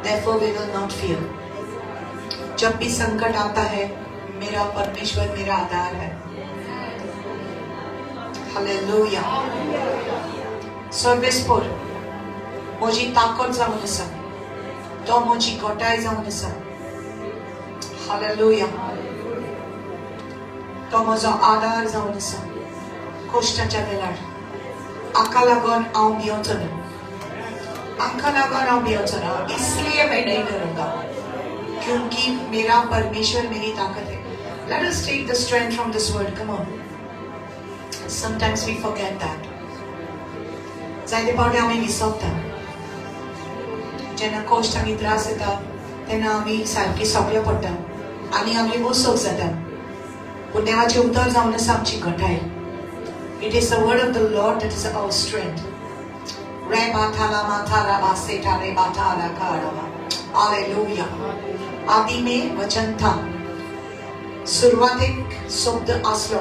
Therefore we will not fear. जब भी संकट आता है, मेरा परमेश्वर मेरा आधार है. हालेलुया. सर्वेस्पोर म्हजी ताकद जावन आसा, तो म्हजी घटाय जावन आसा. हालेलुया. तो म्हजो आधार जावन आसा. कश्टाच्या वेळार हाका लागून हांव भियोचो ना, हाका लागून हांव भियोचो ना. इसलिए मैं नहीं डरूंगा क्योंकि मेरा परमेश्वर मेरी ताकत है. Let us take the strength from this word. Come on. Sometimes we forget that. जायते फावटी आमी विसरता. जेन्ना कश्ट आनी त्रास येता तेन्ना आमी सारकी सगळे पडटा आनी आमी वसोक जाता. पूण देवाचें उतर जावन आसा आमची घटाय. It is the word of the Lord that is our strength. Hallelujah. आदि में वचन था. सुरवातेक शब्द आसलो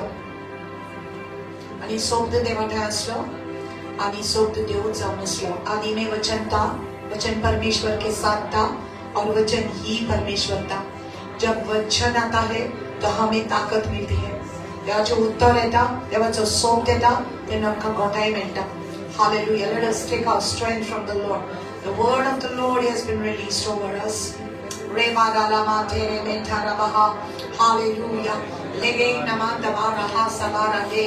आनी शब्द देवाठांय आसलो आनी शब्द देवूच जावन आसलो. आदि में वचन था, वचन परमेश्वर के साथ था और वचन ही परमेश्वर था. जब वचन आता है तो हमें ताकत मिलती है. देवाचें उत्तर येता, देवाचो सोप येता तेन्ना आमकां घटाय मेळटा. Hallelujah. Let us take our strength from the Lord. The word of the Lord has been released over us. Hallelujah. Lege nama dabara ha sabara de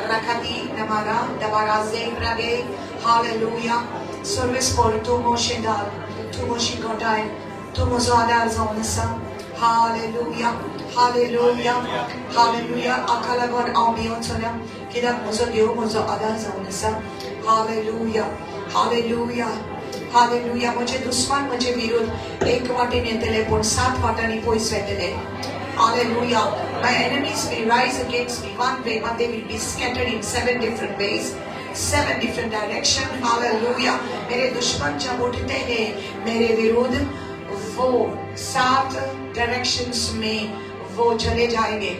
rakati namara dabara zebrage. Hallelujah. Service for tu moshe dal, tu moshe gotai, tu mozo adar zaunasa. Hallelujah. Hallelujah. Hallelujah. Akalagon हांव भियोचो ना कित्याक म्हजो देव म्हजो आदार जावन आसा. Hallelujah. Hallelujah. Hallelujah. म्हजे दुस्मान म्हजे विरुद्ध एक वाटेन येतले पूण सात वाटांनी पयस वयतले. Hallelujah. My enemies may rise against me one way, but they will be scattered in seven different ways, seven different direction. Hallelujah. मेरे दुश्मन जब उठते हैं मेरे विरुद्ध, वो सात डायरेक्शंस में वो चले जाएंगे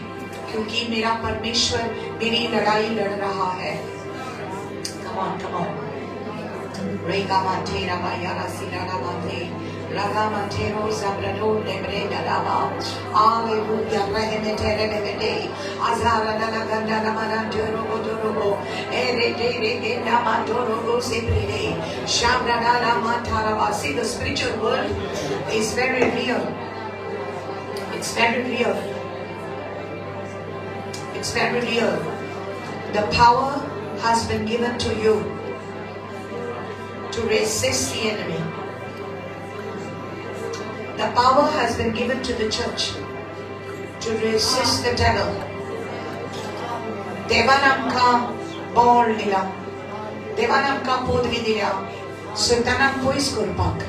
क्योंकि मेरा परमेश्वर मेरी लड़ाई लड़ रहा है. Come on, come on. Rega mante raba yara sira mante raga mante rosa brado lebre dalaba. Hallelujah. Reheme tere rebede azara dala ganda ramana rogo rogo ere de rege namanto rogo sebrede shamra dala mantaraba. See, the spiritual world is very real. It's very real. It's very real. The power has been given to you to resist the enemy. The power has been given to the church to resist the devil. देवान आमकां बळ दिला, देवान आमकां पदवी दिल्या सैतानाक पयस करपाक.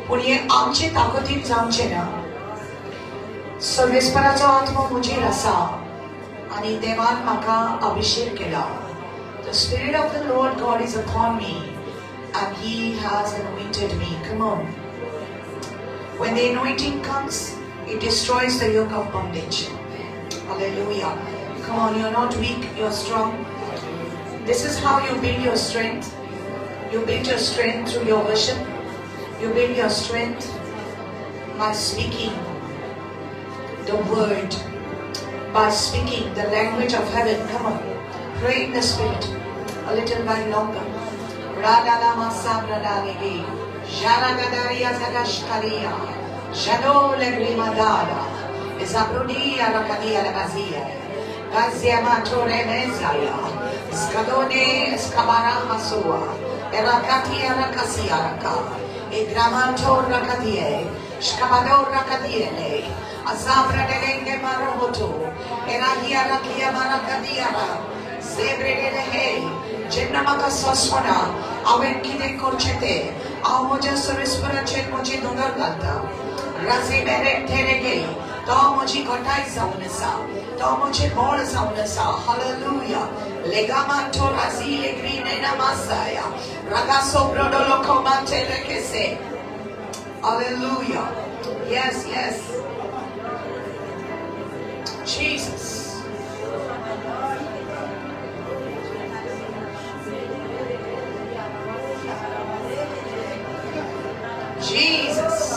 पूण हें आमचे ताकदीन जावचें ना. सर्वेस्पराचो आत्मो म्हजेर आसा आनी देवान म्हाका अभिशेक केला. The Spirit of the Lord God is upon me and He has anointed me. Come on. When the anointing comes, it destroys the yoke of bondage. Hallelujah. Come on, you're not weak, you're strong. This is how you build your strength. You build your strength through your worship. You build your strength by speaking the word, by speaking the language of heaven. Come on, pray in the Spirit a little while longer. Radalama sabradalege, Jaragadaria zadashkaria, Jado legrimadada, Zabrudia rakadia lagazia, Gaziama tore mezaya, Skadone skabara hasua, Erakatia rakasia raka, Egramanto rakadie, Shkabado rakadiele, Azabra delenge marohoto, Erahia rakia marakadiara, Zebre delehe, जेन्ना म्हाका सोंसपना हांवें कितें करचें तें हांव म्हज्या सर्वेस्पराचेर म्हजी नदर घालता. राजे मेरेन थेरे तो म्हजी घटाय जावन आसा, तो म्हजें बळ जावन आसा. हालेलुया. लेगामांटो राजी लेग्री नेना मासाया रागासो ब्रोडो लोको लेकेसे. Hallelujah. Yes, yes. Jesus. Jesus.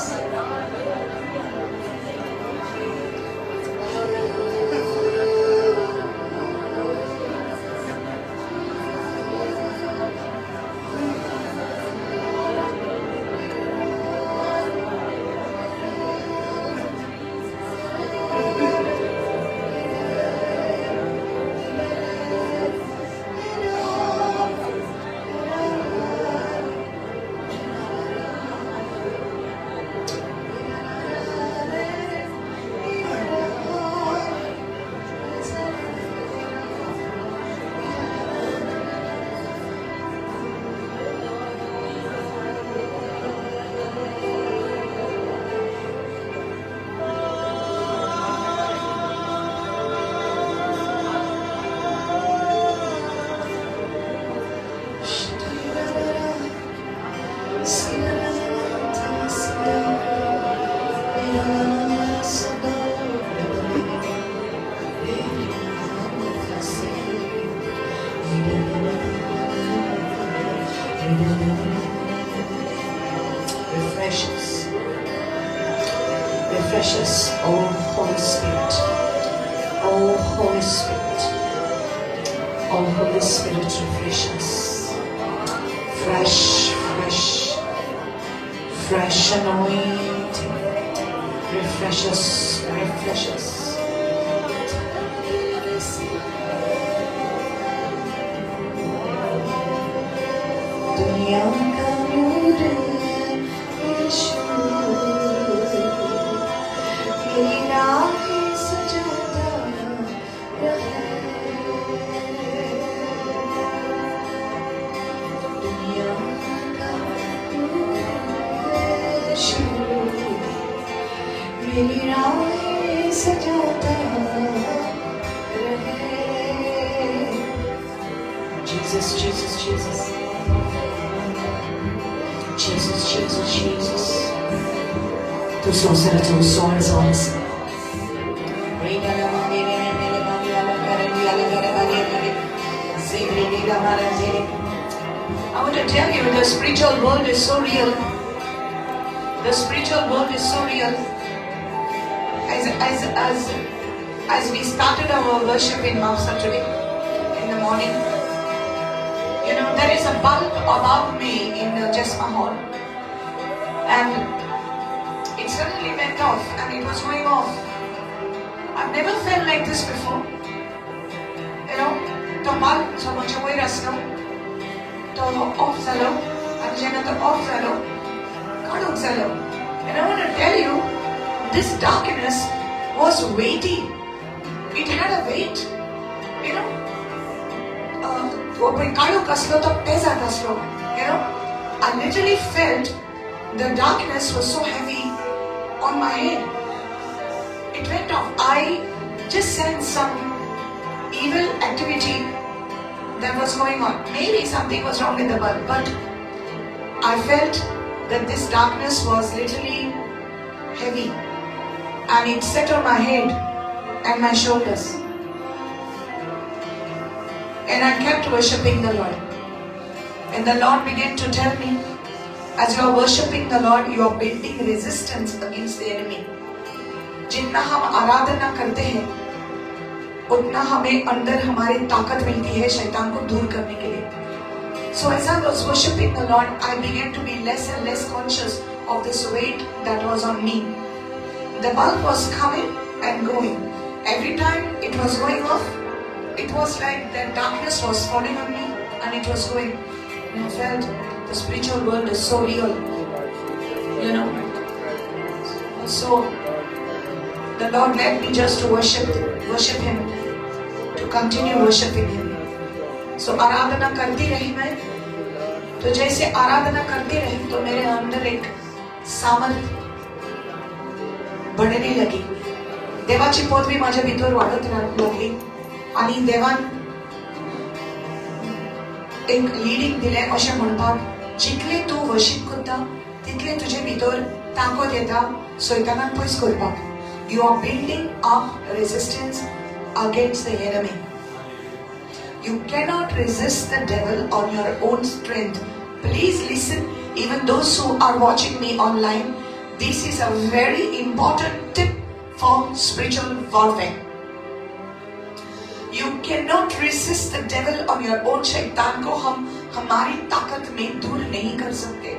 Refresh us. Refresh us, oh Holy Spirit. Oh Holy Spirit. Oh Holy Spirit, refresh us. Fresh, fresh, fresh anointing. Refresh us, refresh us. दुनिया का नूर यीशु मेरी राहें सजाता रहे। दुनिया का नूर यीशु मेरी राहें सजाता रहे। Jesus, Jesus, Jesus. Jesus, Jesus, Jesus. तूं संवसाराचो उजवाड जावन आसा. I want to tell you, the spiritual world is so real. The spiritual world is so real. As we started our worship in Mapsa today, in the morning, you know, there is a bulb above me in the Jesma Hall, and it suddenly went off, and it was going off. I've never felt like this before. You know, तो bulb जो म्हजे वयर आसलो तो of जालो, आनी जेन्ना तो ऑफ जालो काडूंक जालो. And I want to tell you, this darkness was weighty. It had a weight, you know. तो पळय काळोख आसलो तो पेजात आसलो, you know. I literally felt the darkness was so heavy on my head. It went off. I just sensed some evil activity that was going on. Maybe something was wrong with the bulb, but I felt that this darkness was literally heavy, and it set on my head and my shoulders. And I kept worshipping the Lord. And the Lord began to tell me, as you are worshipping the Lord, you are building resistance against the enemy. जितना हम आराधना करते हैं, उतना हमें अंदर हमारी ताकत मिलती है शैतान को दूर करने के लिए. So as I was worshipping the Lord, I began to be less and less conscious of this weight that was on me. The bulb was coming and going. Every time it was going off, it was like the darkness was falling on me and it was going. And I felt the spiritual world is so real, you know. So the Lord led me just to worship Him, to continue worshipping Him. So आराधना करती रही मैं. तो जैसे आराधना करती रही तो मेरे अंदर एक सामर्थ बढ़ने लगी. देवाची पदवी माझ्या भितर वाडत लागली आणि देवान एक लिडींग दिलें अशें म्हणपाक, जितले तूं वर्शीप करता तितले तुजे भितर ताकद येता सैतानाक पयस करपाक. You are building up resistance against the enemy. You cannot resist the devil on your own strength. Please listen. Even those who are watching me online, this is a very important tip for spiritual warfare. You cannot resist the devil on your own. शैतान को हम हमारी ताकत में दूर नहीं कर सकते,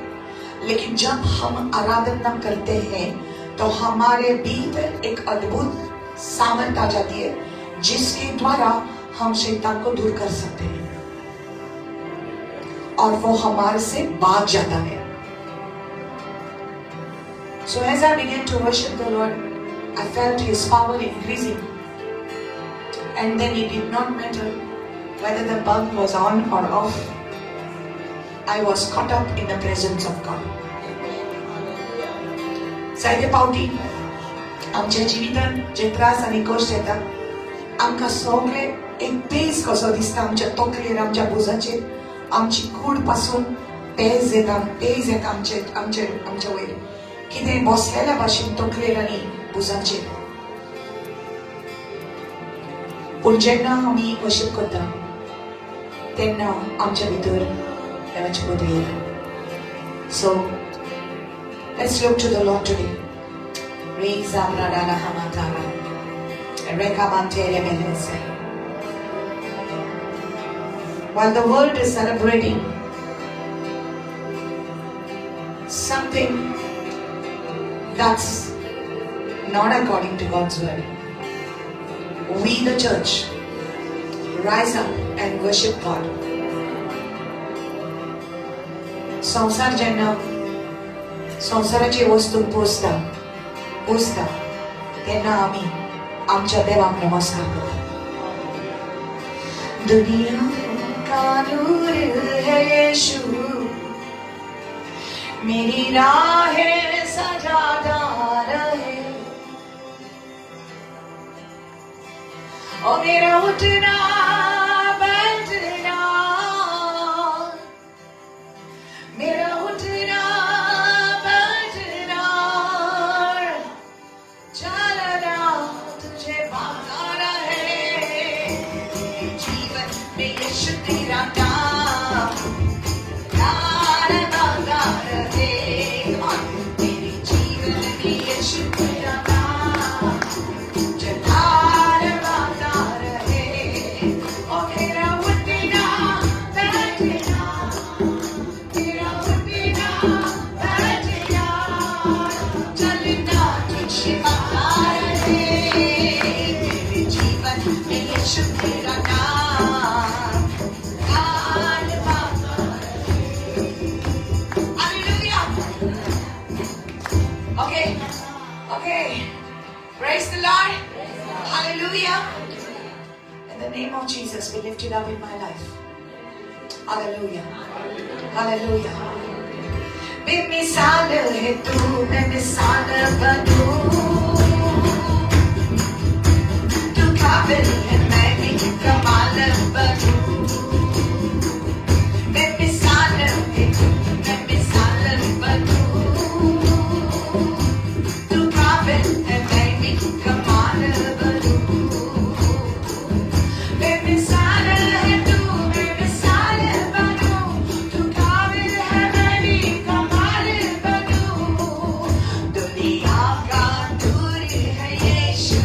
लेकिन जब हम आराधना करते हैं तो हमारे भीतर एक अद्भुत सामर्थ आ जाती है जिसके द्वारा हम शैतान को दूर कर सकते हैं और वो हमारे से भाग जाता है। So as I began to worship the Lord, I felt His power increasing. And then it did not matter whether the bulb was on or off. I was caught up in the presence of God. जायते पावटी आमच्या जिवितांत जे त्रास आनी कश्ट येता, आमकां सगळे एक पेज कसो दिसता आमच्या तकलेर, आमच्या भुजाचेर, आमची कूड पासून पेज येता, पेज येता आमचे आमचे आमच्या वयर, कितें बसलेल्या भाशेन तकलेर आनी भुजाचेर। पूण जेन्ना आमी वर्शीप करता तेन्ना आमच्या भितर देवाची पदवी येता। So let's look to the Lord today. Reza bradala hamatara. Rekabantere melese. While the world is celebrating something that's not according to God's word, we the church rise up and worship God. संसार जेन्ना संसाराची वस्तू पोसता पोसता तेन्ना आमी आमच्या देवाक नमस्कार करता। दुनिया का नूर है यीशु, मेरी राहें सजाता रहे, ओ मेरा उठना बैठना, मेरा उठना बैठना, चलना तुझे भाता रहे, जीवन में यीशु तेरा नाम गाता रहे। मेरे जीवन में यीशु तेरा नाम जयकार गाता रहे, ओ मेरा उठना बैठना, मेरा उठना बैठना, चलना तुझे भाता रहे, मेरे जीवन में यीशु तेरा नाम गान गाता रहे। Hallelujah. Okay, okay. Praise the Lord. Hallelujah. In the name of Jesus, be lifted up in my life. Hallelujah. Hallelujah. बेमिसाल है तू, मैं मिसाल बनूं, तू काबिल है मैं भी कमाल बनूं। बेमिसाल है तू, मैं मिसाल बनूं, तू काबिल है मैं भी कमाल बनूं। बेमिसाल है तू, मैं मिसाल बनूं, तू काबिल है मैं भी कमाल बनूं। दुनिया का नूर है यीशु,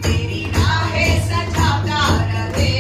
मेरी राहें सजाता रहे।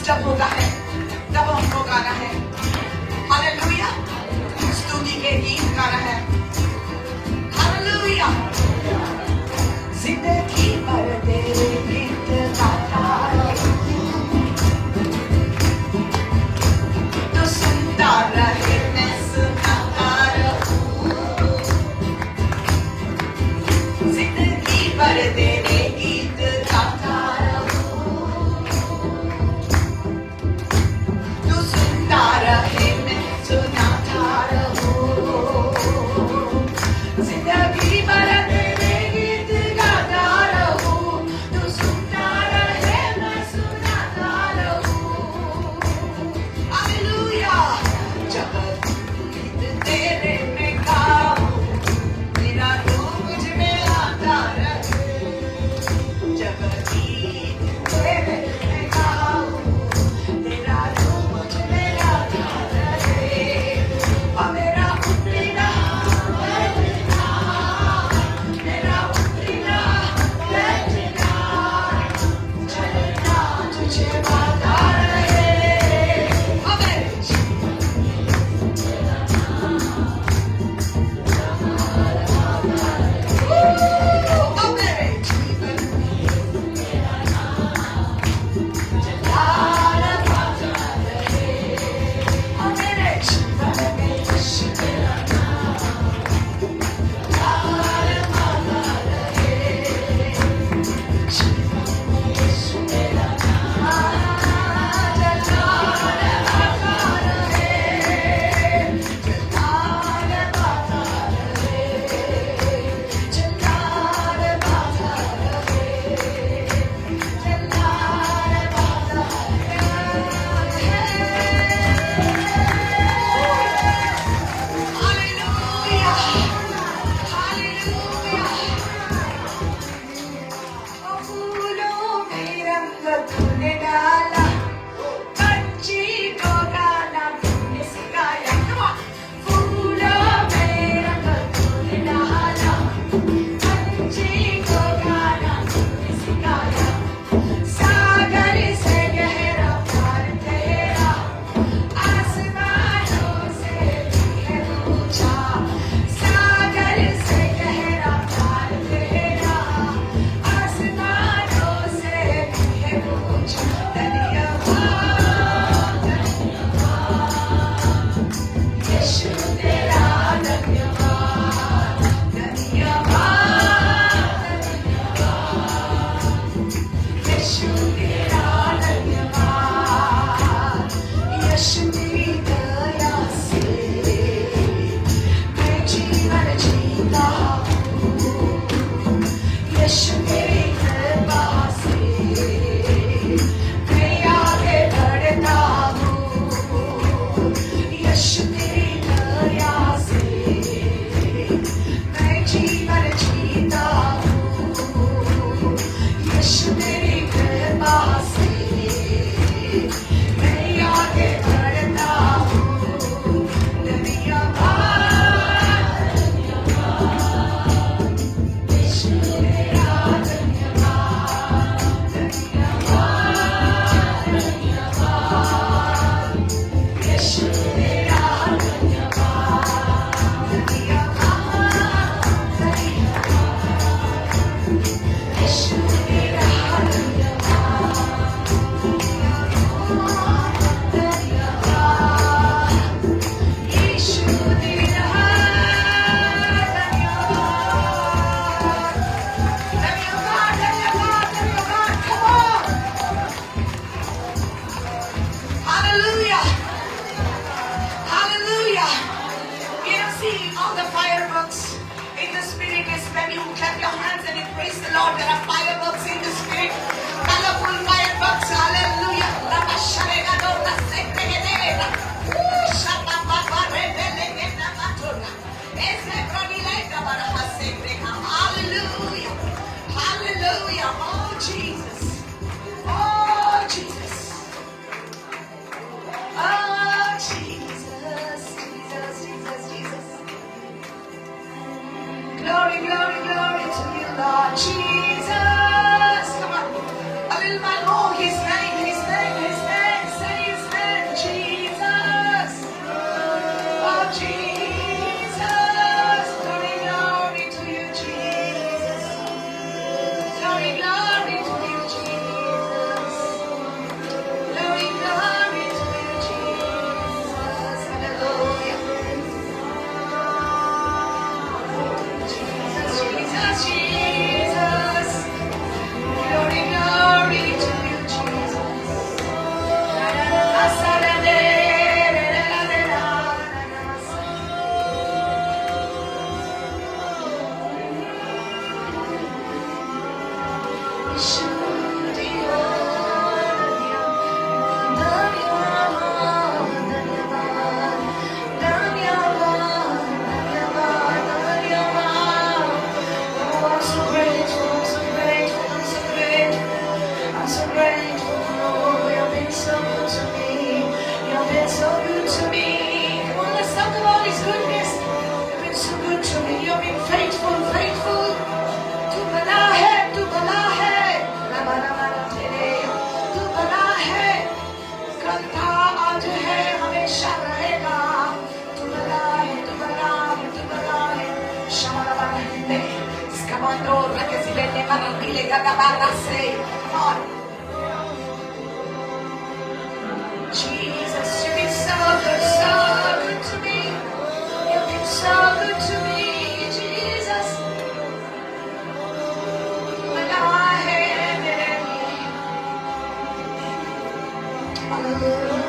डिस्टर्ब होता है तब हमको गाना है। हालेलुया। स्तुति के गीत गाना है। हालेलुया। जिंदगी भर तेरे गीत गाता रहूं, तू सुनता रहे मैं सुनाता रहूं। जिंदगी भर तेरे गीत गाता रहूं, तू सुनता रहे मैं सुनाता रहूं। जिंदगी भर तेरे गीत गाता रहूं, तू सुनता रहे मैं सुनाता रहूं। हालेलुया। जब गीत तेरे में गाऊं, मेरा रूह मुझ में आता रहे। जब गीत तेरे में गाऊं, तेरा रूह मुझ में आता रहे। और मेरा उठना बैठना, मेरा उठना बैठना, चलना तुझे भाता रहे। आमीन। आमीन। जीवन जलाल पाता रहे। और मेरे जीवन में यीशु तेरा नाम जलाल पाता रहे। जीवन में यीशु तेरा नाम जलाल पाता रहे। जलाल पाता रहे। जलाल पाता रहे। जलाल पाता रहे। हालेलुया। हालेलुया। ओ फूलों में रंग तूने डाला, पंछी को गाना तूने सिखाया। Come on. फूलों में रंग तूने डाला, पंछी को गाना तूने सिखाया। सागर से गहरा प्यार तेरा, आसमानों से भी है ऊंचा। सागर से गहरा प्यार तेरा, आसमानों से भी है ऊंचा। धन्यवाद, धन्यवाद, यीशु तेरा धन्यवाद। धन्यवाद, धन्यवाद, यीशु तेरा धन्यवाद। यीशु तेरी दया से मैं जीवन जीता हूँ। यीशु तेरी कृपा से मैं आगे बढ़ता हूँ। यीशु तेरी दया से मैं जीवन जीता हूँ। यीशु तेरी कृपा से मैं आगे बढ़ता हूँ। धन्यवाद, धन्यवाद, यीशु तेरा धन्यवाद। धन्यवाद, धन्यवाद, यीशु तेरा धन्यवाद। धन्यवाद, धन्यवाद, यीशु तेरा धन्यवाद। धन्यवाद, यीशु तेरा धन्यवाद। धन्यवाद, धन्यवाद, धन्यवाद। Come on. Hallelujah. Hallelujah. You know, see all the fireworks in the spirit is when you clap your hands and you praise the Lord. There are fireworks in the spirit. Colorful fireworks. Hallelujah. Hallelujah. Hallelujah. Oh, Jesus. Oh, Jesus. Oh, Jesus. Jesus, Jesus, Jesus. Glory, glory, glory to you, Lord Jesus. You have been faithful, faithful. तू भला है, तू भला है। तू भला है, कल था आज है हमेशा रहेगा। तू भला है, तू भला है, तू भला है। Come on. Jesus, you've been so good, so good to me. You've been so good to me, Jesus. भला है मेरे लिए। Hallelujah.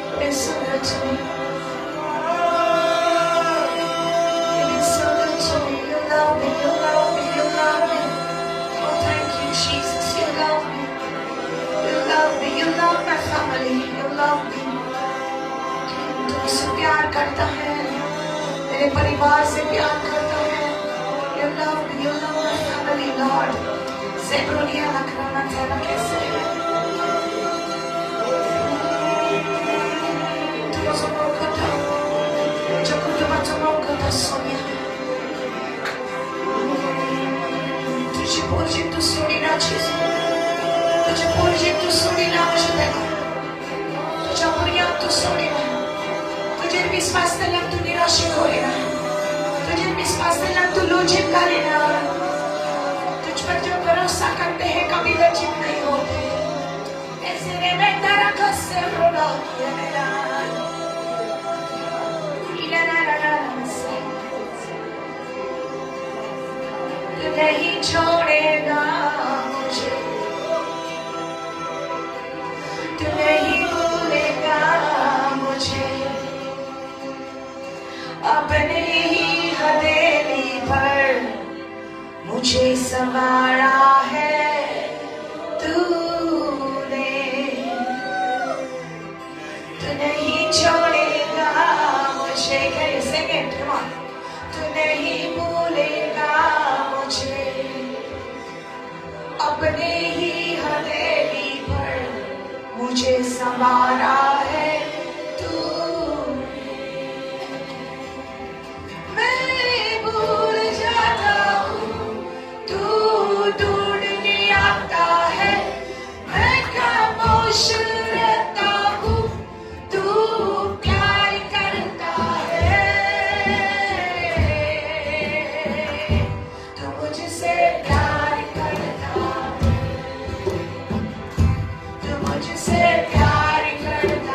You've been so good to me. You've been so good to me. You love me, you love me, you love me. Oh, thank you, Jesus. You love me. You love me. You love my family. You love me. तू मुझसे प्यार करता है, मेरे परिवार से प्यार करता है। You love me. You love my family, Lord. Zebronia Lakhna तेरा कैसे है? तुझो मोकता, तुझे कुटुंबाचो मोकता सोनिया. तुझी पोरजी तू सोडिना जेजू, तुझे पोरजी तू सोडिना म्हज्या देवा, तुझ्या भुरग्यांक तूं सोडिना, तुजेर विस्वास केल्यार तूं निराशे करिना, तुजेर विस्वास केल्यार तूं लजेक घालिना। तुझ पर जो भरोसा करते हैं कभी लज्जित नहीं होते। ऐसे रे मैं तारा कसे रोना मेरा तू नहीं छोड़ेगा मुझे, तू नहीं भूलेगा मुझे। अपने ही हथेली पर मुझे संवारा है तूने। तू नहीं छोड़ेगा मुझे। Can you sing it? Come on. तू नहीं भूलेगा मुझे, अपने ही हथेली पर मुझे संवारा है तूने। मैं भूल जाता हूँ, तू ढूंढने आता है। मैं खामोश रहता हूँ, तू प्यार करता है। तू मुझसे प्यार करता है, तू मुझसे प्यार करता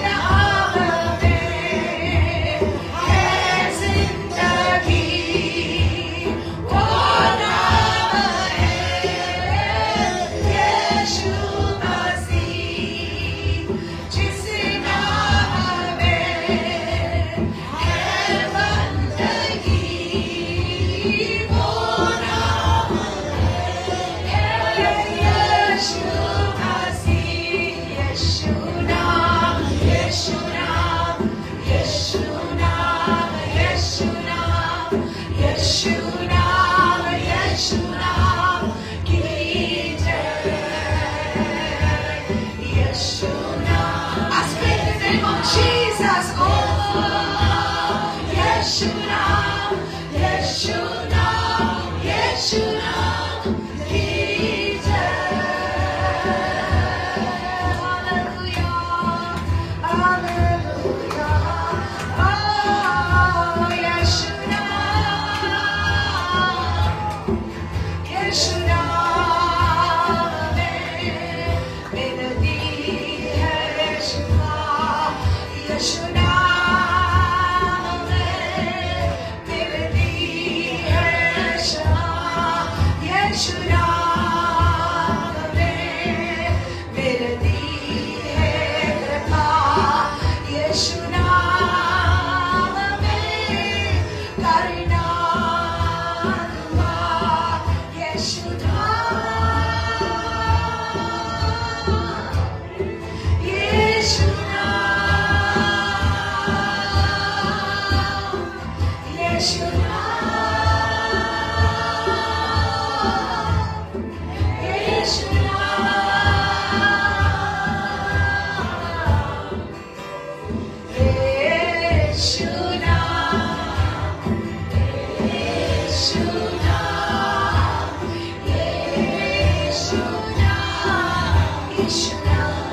नाम में है जिंदगी, वो नाम है यीशु मसीह। जिस नाम में है बंदगी, वो नाम है यीशु मसीह। यीशु नाम, यीशु नाम, यीशु नाम, यीशु नाम, यीशु नाम, यीशु नाम की जय। यीशु नाम। I speak the name of Jesus. Oh, यीशु नाम, यीशु नाम, यीशु नाम की जय। Hallelujah, hallelujah. Oh, यीशु नाम, यीशु नाम में मिलती है शिफा। यीशु नाम में मिलती है शिफा। यीशु नाम में मिलती है कृपा। यीशु नाम में करना दुआ। यीशु नाम, यीशु नाम, यीशु नाम, यीशु नाम, यीशु नाम, यीशु नाम, यीशु नाम, यीशु नाम,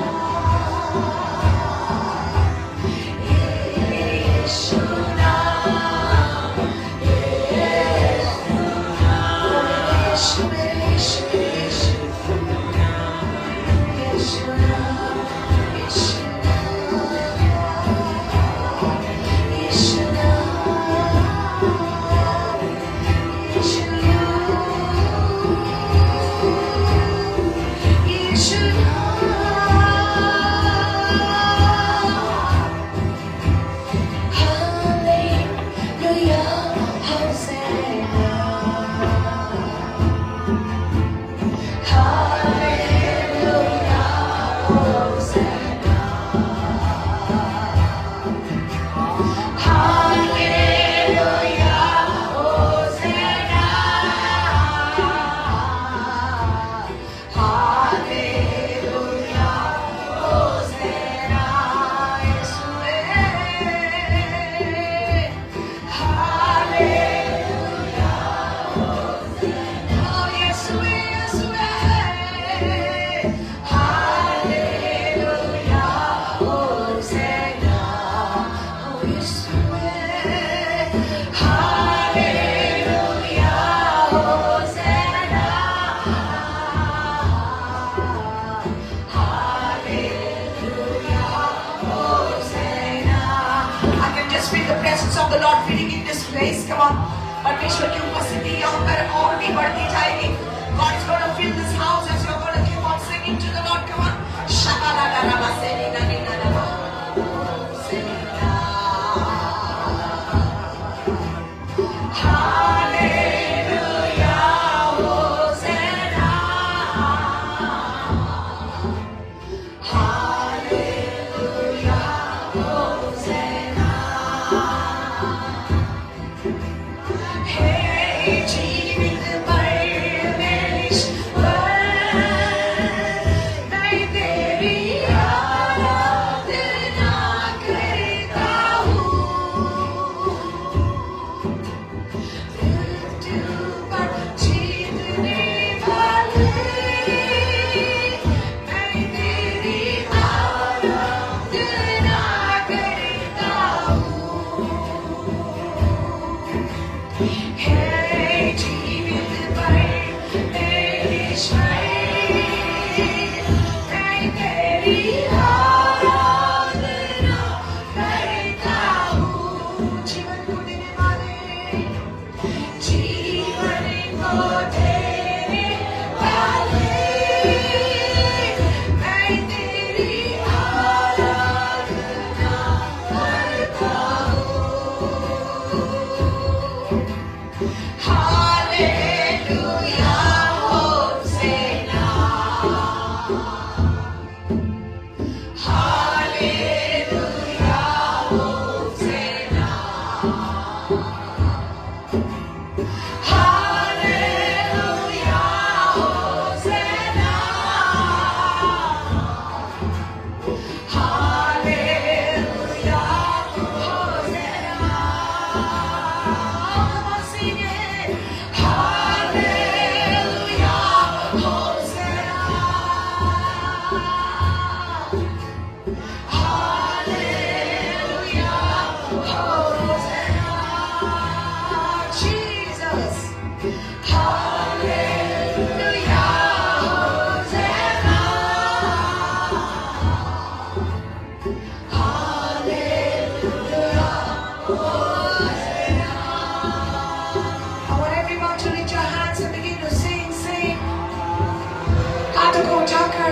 यीशु नाम, यीशु, यीशु, यीशु, यीशु नाम, यीशु नाम, यीशु नाम, यीशु नाम, यीशु नाम। Hallelujah, Hosanna. Hallelujah, Hosanna. Hallelujah, Hosanna. Hallelujah, Hosanna. Yeshua. Hallelujah, oh Yeshua, Yeshua. Hallelujah, Hosanna. Oh Yeshua. Hallelujah, Hosanna. Hallelujah, Hosanna. I can just feel the presence of the Lord filling in this place. Come on. परमेश्वर की उपस्थिति यहाँ पर और भी बढ़ती जाएगी। God is going to fill this house as you're going to keep on singing to the Lord. Come on. Shakala la la seni na ni na na. Hosanna. Hallelujah, Hosanna. Hallelujah, Hosanna. हे जीवित परमेश्वर।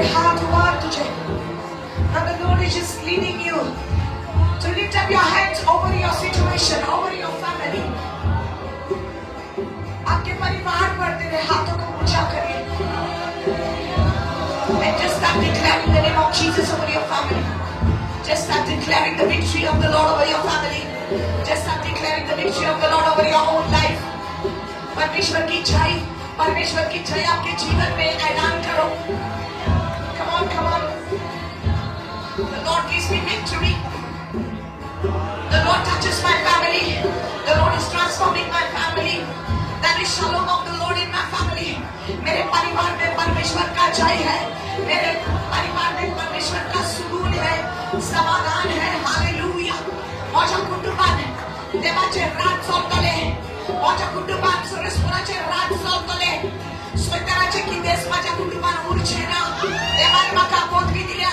तेरे हाथ उबार तुझे. Now the Lord is just leading you to lift up your hands over your situation, over your family. आपके परिवार पर तेरे हाथों को ऊंचा करिए. And just start declaring the name of Jesus over your family. Just start declaring the victory of the Lord over your family. Just start declaring the victory of the Lord over your own life. परमेश्वर की जय, परमेश्वर की जय आपके जीवन में ऐलान करो. Come on, come on. The Lord gives me victory. The Lord touches my family. The Lord is transforming my family. There is shalom of the Lord in my family. मेरे परिवार में परमेश्वर का जय है. मेरे परिवार में परमेश्वर का सुकून है, समाधान है. हालेलुया. माझ्या कुटुंबात देवाचे राज चलतले. माझ्या कुटुंबात सुरेशपुराचे राज चलतले. सैतानाचे कितेंच माझ्या कुटुंबात उरचे ना. देवान म्हाका पदवी दिल्या,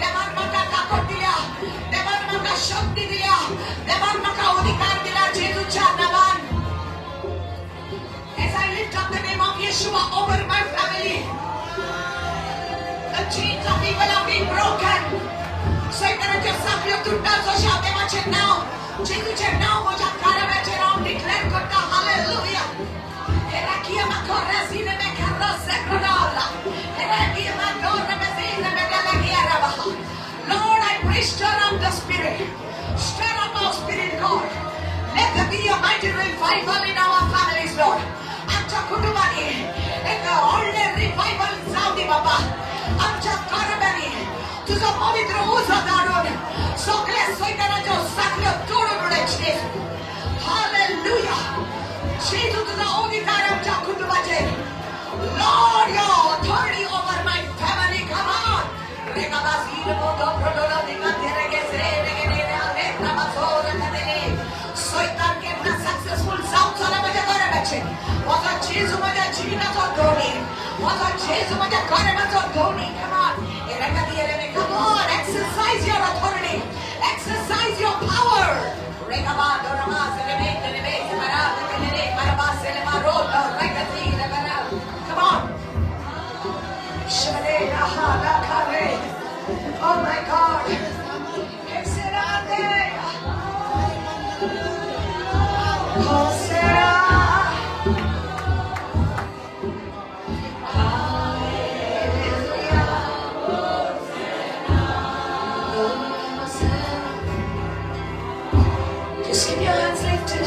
देवान म्हाका ताकद दिल्या, देवान म्हाका शक्ती दिल्या, देवान म्हाका अधिकार दिला जेजूच्या नावान. As I lift up the name of Yeshua over my family, the chains of evil are being broken. सैतानाचे साखळ्यो तुटतात जशें हांव देवाचें नांव, जेजूचें नांव म्हज्या घराब्याचेर हांव डिक्लेअर करता. Hallelujah. Herakia makorrazine me karrosse krodola. Herakia makorre mezine me delegia rabaha. Lord, I pray, stir up the spirit. Stir up our spirit, God. Let there be a mighty revival in our families, Lord. आमच्या कुटुंबांनी एक व्हडलें revival जावं दी बाबा. आमच्या घराब्यांनी तुजो पवित्र उजो धाडून सगळे सैतानाच्यो साखळ्यो तोडून उडयचे. हालेलुया. जेजू, तुजो अधिकार आमच्या कुटुंबाचेर. Lord, your authority over my family, come on. सैतान केन्ना सक्सेसफूल जावचो ना म्हज्या घराब्याचेर. म्हजो जेजू म्हज्या जिविताचो धनी, म्हजो जेजू म्हज्या घराब्याचो धनी. Come on. Come on, exercise your authority. Exercise your power. Come on. Oh my God. Hosea. Hallelujah. Hosanna. Just keep your hands lifted.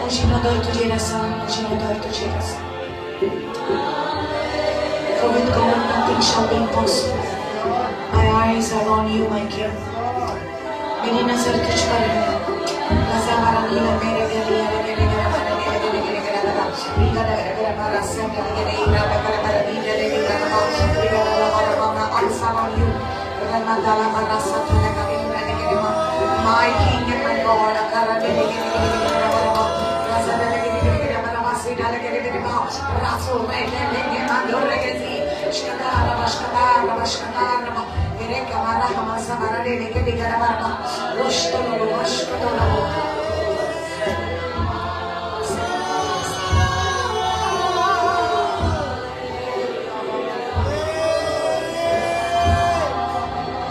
म्हजी नदर तुजेर आसा, म्हजी नदर तुजेर आसा. For with God nothing shall be impossible. My eyes are on you, my King. मेरी नजर तुझ पर है. नजर मेरे eyes are on you. My King and my God.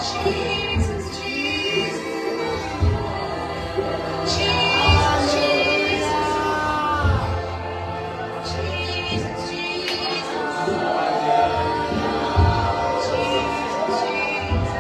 Jesus, Jesus, Jesus, Jesus, Jesus, Jesus, Jesus, Jesus.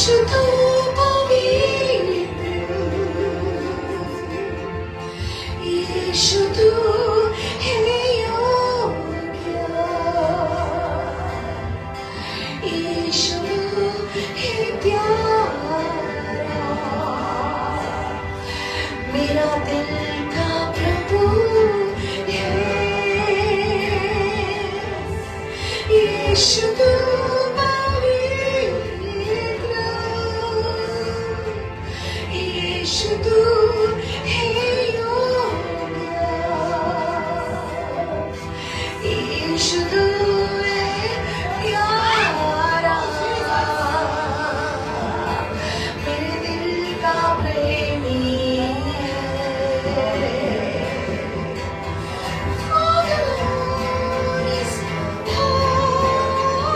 यीशु तू पवित्र, यीशु तू है योग्य, यीशु तू है प्यारा, मेरा दिल का प्रभु है। यीशु तू पवित्र, यीशु तू है योग्य, यीशु तू है प्यारा, मेरे दिल का प्रेमी है। For the Lord is holy,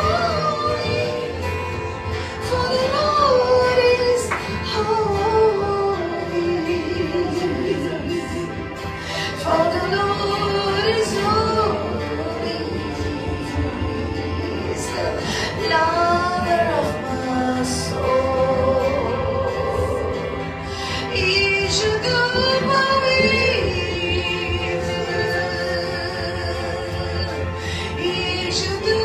for the Lord is holy, for the Lord is holy. He's the lover of my soul. यीशु तू पवित्र, यीशु तू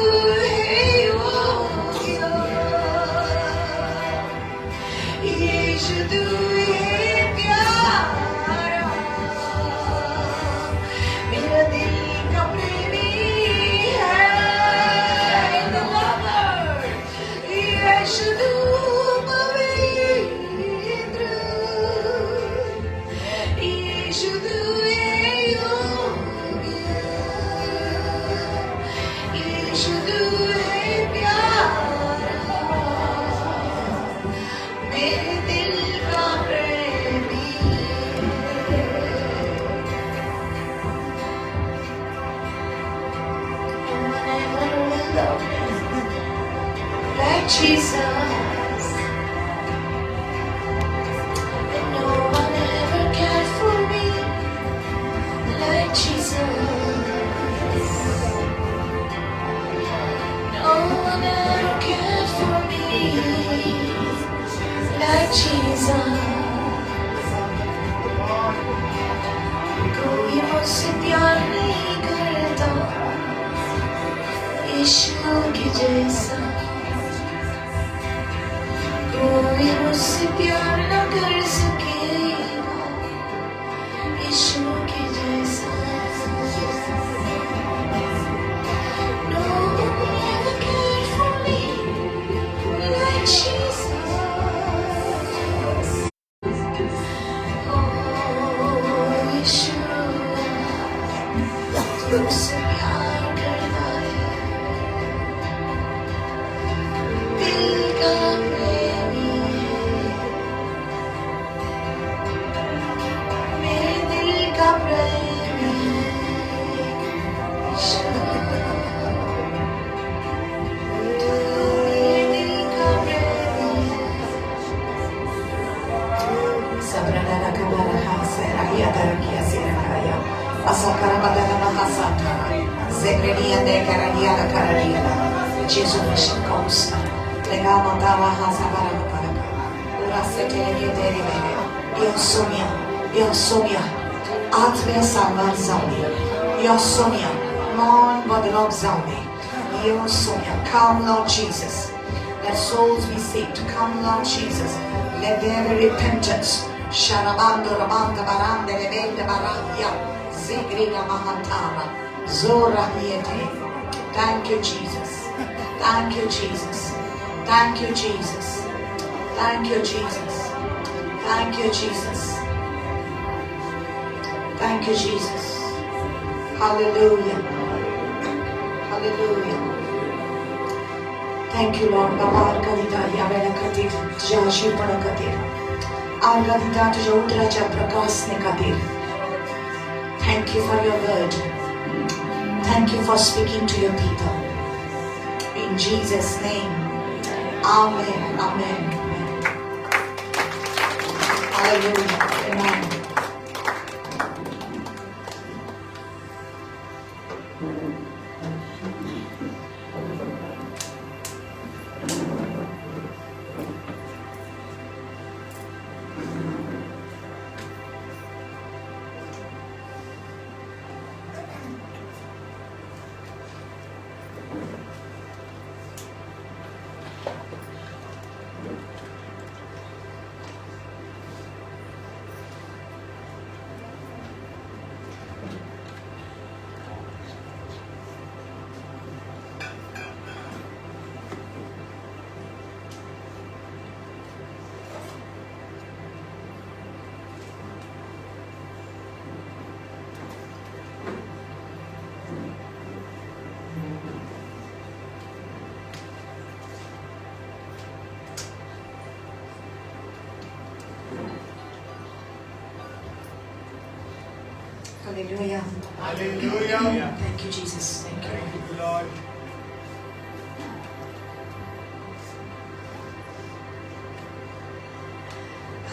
है योग्य, यीशु तू है प्यारा, मेरा दिल का प्रेमी है। The lover, यीशु तू पवित्र, यीशु तू है योग्य, यीशु तू है प्यारा, मेरे दिल का प्रेमी है। No one ever will love me like Jesus, and no one ever cared for me like Jesus. No one ever cared for me like Jesus. कोई मुझसे प्यार नहीं करता यीशु के जैसा, कोई मुझसे प्यार न कर सकेगा यीशु के जैसा। No one ever cared for me like Jesus. Oh, यीशु तू मुझसे प्यार करता है, दिल का प्रेमी है, मेरे दिल का प्रेमी है यीशु, तू मेरे दिल का प्रेमी है। Sabranana kabara hasera yadarakia sirakaya. Asakara badana mahasatara. Zegrenia de karadiana karadiana. Gesù costa. Legama dava hasabara makaraka. Ura setelege derivere. Io somia. Io somia. आत्म्या सामर्थ जावंदी, यो सोम्या मन बदलाव जावंदी, यो Saumya. Come, Lord Jesus. Let souls be saved. Come, Lord Jesus. Let there be repentance. Sharabando rabanda barande levende barahia. Zegrina mahantara. Zora hiete. Thank you, Jesus. Thank you, Jesus. Thank you, Jesus. Thank you, Jesus. Thank you, Jesus. Thank you, Jesus. Hallelujah. Hallelujah. Thank you, Lord. बाबा आर्गां दिता ह्या वेळा खातीर, तुज्या हाजीरपणा खातीर. आर्गां दिता तुज्या उतराच्या प्रकाशने खातीर. Thank you for your word. Thank you for speaking to your people. In Jesus' name. Amen. Amen. Amen. Hallelujah. Amen. Hallelujah. Hallelujah. Thank you, Jesus. Thank you. Thank you, Lord.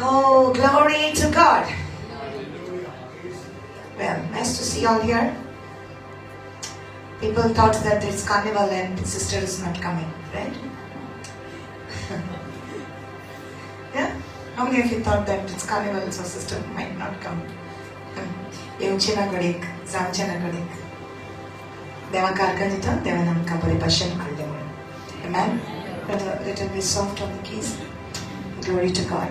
Oh, glory to God. Hallelujah. Well, nice to see you all here. People thought that it's carnival and sister is not coming, right? Yeah? How many of you thought that it's carnival, so sister might not come? येवचे ना घडयेक, जावचें ना घडयेक. देवा कारकान दिता, देवान आमकां बरें भाशेन हाडलें म्हणून. Amen? Little bit soft on the keys. Glory to God.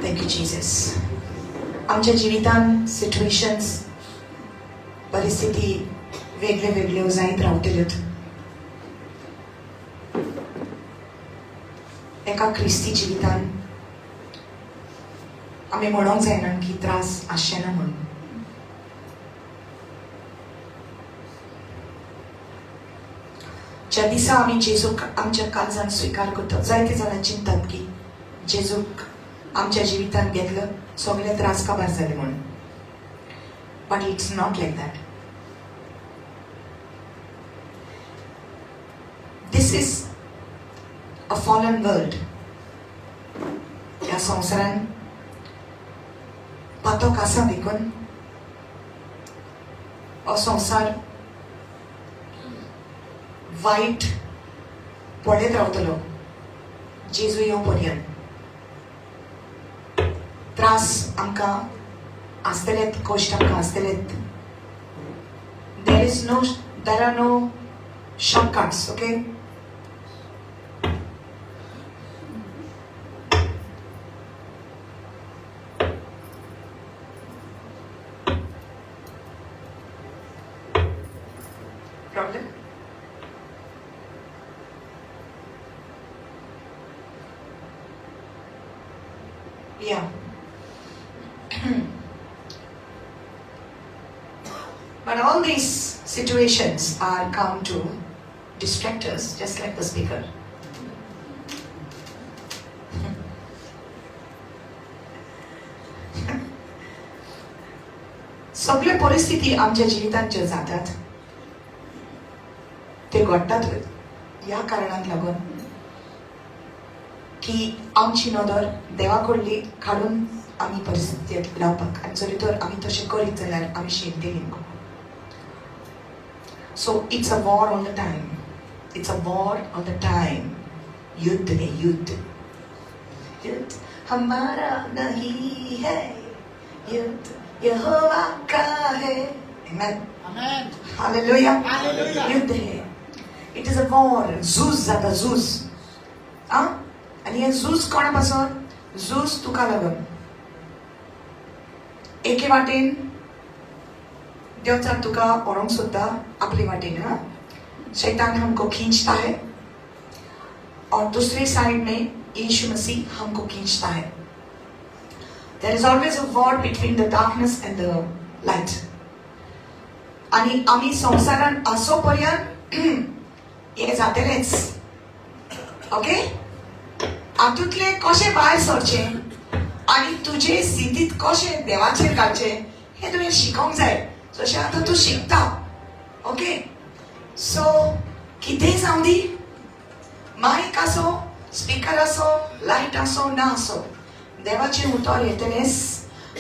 Thank you, Jesus. आमच्या जिवितान सिट्युएशन्स, परिस्थिती वेगळ्यो वेगळ्यो जायत रावतल्योत. एका क्रिस्ती जिवितान आमी म्हणोंक जायना की त्रास आसचे ना म्हणून. ज्या दिसा आमी जेजूक आमच्या काळजान स्विकार करतात, जायते जाणां चिंततात की जेजूक आमच्या जिवितान घेतलं सगळे त्रास काबार जाले म्हणून. But it's not like that. This is a fallen world. ह्या संवसारान पातक आसा देखून हो संवसार वायट पळयत रावतलो जेजू येवं पर्यंत. त्रास आमकां आसतलेत, कश्ट आमकां आसतलेत. There are no shortcuts, okay? Problem? Yeah. But all these situations are come to distract us, just like the speaker. सगळे परिस्थिती आमच्या जिवितांत ज्यो जातात ते घडटात ह्या कारणाक लागून की आमची नदर देवा कडली काडून आमी परिस्थितीक लावपाक, आनी जरी तर आमी तशें करीत जाल्यार आमी शेणटलीं. So it's a war all the time. It's a war all the time. युद्ध है, युद्ध. युद्ध हमारा नहीं है, युद्ध यहोवा का है. Amen. Amen. Hallelujah. Hallelujah. युद्ध है. It is a war. झूज जाता, झूज. आ? आनी हें झूज कोणा पासून? झूज तुका लागून. एके वाटेन देवचार तुका व्हरूंक सोदता आपले वाटेन. हा, शैतान हमको खींचता है और दूसरी साइड में यीशु मसीह हमको खींचता है. There is always a war between the darkness and the light. आणि आमी संवसारान आसो पर्यंत हें जातलेंच. ओके, हातूंतलें कशें भायर सरचें आनी तुजे स्थितीत कशें देवाचेर घालचें हें तुवें शिकोंक जाय. जशें आतां तूं शिकता. ओके, सो कितेंय जावं दी, मायक आसो, स्पिकर आसो, लायट आसो, ना आसो, देवाचें उतर येतलेंच.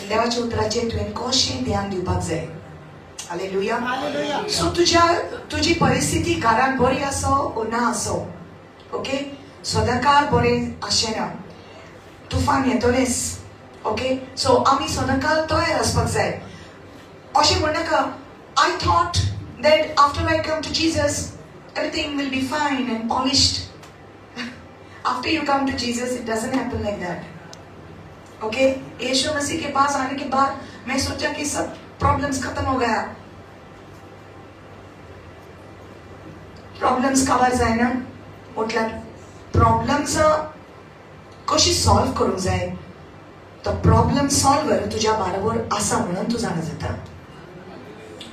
देवाच्या उतराचेर तुवें कशें ध्यान दिवपाक जाय. हालेलुया. Hallelujah. सो तुजी परिस्थिती घरान बरी आसो ओ ना आसो, ओके, सदांकाळ बरें आसचें ना, तुफान येतलेंच. ओके, सो आमी सदांकाळ तयार आसपाक जाय. अशें म्हणनाका, I thought that after I come to Jesus everything will be fine and polished. After you come to Jesus, it doesn't happen like that. Okay, Yeshu Masih के पास आने के बाद मैं सोचा कि सब प्रॉब्लम्स खत्म हो गया. प्रॉब्लम्स काबार जायना, म्हटल्यार प्रॉब्लम्स कशी सॉल्व करूंक जाय, तो प्रॉब्लम सॉल्वर तुज्या बरोबर आसा म्हणून तूं जाणा जाता.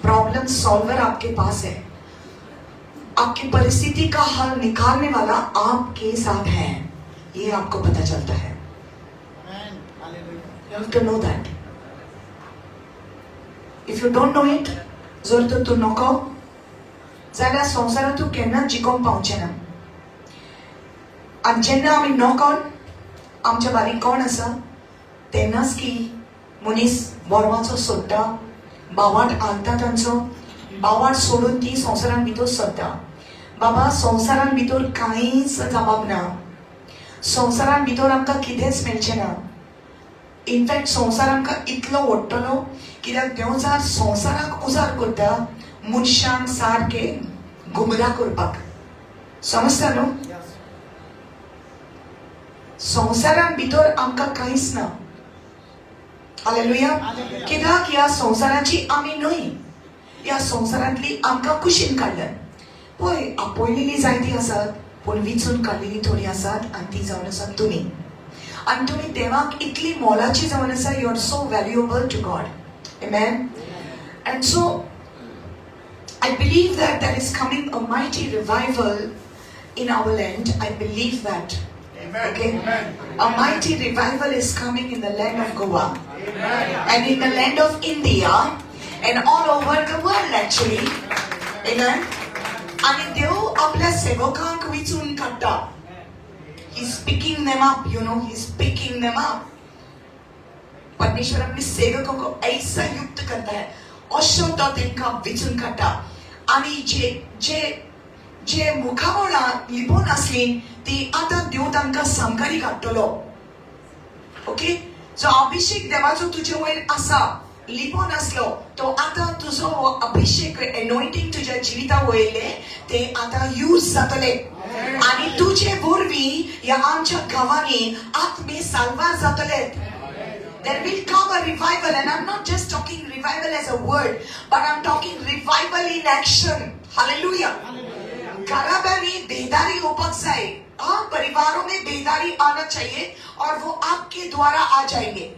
प्रॉब्लम सॉल्वर आपके पास है, आपकी परिस्थिति का हल निकालने वाला आपके साथ है, ये आपको पता चलता है। Amen. Hallelujah. You have to know that. If you don't know it, जर तर तूं नको जाल्यार संवसारांत तूं केन्नाच जिखोवंक पावचें ना। आनी जेन्ना आमी नोकोन आमच्या बारीक कोण आसा तेन्नाच की मनीस बोरवाचो सोडटा, बावाट घालता, तांचो बावाट सोडून ती संवसारान भितर सरता। बाबा, संवसारान भितर कांयच जबाब ना, संवसारान भितर आमकां कितेंच मेळचें ना। इनफॅक्ट संवसार आमकां इतलो ओडटलो कित्याक देंवचार संवसाराक उजार करता मनशांक सारके गुमराह करपाक। समजता न्हू? Yes. संवसारान भितर आमकां कांयच ना। हालेलुया। हालेलुया. कित्याक ह्या संवसाराची आमी न्हय, ह्या संवसारांतली आमकां कुशीन काडल्यात। पळय, आपयलेली जायती आसात पूण विचून काडलेली थोडी आसात आनी ती जावन आसात तुमी। आनी तुमी देवाक इतली मोलाची जावन आसा, you are so valuable to God. Amen. And so I believe that there is coming a mighty revival in our land. I believe that. Amen. Okay? Amen. A mighty revival is coming in the land of Goa Amen. and in the land of India and all over the world actually. Amen. आणि देव आपल्या सेवकांक विचून काडटा। He's picking them up, you know, he's picking them up. परमेश्वर अपने सेवकों को ऐसा युक्त करता है, अशो तो तेंकां विचून काडटा आनी जे जे जे मुखामळां लिपोवन आसली ती आतां देव तांकां सामकारी काडटलो। ओके, जो अभिषेक देवाचो तुजे वयर आसा लिपोवन आसलो तो आतां तुजो हो अभिषेक एनोइंटींग तुज्या जिविता वयले ते आतां यूज जातले आनी तुजे वरवीं ह्या आमच्या गांवांनी आत्मे साल्वार जातले। There will come a revival, and I'm not just talking revival as a word, but I'm talking revival in action. Hallelujah. घराब्यांनी बेदारी येवपाक जाय। हाँ, परिवारों में बेदारी आना चाहिए और वो आपके द्वारा आ जाएंगे।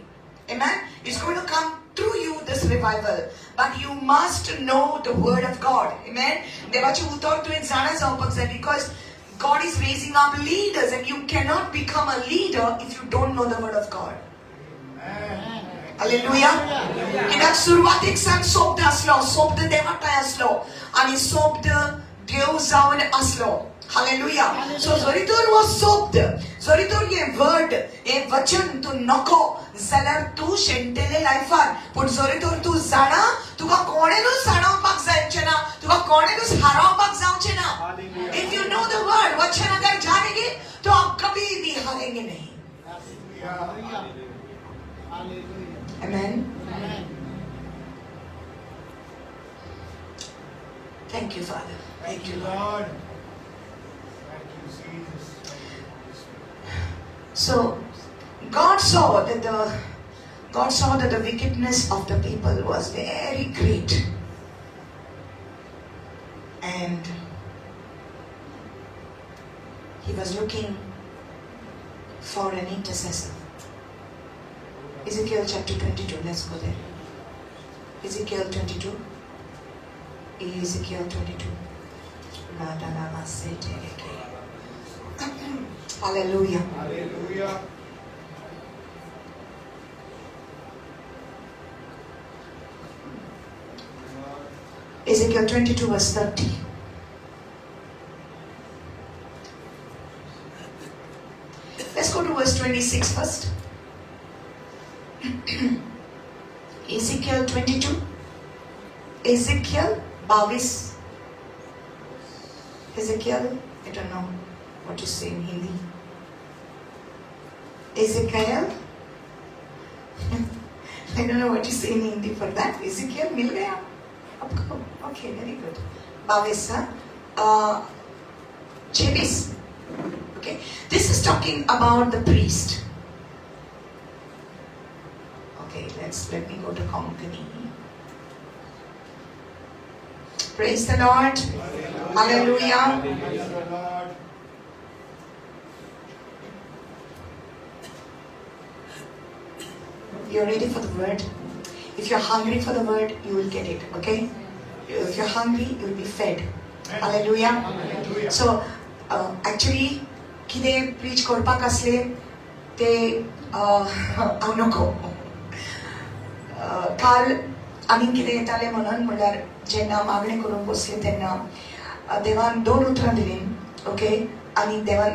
Amen. It's going to come through you, this revival, but you must know the word of God. Amen. देवाचें उतर तुवें जाणा जावपाक जाय, because God is raising up leaders and you cannot become a leader if you don't know the word of God. Hallelujah. कित्याक सुरवातीक सावन शब्द आसलो, शब्द देवाटाय आसलो आनी शब्द देव जावन आसलो। हालेलुया। सो जरी तर हो शब्द, जरी तर हे वर्ड, हे वचन तूं नको जाल्यार तूं शेणटेले लायफान, पूण जरी तर तूं जाणा तुका कोणेनूच जाणोवपाक जायचें ना, तुका कोणेनूच हारोवपाक जावचें ना। If you know the word, वचन अगर जानेंगे तो आप कभी भी हारेंगे नहीं। Hallelujah. Hallelujah. Amen. Amen. Thank you, Father. Thank you, Lord. Thank you, Jesus. Thank you, Holy Spirit. So God saw that the wickedness of the people was very great. And he was looking for an intercessor. Ezekiel chapter 22, let's go there. Ezekiel 22. Ezekiel 22. Hallelujah. Hallelujah. Ezekiel 22 verse 30. Let's go to verse 26 first. Ezekiel 22. Ezekiel 22. Ezekiel, I don't know what to say in Hindi. Ezekiel. I don't know what to say in Hindi for that. Ezekiel मिल गया आपको? Okay, very good. 22, हाँ? 26. Okay, this is talking about the priest. Okay, let me go to Konkani. Praise the Lord. Hallelujah. Praise the Lord. You're ready for the word? If you're hungry for the word, you will get it, okay? If you hungry, you will be fed. Hallelujah. So actually कितें preach करपाक आसले ते हांव नको. काल आनीक कितें येतालें म्हणून, म्हणल्यार जेन्ना मागणें करूंक बसली तेन्ना देवान दोन उतरां दिलीं, ओके. आनी देवान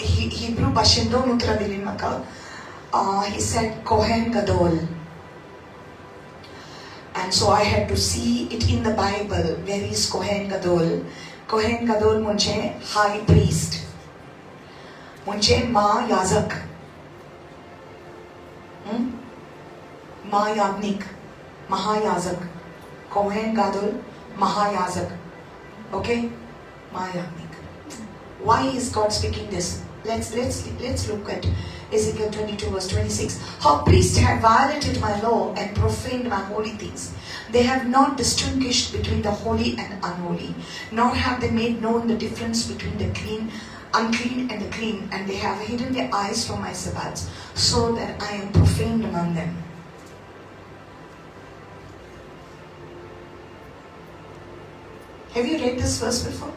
हिब्रू भाशेन दोन उतरां दिलीं म्हाका. He said Kohen Gadol. And so I had to see it in the Bible. Where is Kohen Gadol? Kohen Gadol म्हणजे हाय प्रीस्ट, म्हणजे महायाजक, महायाज्ञिक, महायाजक. कोहेन गदोल, महायाजक, okay, महायाज्ञिक. Why is God speaking this? Let's look at Ezekiel 22 verse 26. How priests have violated my law and profaned my holy things. They have not distinguished between the holy and unholy, nor have they made known the difference between the clean, unclean and the clean, and they have hidden their eyes from my Sabbaths, so that I am profaned among them. Have you read this verse before?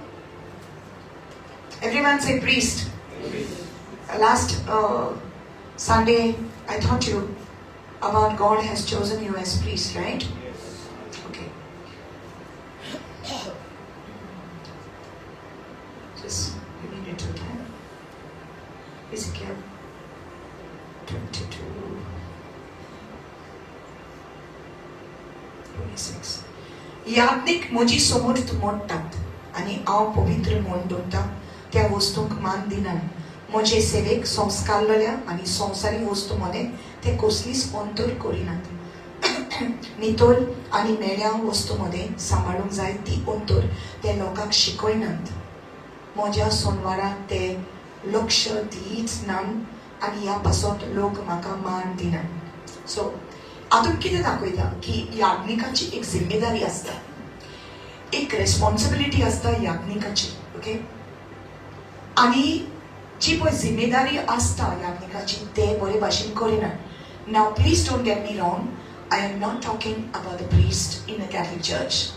Everyone say priest. Last Sunday, I taught you about God has chosen you as priest, right? Yes. Okay. Just give me a little time. Ezekiel 22, 26. याज्ञिक म्हजी समर्थ मोडटात आनी हांव पवित्र म्हूण दवरता त्या वस्तूंक मान दिना. म्हजे सेवेक संस्कारलेल्या आनी संवसारी वस्तू मदें ते कसलीच अंतर करिनात. नितळ आनी मेळ्या वस्तू मदें सांबाळूंक जाय ती अंतर ते लोकांक शिकयनात. म्हज्या सोनवाराक ते लक्ष दीच ना आनी ह्या पासत लोक म्हाका मान दिनात. सो हातूंत कितें दाखयता की याज्ञिकाची एक जिम्मेदारी आसता, एक रेस्पॉन्सिबिलिटी आसता याज्ञिकाची, ओके. आनी जी पळय जिम्मेदारी आसता याज्ञिकाची ते बरे भाशेन करिनात. Now please don't get me wrong, I am not talking about the priest in the Catholic Church.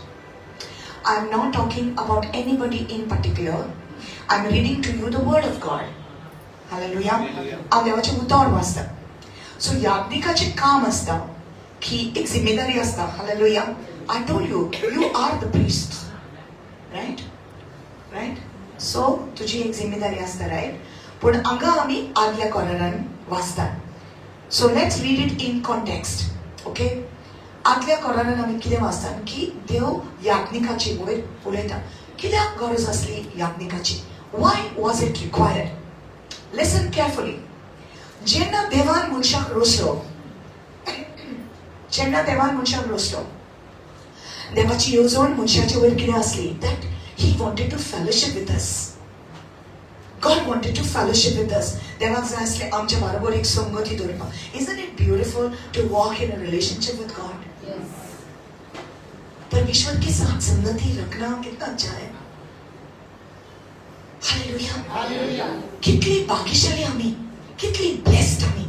I am not talking about anybody in particular. I am reading to you the word of God. Hallelujah. हांव देवाचें उतर वाचता. So याज्ञिकाचें काम आसता की एक जिम्मेदारी आसता. Hallelujah. I told you, you are the priest, right? Right. So तुजी एक जिम्मेदारी आसता, रायट? पूण हांगा आमी आदल्या कोरारान वाचतात. So let's read it in context, okay. आदल्या कोरारान आमी कितें वाचतात की देव याज्ञिकाची वयर उलयता. कित्याक गरज आसली याज्ञिकाची? Why was it required? Listen carefully. जेन्ना देवान मनशाक रोसलो, जेन्ना देवान मनशाक रोसलो, देवाची येवजण मनशाचे वयर कितें आसली? That he wanted to fellowship with us. God wanted to fellowship with us. देवाक जाय आसलें आमच्या बरोबर एक संगती दवरपाक. Isn't it beautiful to walk in a relationship with God? परमेश्वर के साथ संगति रखना कितना अच्छा है. हालेलुया. कितली भाग्यशाली आमी, कितली ब्लेस्ड आमी.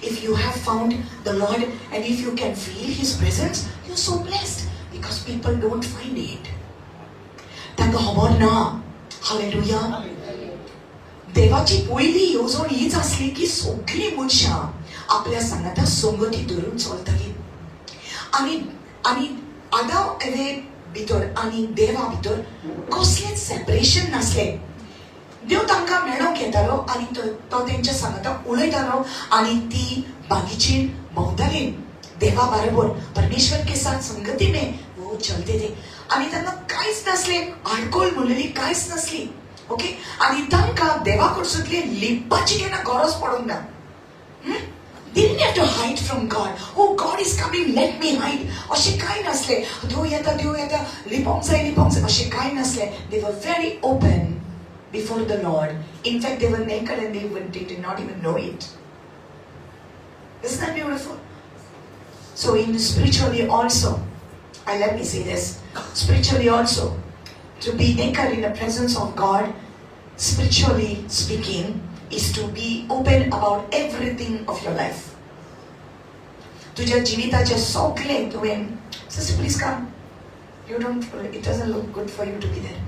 If you have found the Lord and if you can feel His presence, you're so blessed, because people don't find it. तांकां खबर ना. हालेलुया. देवाची पयली येवजण हीच आसली की सगळीं मनशां आपल्या सांगाता संगती धरून चलताली. आनी आदाव एवे भितर आनी देवा भितर कसलेंच सेपरेशन नासलें. देव तांकां मेळोंक येतालो आनी तो तेंच्या सांगाता उलयतालो आनी ती बागीचेर भोंवताली देवा बरोबर. परमेश्वर के साथ संगती में वो चलते थे. आनी तांकां कांयच नासलें, आडकोळ म्हणलेली कांयच नासली, ओके. आनी तांकां देवा कडसूंतली लिपपाची केन्ना गरज पडूंक ना. They didn't have to hide from God. Oh, God is coming, let me hide. अशें कांय नासलें. देव येता, देव येता, लिपोंक जाय, लिपोंक जाय, अशें कांय नासलें. They were very open before the Lord. In fact, they were naked and they did not even know it. Isn't that beautiful? So in spiritually also, I let me say this, spiritually also, to be naked in the presence of God, spiritually speaking, is to be open about everything of your life. तुझ्या जिविताचे सगळे तुवें, sister please come, You don't, it doesn't look good for you to be there.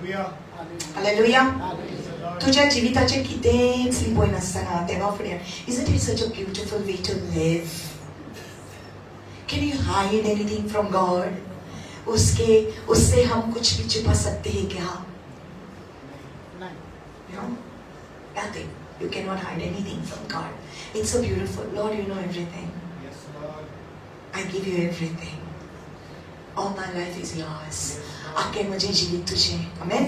Hallelujah. Hallelujah. Praise the Lord. तुझ्या जिविताचे कितेंच लिपय नासतना देवा फुडें. Isn't it such a beautiful way to live? Can you hide anything from God? उसके उससे हम कुछ भी छुपा सकते हैं क्या? No, nothing. You cannot hide anything from God. It's so beautiful. Lord, you know everything. Yes, Lord. I give you everything. All my life is yours. आखे म्हजें जिवीत तुजें. आमेन.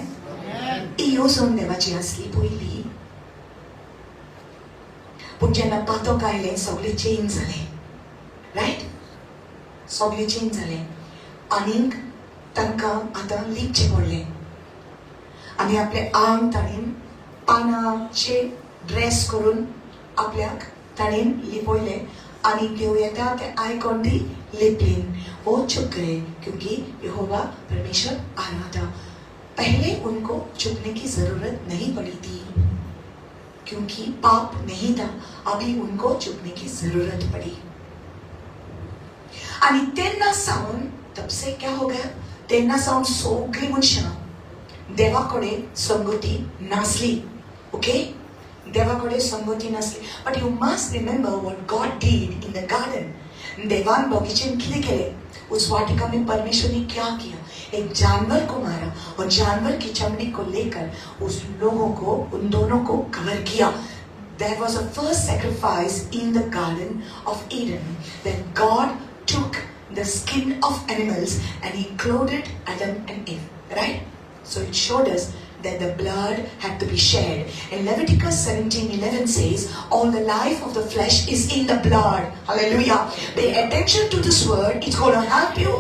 ही येवजण देवाची आसली पयली, पूण जेन्ना पातक आयलें सगळें चेंज जालें, रायट? सगळें चेंज जालें आनीक तांकां आतां लिपचें पडलें आनी आपलें आंग ताणें पानाचे ड्रेस करून आपल्याक ताणें लिपयलें आनी देव येता ते आयकून ती लिपलीन. वो छुप गए क्योंकि यहोवा परमेश्वर आ रहा था. पहले उनको छुपने की जरूरत नहीं पड़ी थी क्योंकि पाप नहीं था. अभी उनको छुपने की जरूरत पड़ी. आणि तेन्ना सावन, तब से क्या हो गया? तेन्ना सावन सगळीं मनशां देवा कडेन संगती नासली. ओके, देवा कडेन संगती नासली. But you must remember what God did in the garden. देवान बगीचे में कितें केलें? उस वाटिका में परमेश्वर ने क्या किया? एक जानवर को मारा और जानवर की चमड़ी को लेकर उस लोगों को, उन दोनों को कवर किया. There was a first sacrifice in the Garden of Eden. Then God took the skin of animals and he clothed Adam and Eve, right? So it showed us that the blood had to be shed. And Leviticus 17:11 says, all the life of the flesh is in the blood. Hallelujah. Pay attention to this word. It's going to help you.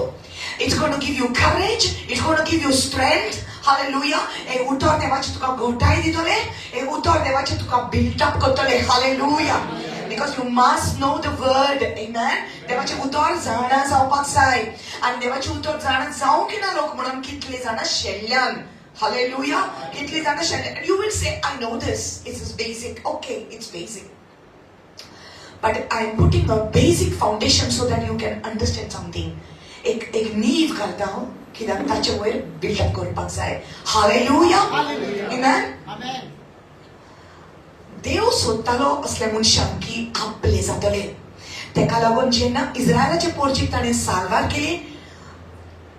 It's going to give you courage. It's going to give you strength. Hallelujah. हे उतर देवाचे तुका घटाय दितले. हे उतर देवाचे तुका बिल्ट अप करतले. Hallelujah. Because you must know the word. Amen. देवाचे उतर जाणा जावपाक जाय. आनी देवाचे उतर जाणा जावंक ना लोक म्हणून कितले जाणां शेल्ल्यान. Hallelujah. कितले जाणां शेल्ल्यान. You will say, I know this. It's basic. Okay, it's basic. But I am putting a basic foundation so that you can understand something. एक एक नीव घालता हांव कित्याक ताचे वयर बिल्डअप करपाक जाय. Hallelujah. Amen. देव सोदतालो असल्या मनशांक की आपले जातले. तेका लागून जेन्ना इस्रायलाचे पोर्चीक ताणें साल्वार केली,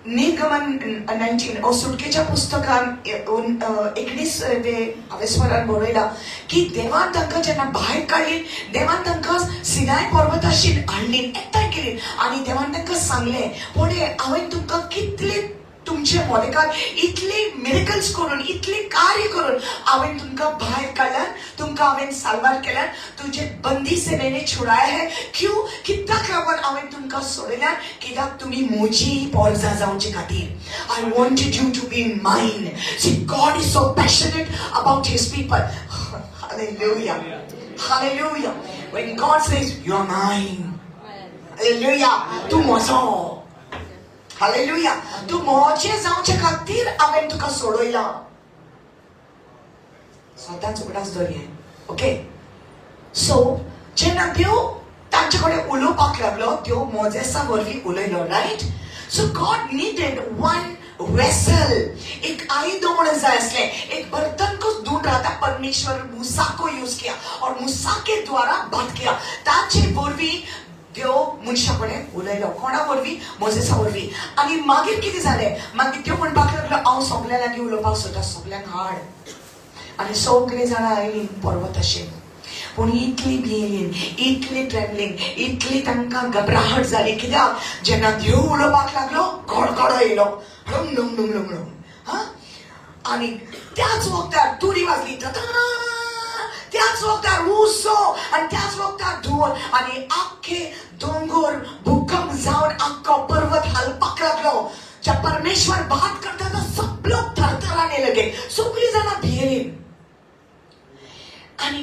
निर्गमन 19 ओ सुटकेच्या पुस्तकान 19 ते हांवें स्वरान बरयला की देवान तांकां जेन्ना भायर काडली, देवान तांकां सिनाय पर्वताशीन हाडली, एकठांय केली आनी देवान तांकां सांगलें, पळय हांवें तुमकां कितले तुमचे मोदेकार इतले मिरेकल्स करून, इतले कार्य करून हांवें तुमकां भायर काडल्यान, तुमकां हांवें साल्वार केल्यान, तुझे बंदी से मैंने छुड़ाया है. क्यों? कित्याक लागून हांवें तुमकां सोडयल्यान? कित्याक तुमी म्हजी पोरजां जावचे खातीर. I wanted you to be mine. See, God is so passionate about his people. Hallelujah. Hallelujah. When God says, you are mine. Hallelujah. तूं म्हजो. हालेलुया. तूं म्हजें जावचे खातीर हांवें तुका सोडयला. स्वताच उगडास दवरया. ओके, सो जेन्ना देव तांचे कडेन उलोवपाक लागलो, देव मोजेसा वरवीं उलयलो, right? So God needed one vessel. एक आयदोण जाय आसलें. एक बर्तन को ढूंढ रहा था परमेश्वर. मूसा को यूज किया और मूसा के द्वारा बात किया. ताचे वरवीं देव मनशा कडेन उलयलो. कोणा वरवीं? मोजेसा वरवीं. आनी मागीर कितें जालें? मागीर देव म्हणपाक लागलो, हांव सगल्या लागीं उलोवपाक सोदता, सगल्यांक हाड. आनी सगळीं जाणां आयलीं पर्वताचेर. पूण इतली भियेलीं, इतली ट्रेमलिंग, इतली तांकां घबराहट जाली. कित्याक? जेन्ना देव उलोवपाक लागलो, गडगडो येयलो, ढुंग ढुंग ढुंग ढुंग ढुंग. हा, आनी त्याच वखदार तुरी वाजली, त्याच वखदार उजो आनी त्याच वखदार धुंवर आनी आख्खे दोंगर भूकंप जावन आख्खो पर्वत हालपाक लागलो. जब परमेश्वर बात करता था, सब लोग थरथराने लगे. सगळीं जाणां भियेलीं आनी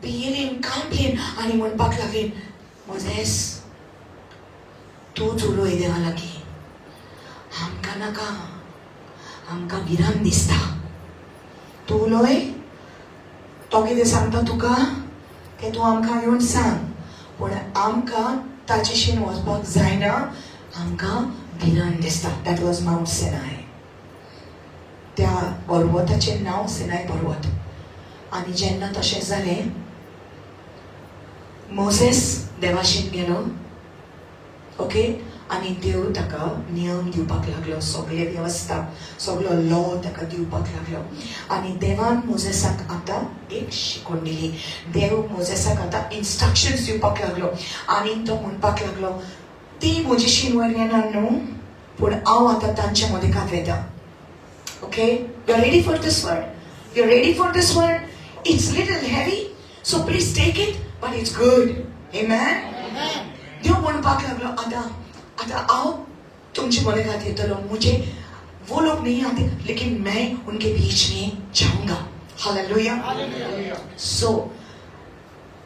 भियेलीं, कांपलीं आनी म्हणपाक लागलीं, मोजेस, तूंच उलय देवा लागीं, आमकां नाका, आमकां भिरांत दिसता. तूं उलय, तो कितें सांगता तुका तें तूं आमकां येवन सांग, पूण आमकां ताचेशीन वचपाक जायना, आमकां भिरांत दिसता. That was Mount Sinai. त्या पर्वताचें नांव सिनाय पर्वत. आनी जेन्ना तशें जालें, मोजेस देवाशीन गेलो, ओके, आनी देव ताका नियम दिवपाक लागलो, सगळे वेवस्था, सगलो लॉ ताका दिवपाक लागलो. आनी देवान मोजेसाक आतां एक शिकवण दिली. देव मोजेसाक आतां इन्स्ट्रक्शन्स दिवपाक लागलो आनी तो म्हणपाक लागलो, ती म्हजीशीन वयर येना न्हू, पूण हांव आतां तांच्या मदें वयता. Okay, you are ready for this word? You are ready for this word? It's little heavy, so please take it, but it's good. Amen. देव म्हणपाक लागलो, आतां आतां हांव तुमचे मदें येतलो. मुझे वो लोग नहीं आते, लेकिन मैं उनके बीच में जाऊंगा. Hallelujah. So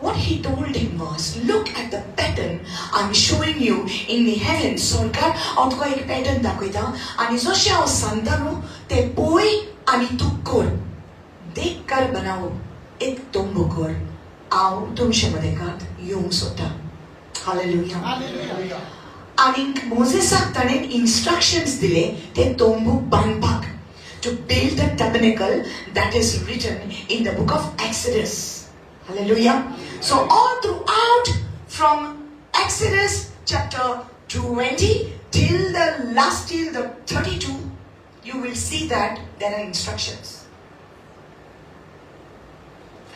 what he told him was, look at the pattern I'm showing you in the heavens. स्वर्गार हांव तुका एक पॅटर्न दाखयता आनी जशें हांव सांगता न्हू ते पळय आनी तूं कर. देख कर बनाओ, एक तंबू कर. हांव तुमचे मदेकात येवंक सोदता. हालेलुया. आनी मोजेसाक ताणें इन्स्ट्रक्शन्स दिले ते तंबू बांदपाक, to build the tabernacle that is written in the book of Exodus. Hallelujah. So all throughout from Exodus chapter 20 till the last, till the 32, you will see that there are instructions.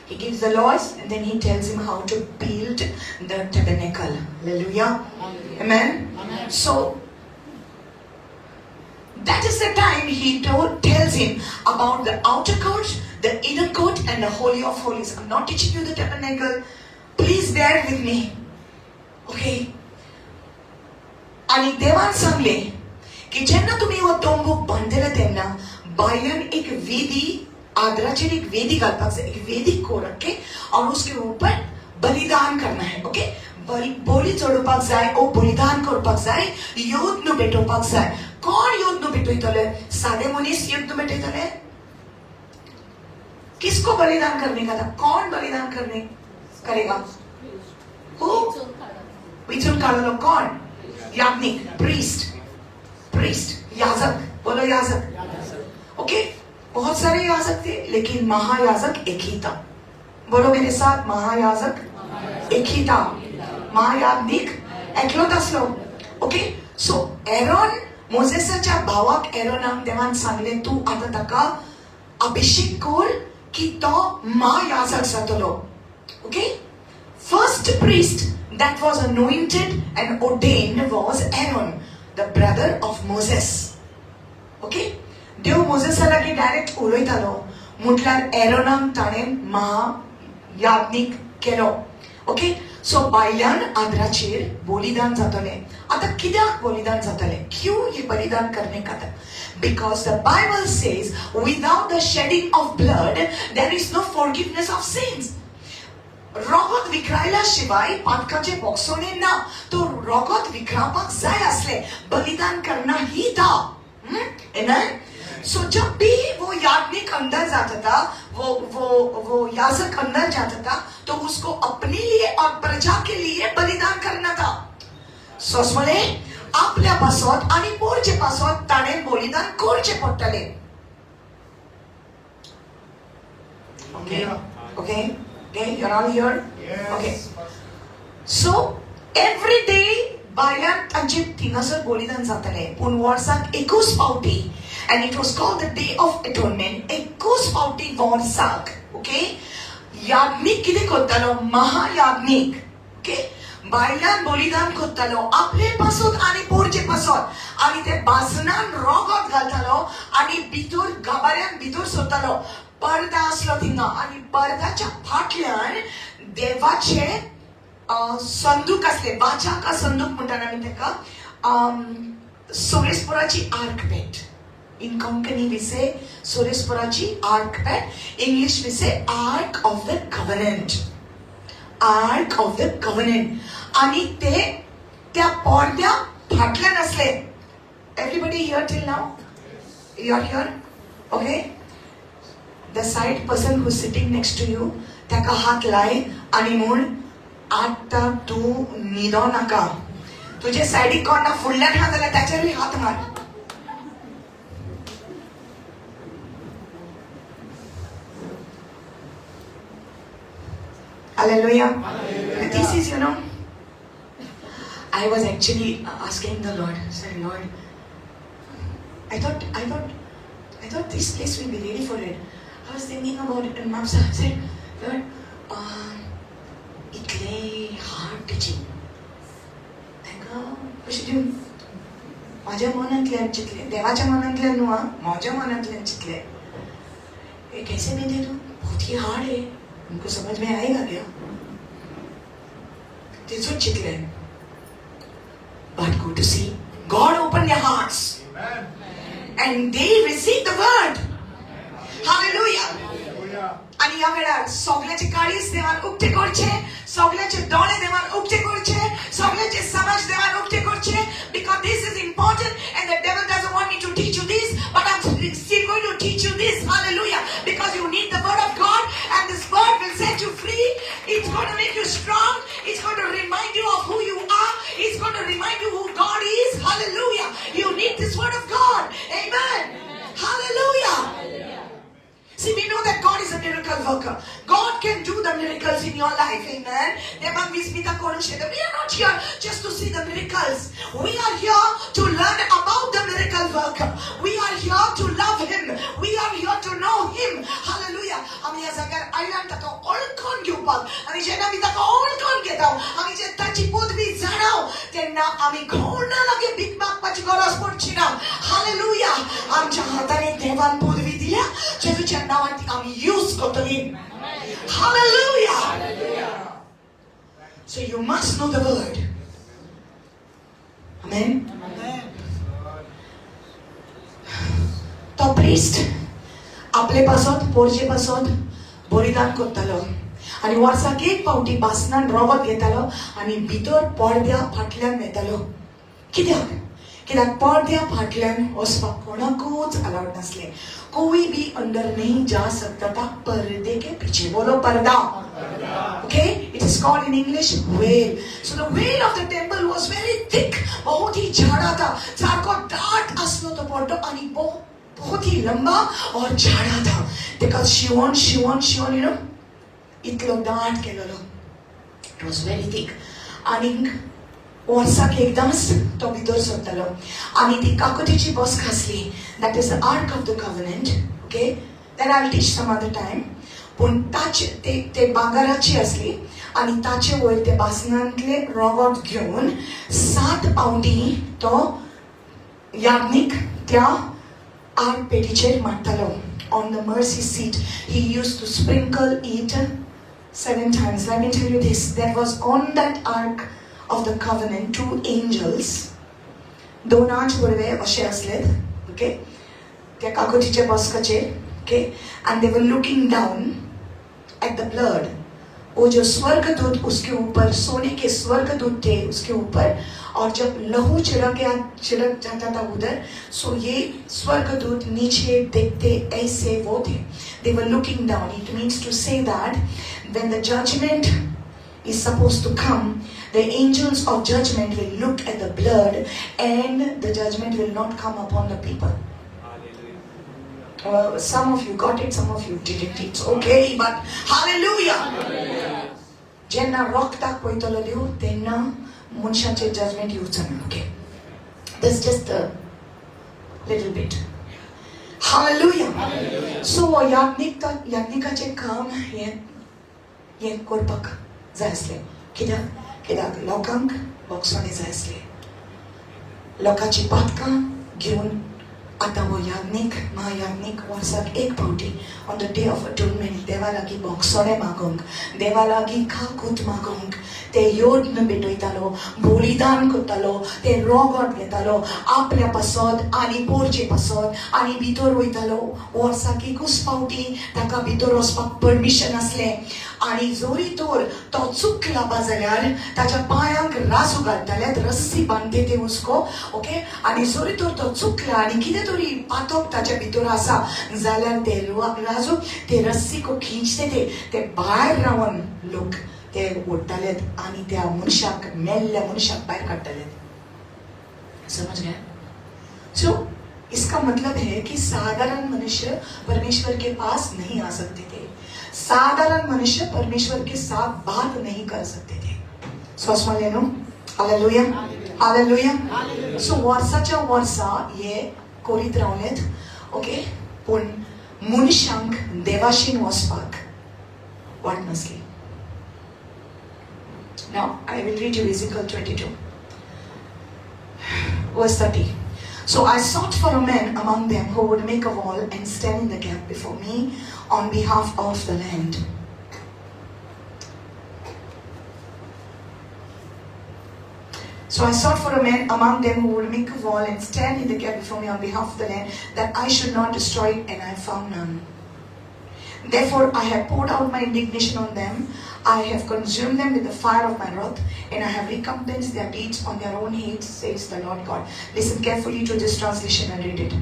He gives the laws and then he tells him how to build the tabernacle. Hallelujah. Amen. Amen. So that is the time he tells him about the outer court, the inner court, and the Holy of Holies. I'm not teaching you the tabernacle. Please bear with me. Okay. आणि देवान सांगले की जेन्ना तुमी हो तंबू बांदतले तेन्ना भायल्यान एक वेदी, आदराचेर एक वेदी घालपाक जाय. एक वेदी को रख के और उसके ऊपर बलिदान करना है. ओके, बळी चडोवपाक जाय ओ बलिदान करपाक जाय, यज्ञ पेटोवपाक जाय. कोण यज्ञ पेटयतले? सादे मनीस यज्ञ पेटयतले? किसको बलिदान करने का था? कौन बलिदान करने करेगा? Who? विचून काढलो कोण? याज्ञिक, प्रीस्ट, प्रीस्ट, याजक. बोलो याजक. ओके, बहुत सारे याजक थे, लेकिन महायाजक एक ही था. बोलो मेरे साथ, महायाजक एक ही था. महायाज्ञिक एकलोच आसलो. ओके, सो एरॉन, मोजेसाच्या भावाक एरोनाक देवान सांगलें, तूं आतां ताका अभिषेक कर की तो महायाजक जातलो. Okay, first priest that was anointed and ordained was Aaron, the brother of Moses. Okay, देव मोजेसा लागीं डायरेक्ट उलयतालो, म्हटल्यार एरोनाक ताणें महायाज्ञीक केलो. ओके, सो भायल्यान आदराचेर बलिदान जातलें. आतां कित्याक बलिदान जातलें? क्यों ये बलिदान करने का था? Because the Bible says without the shedding of blood there is no forgiveness of sins. रगत विखरायल्या शिवाय पातकाचे भोगसणे ना. तो रगत विखरावपाक जाय आसले, बलिदान करना ही था. Amen? सो जब भी वो याज्ञिक अंदर जाता था, वो याजक अंदर जाता था, तो उसको अपने लिए और प्रजा के लिए बलिदान करना था. सोसमले आपल्या पासत आणि पोरचे पासत ताणें बलिदान करचें पडटलें. Okay, okay, okay, you're all here? Yes. Okay. So every day भायल्यान तांचे थिंगासर बलिदान जातालें, पूण वर्साक एकूच फावटी, and it was called the Day of Atonement, एकूच फावटी वर्साक. ओके, याज्ञीक कितें करतालो? महायाज्ञीक, ओके, भायल्यान बलिदान करतालो आपले पासत आनी पोरचे पासत, आनी ते बासनान रगत घालतालो आनी भितर गाबाऱ्यान भितर सरतालो. पर्दा आसलो थिंगा आनी पर्दाच्या फाटल्यान देवाचे संदूक आसले. वाचा का संदूक म्हणटात आमी ताका. सोरेस्पोराची arc pet. In Konkani we say सोरेस्पोराची arc pet, English we say Ark of the Covenant. Ark of the Covenant. आनी ते त्या पडद्या फाटल्यान आसले. Everybody here till now? You are here? Okay, the side person who sitting next to you, ताका हात लाय आनी म्हूण आतां तूं न्हिदो नाका. तुजे सायडीक कोण ना, फुडल्यान आहा जाल्यार ताचेरूय हात मार. Hallelujah. This is, you know, I was actually asking the Lord, say, Lord, I thought this place will be ready for it. I was thinking about it and Mom said, Lord, इतलें hard teaching तांकां कशें दिवन? म्हाज्या मनांतल्यान चिंतलें, देवाच्या मनांतल्यान न्हू आं, म्हज्या मनांतल्यान चिंतलें, ये कैसे मैं दे दूँ? बहुत ही हार्ड है, उनको समझ में आएगा क्या? तेजूच चिंतलें. But go to see, God opened their hearts. Amen. And they received the word. Hallelujah. Hallelujah. आनी ह्या वेळार सगळ्याचे काळीज देवान उक्ते करचे, सगळ्याचे दोळे देवान उक्ते करचे, सगळ्याचे समज देवान उक्ते करचे, because this is important and the devil doesn't want me to teach you this, but I'm still going to teach you this. Hallelujah. Because you need the word of God, and this word will set you free. It's going to make you strong. It's going to remind you of who you are. It's going to remind you who God is. Hallelujah. You need this word of God. Amen. Hallelujah. See, we know that God is a miracle worker. God can do the miracles in your life. Amen. देवान विस्मिता करूंक शकता. We are not here just to see the miracles. We are here to learn about the miracle worker. We are here to love Him. We are here to know Him. Hallelujah. आमी ह्या जाग्यार आयल्यान ताका ओळखून घेवपाक, आनी जेन्ना आमी ताका ओळखून घेता, आमी जे ताची पदवी जाणाव, तेन्ना आमी कोणा लागीं भीक मागपाची गरज पडची ना. हालेलुया. आमच्या हातांनी देवान पदवी दिल्या, जेजूच्या नांवान ती आमी यूज करतली. Hallelujah. So you must know the word. Amen. तो प्रिस्ट आपले पासत, पोरजे पासत बलिदान करतालो आनी वर्साक एक फावटी बासनान रगत घेतालो आनी भितर पडद्या फाटल्यान वेतालो. कित्याक? कित्याक पडद्या फाटल्यान वचपाक कोणाकूच अलावड नासलें. कोई भी अंदर नहीं जा सकता था पर्दे के पीछे. बोलो, पर्दा. Okay, it is called in English veil. So the veil of the temple was very thick. बहुत ही जाड़ा था, सारको दाट आसलो तो पड्डो आनी बहुत बहुत ही लंबा और जाड़ा था. ताका शिवण शिवण शिवण you know इतलो दाट केलेलो. It was very thick. आनी वर्साक एकदांच तो भितर सरतालो आनी ती काकुतीची बसका आसली, that is the Ark of the Covenant, okay, that I teach some other time. पूण ताचे ते ते भांगराची आसली आनी ताचे वयर ते बासनांतले रगत घेवन सात पावटी तो याज्ञीक त्या आर्क पेटीचेर मारतालो. On the mercy seat he used to sprinkle it seven times. Let me tell you this. There was on that Ark of the Covenant two angels. दोन आठ वळवे अशे आसलेत, ओके, त्या काकुतीच्या बसकाचेर, okay, and they were looking down at the blood. वो जो स्वर्गदूत उसके ऊपर, सोने के स्वर्गदूत थे उसके ऊपर, और जब लहू छिड़क गया, छिड़क जाता था उधर, सो ये स्वर्गदूत नीचे देखते ऐसे वो थे. They were looking down. It means to say that when the judgment is supposed to come, the angels of judgment will look at the blood and the judgment will not come upon the people. Some of you got it, some of you didn't. It's okay, but hallelujah. जेन्ना रक्ताक पळयतलो देव, तेन्ना मनशाचेर judgement येवचो ना. Okay, this just little bit. Hallelujah. So याज्ञिक, याज्ञिकाचें काम हें हें करपाक जाय आसलें. कित्याक? कित्याक लोकांक भोगसणे जाय आसले. लोकांची पातकां घेवन आतां हो याज्ञीक, महायाज्ञीक वर्साक एक फावटी on the Day of Atonement देवा लागीं भोगसणे मागोंक, देवा लागीं काकूत मागोंक ते यज्ञ भेटयतालो, बलिदान करतालो, ते रगत घेतालो आपल्या पासत आनी पोरचे पासत आनी भितर वयतालो. वर्साक एकूच फावटी ताका भितर वचपाक परमिशन आसलें. आनी जरी तर तो चुकला बा जाल्यार ताच्या पांयांक राजू घालताले, रस्सी बांदते ते उसको, ओके. आनी जरी तर तो चुकला आनी कितें तरी पातक ताच्या भितर आसा जाल्यार ते राजू, ते रस्सी को खींचते थे, ते भायर रावन लोक ते ओडटालेत आनी त्या मनशाक, मेल्ल्या मनशाक भायर काडटाले. समझ गए? सो इसका मतलब है कि साधारण मनुष्य परमेश्वर के पास नहीं आ सकते थे. साधारण मनुष्य परमेश्वर के साथ बात नहीं कर सकते थे. सोसमले न्हू? Hallelujah, hallelujah. सो वर्साच्या वर्सा हे करीत रावलेत. ओके, पूण मनशांक देवाशीन वचपाक वाट नासली. Now I will read you Ezekiel 22, verse 30. So I sought for a man among them who would make a wall and stand in the gap before me on behalf of the land. So I sought for a man among them who would make a wall and stand in the gap before me on behalf of the land, that I should not destroy it, and I found none. Therefore I have poured out my indignation on them. I have consumed them with the fire of my wrath, and I have recompensed their deeds on their own heads, says the Lord God. Listen carefully to this translation and read it.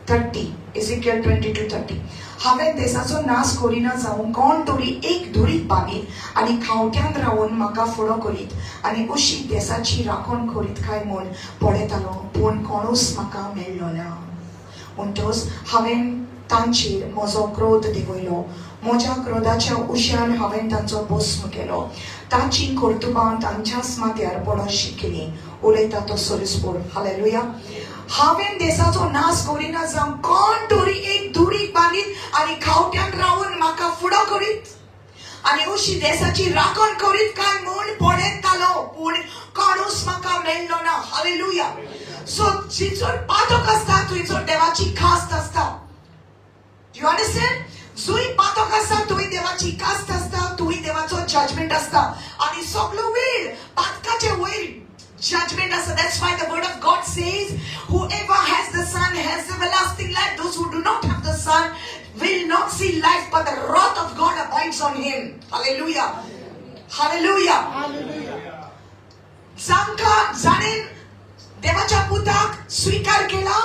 30, Ezekiel 22:30. हांवें देसाचो नाश करिना जावंक कोण तरी एक दुरीग बांदीत आनी खावट्यान रावन म्हाका फुडो करीत आनी अशी देसाची राखण करीत काय म्हूण पळयतालो, पूण कोणूच म्हाका मेळ्ळो ना. म्हणटच हांवें तांचेर म्हजो क्रोध देंवयलो. म्हज्या क्रोधाच्या उश्यान हांवें तांचो भस्म केलो. तांची कर्तुबां तांच्याच माथ्यार पडशी केली, उलयता तो सोरिस्पोर. हालेलुया. हांवें देसाचो नाश करिना जावं कोण तरी एक दुरीग बांदीत आनी खावट्यान रावन म्हाका फुडो करीत आनी अशी देसाची राखण करीत काय म्हूण पळयतालो, पूण कोणूच म्हाका मेळ्ळो ना. हालेलुया. सो जिचोर पातक आसता थंयसर देवाची खास्त आसता. You understand? जुंय पातक आसता थंय देवाची कास्त आसता, थंय देवाचो जजमेंट आसता आनी सगलो वेळ पातकाचे वयर judgment आसता. That's why the word of God says, whoever has the Son has everlasting life. Those who do not have the Son will not see life, but the wrath of God abides on him. Hallelujah. Hallelujah. जांकां जाणें देवाच्या पुताक स्वीकार केला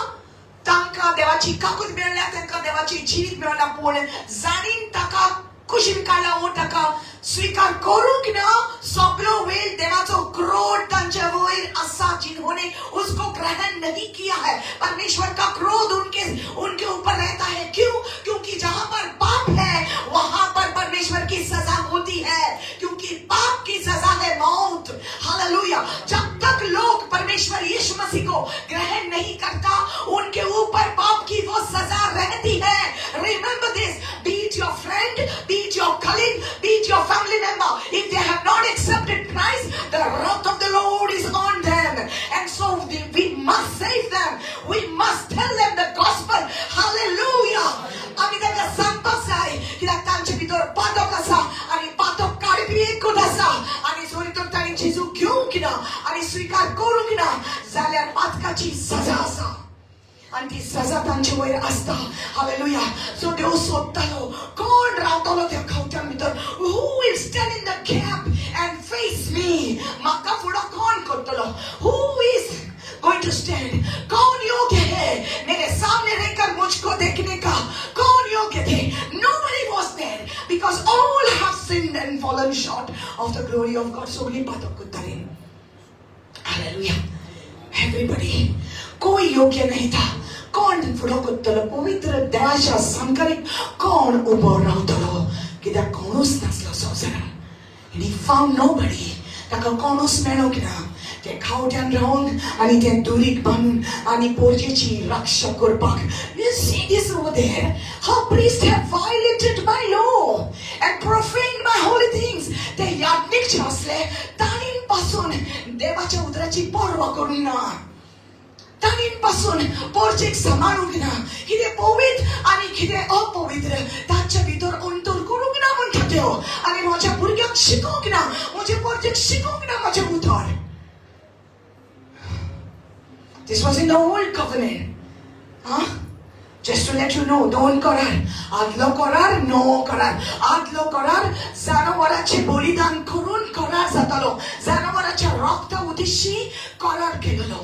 तांकां देवाची काकूत मेळ्ळ्या, तांकां देवाची जिवीत मेळ्ळा. पूण जाणीन ताका कुशीन काडला वो ताका स्वीकार करूंक ना, सगलो वेळ देवाचो क्रोध तांच्या वयर आसा. जिन्होंने उसको ग्रहण नहीं किया है, परमेश्वर का क्रोध उनके उनके ऊपर रहता है. क्यों? क्योंकि जहां पर पाप है वहां पर परमेश्वर की सजा होती है, क्योंकि पाप की सजा है मौत. हालेलुया. जब तक लोग परमेश्वर यीशु मसीह को ग्रहण नहीं करता, उनके ऊपर पाप की वो सजा रहती है. Remember this, be it your friend, be it your colleague, be it your family member, if they have not accepted Christ, the wrath of the Lord is on them. And so we must save them. We must tell them the gospel. Hallelujah. आमी तांकां सांगपाक जाय, कित्याक तांचे भितर पातक आसा आनी पातक काडपी एकूच आसा. आनी जरी तर तांणी जेजू घेवंक ना आनी स्विकार करूंक ना जाल्यार पातकाची सजा आसा आनी ती सजा तांचे वयर आसता. हालेलुया. सो देव सोदतालो कोण रावतलो त्या खावट्यां भितर. Who will stand in the gap and face me? म्हाका फुडो कोण करतलो? Who is going to stand? कौन योग्य है मेरे सामने रहकर मुझको देखने का? कौन योग्य थे? Nobody was there, because all have sinned and fallen short of the glory of God. सगळीं पातक करतालीं. हालेलुया. Everybody, कोई योग्य नहीं था. कोण फुडो करतलो? पवित्र देवाच्या सामकारीक कोण उबो रावतलो? कित्याक कोणूच नासलो संवसारान. And he found nobody. ताका कोणूच मेळोंक ना. ते खावट्यान रावन आनी ते दुरीग बांदून आनी पोरजेची रक्षा करपाक. You see this over there, how priests have violated my law and profaned my holy things. ते याज्ञिक जे आसले तांणी पासून देवाच्या उतराची पर्वा करूंक ना, तांणी पासून पोरजेक सांबाळूंक ना. कितें पवित्र आनी कितें अपवित्र ताच्या भितर अंतर करूंक ना म्हणटा देव. आनी म्हज्या भुरग्यांक शिकोवंक ना, म्हज्या पोरजेक शिकोवंक ना म्हजें उतर. This was in the old covenant. Huh? Just to let you know, दोन करार, आदलो करार, नवो करार. आदलो करार जनावराचे बलिदान करून करार जातालो, जनावराच्या रक्ता उद्देशी करार केलेलो.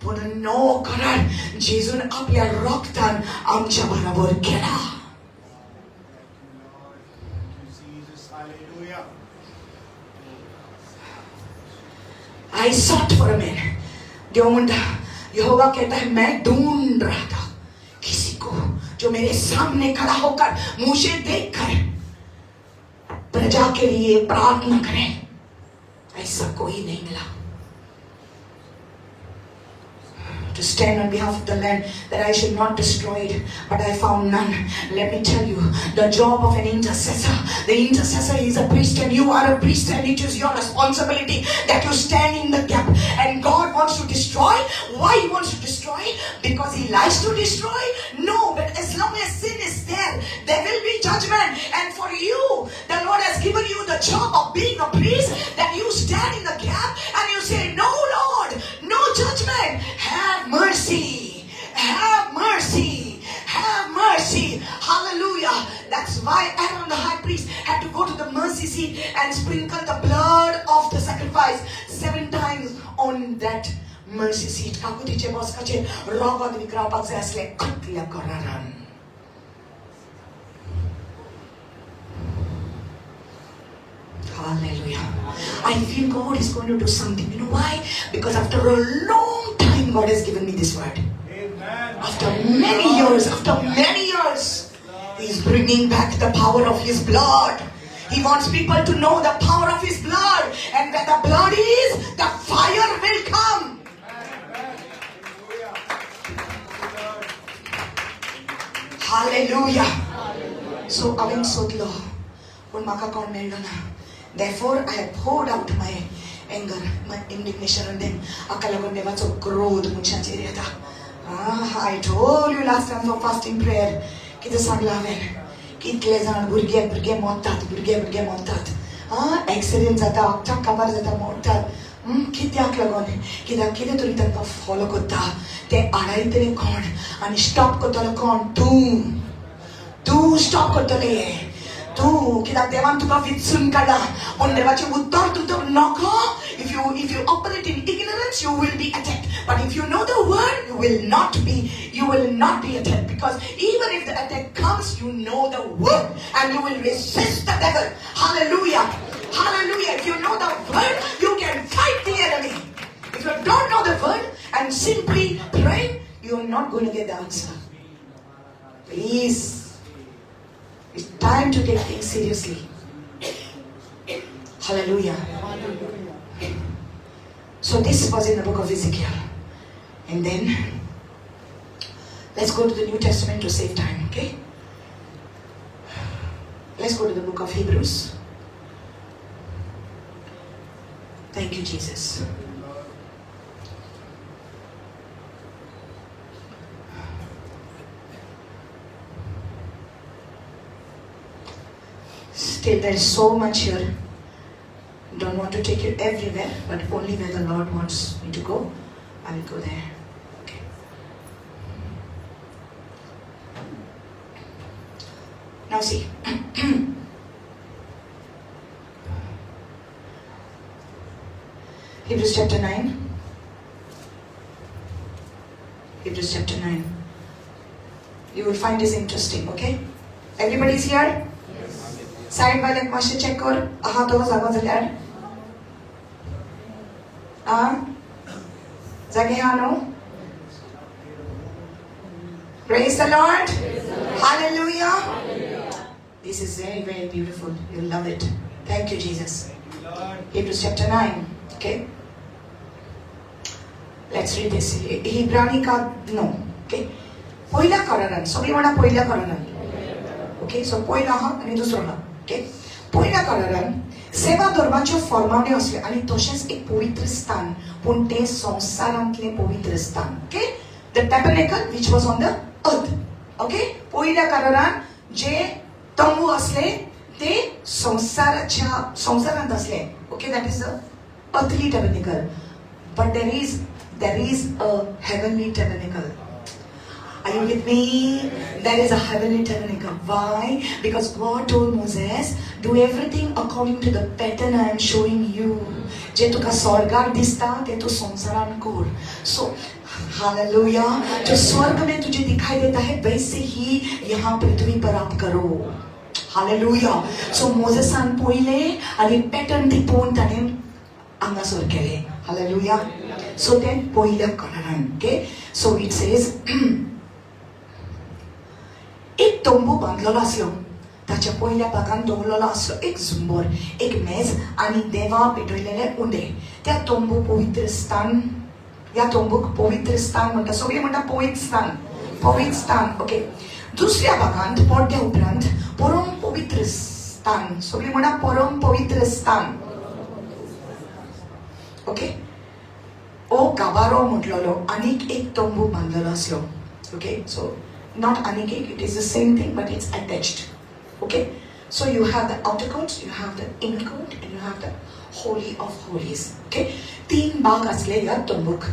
पूण नवो करार जेजून आपल्या रक्तान आमच्या बरोबर केला. Thank you, Lord. Thank you, Jesus. Hallelujah. I sought for a man. देव म्हणटा, यहोवा कहता है, मैं ढूंढ रहा था किसी को जो मेरे सामने खड़ा होकर मुझे देखकर प्रजा के लिए प्रार्थना करे. ऐसा कोई नहीं मिला. To stand on behalf of the land that I should not destroy it, but I found none. Let me tell you, the job of an intercessor, the intercessor is a priest, and you are a priest, and it is your responsibility that you stand in the gap. And God wants to destroy. Why He wants to destroy? Because He likes to destroy? No, but as long as sin is there, there will be judgment. And for you, the Lord has given you the job of being a priest, that you stand in the gap and you say, "No, Lord, no judgment. Have mercy. Have mercy. Have mercy." Hallelujah. That's why Aaron the high priest had to go to the mercy seat and sprinkle the blood of the sacrifice seven times on that mercy seat. काकुतीचे बसकाचेर रगत विकरावपाक जाय आसलें कतल्या करारान. Hallelujah. I feel God is going to do something. You know why? Because after a long time, God has given me this word. Amen. After many years, He's bringing back the power of His blood. He wants people to know the power of His blood. And where the blood is, the fire will come. Hallelujah. Thank you, Lord. Hallelujah. So हांवें सोदलो पूण म्हाका कोण मेळ्ळो ना. Therefore I have poured out my anger, my indignation on them. हाका लागून देवाचो क्रोध मनशाचेर येता. I told you last time for fasting prayer, कितें सांगलां हांवें? कितले जाण भुरगे भुरगे मोडटात, भुरगे भुरगे मोडटात, आं, एक्सिडेंट जाता, अकचाक काबार जाता, मोडटात. कित्याक लागून? कित्याक कितें तरी तांकां फॉलो करता. ते आडायतले कोण आनी स्टॉप करतलो कोण? तूं. तूं स्टॉप करतले तूं, कित्याक देवान तुका विचून काडला. पूण देवाचें उत्तर तूं तर नको. If you operate in ignorance, you will be attacked, but if you know the word, you will not be attacked, because even if the attack comes, you know the word and you will resist the devil. Hallelujah. Hallelujah. If you know the word, you can fight the enemy. If you don't know the word and simply pray, you are not going to get the answer. Please, it's time to take things seriously. Hallelujah. So this was in the book of Ezekiel. And then let's go to the New Testament to save time, okay? Let's go to the book of Hebrews. Thank you, Jesus. Lord. Still, there is so much here. Don't want to take you everywhere, but only where the Lord wants me to go, I will go there. Okay. Now see. Hebrews chapter 9. Hebrews chapter 9. You will find this interesting, okay? Everybody is here? Side वाल्याक मातशें check कर. आहा तो जागो जाल्यार आ जागे आहा न्हू? Praise the Lord. Hallelujah. This is very, very beautiful. You'll love it. Thank you, Jesus. Thank you, Lord. Hebrews chapter 9. Okay. Let's read this. इब्रानी का नो. Okay. पयल्या करारान, सगळीं म्हणा, पयल्या करारान. ओके, सो पयलो आहा आनी दुसरो आहा. ओके, पयल्या करारान सेवा धर्माच्यो फॉर्मावण्यो आसल्यो आनी तशेंच एक पवित्र स्थान, पूण तें संवसारांतलें पवित्र स्थान. Okay, the tabernacle which was on the earth. Okay, पयल्या करारान जे तंबू असले ते संवसाराच्या संवसारांत असले. Okay, that is the earthly tabernacle, but there is a heavenly tabernacle. Are you with me? There is a heavenly tabernacle. Why? Because God told Moses, "Do everything according to the pattern I am showing you." जे तुका स्वर्गार दिसता ते तू संसारान कर. So hallelujah. जो स्वर्ग में तुझे दिखाई देता है, वैसे ही यहाँ पृथ्वी पर आप करो. हालेलुया. सो मोजेसान पयले आनी पॅटर्न ती पळोवन ताणें हांगासर केलें. हालेलुया. सो तें पयल्या करारान. ओके, सो it says एक तंबू बांदलेलो आसलो, ताच्या पयल्या भागान दवरलेलो आसलो एक झुंबर, एक मेज आनी देवा पेटयलेले उंडे. त्या तंबू पवित्र स्थान, ह्या तंबूक पवित्र स्थान म्हणटा. सगळीं म्हणटा पवित्र स्थान, पवित्र स्थान. ओके, दुसऱ्या भागांत पडद्या उपरांत परम पवित्र स्थान. सगळीं म्हणटा परम पवित्र स्थान. ओके, ओ गाबारो म्हटलेलो आनीक एक तंबू बांदलेलो आसलो. ओके, सो not आनीक एक, it is the same thing but it's attached. Okay, so you have the outer court, you have the inner court and you have the holy of holies. Okay, तीन भाग आसले ह्या तंबूक.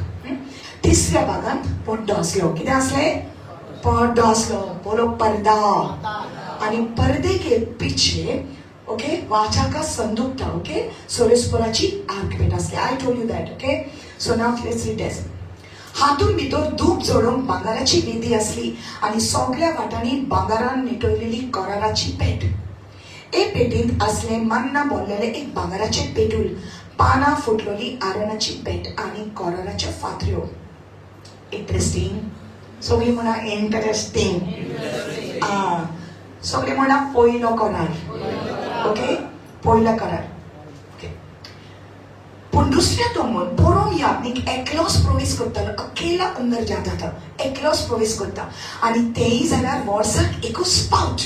तिसऱ्या भागांत पड्डो आसलो. कितें आसलें? पड्डो आसलो, बोलो पर्दा. आनी पर्दे के पीछे ओके वाचा का संदूक था. ओके, सोरेस्पोराची आर्क पेट आसली. I told you that. Okay, so now let's read this. हातून भितर धूप जळोवंक भांगराची वेदी आसली आनी सगळ्या वाटांनी भांगरान निटयलेली कराराची पेट. ए पेटींत आसलें मन्ना भरलेलें एक भांगराचें पेटूल, पानां फुटलेली आरणाची पेट आनी कराराच्यो फातऱ्यो. इंट्रस्टींग. सगळीं म्हणा इंट्रस्टींग. सगळीं म्हणा पयलो करार. ओके, पयलो करार. ओके, पूण दुसऱ्या तंबून परम याज्ञीक एकलोच प्रवेश करतालो. अकेला अंदर जाता था, एकलोच प्रवेश करता. आनी तेय जाल्यार वर्साक एकूच पावट,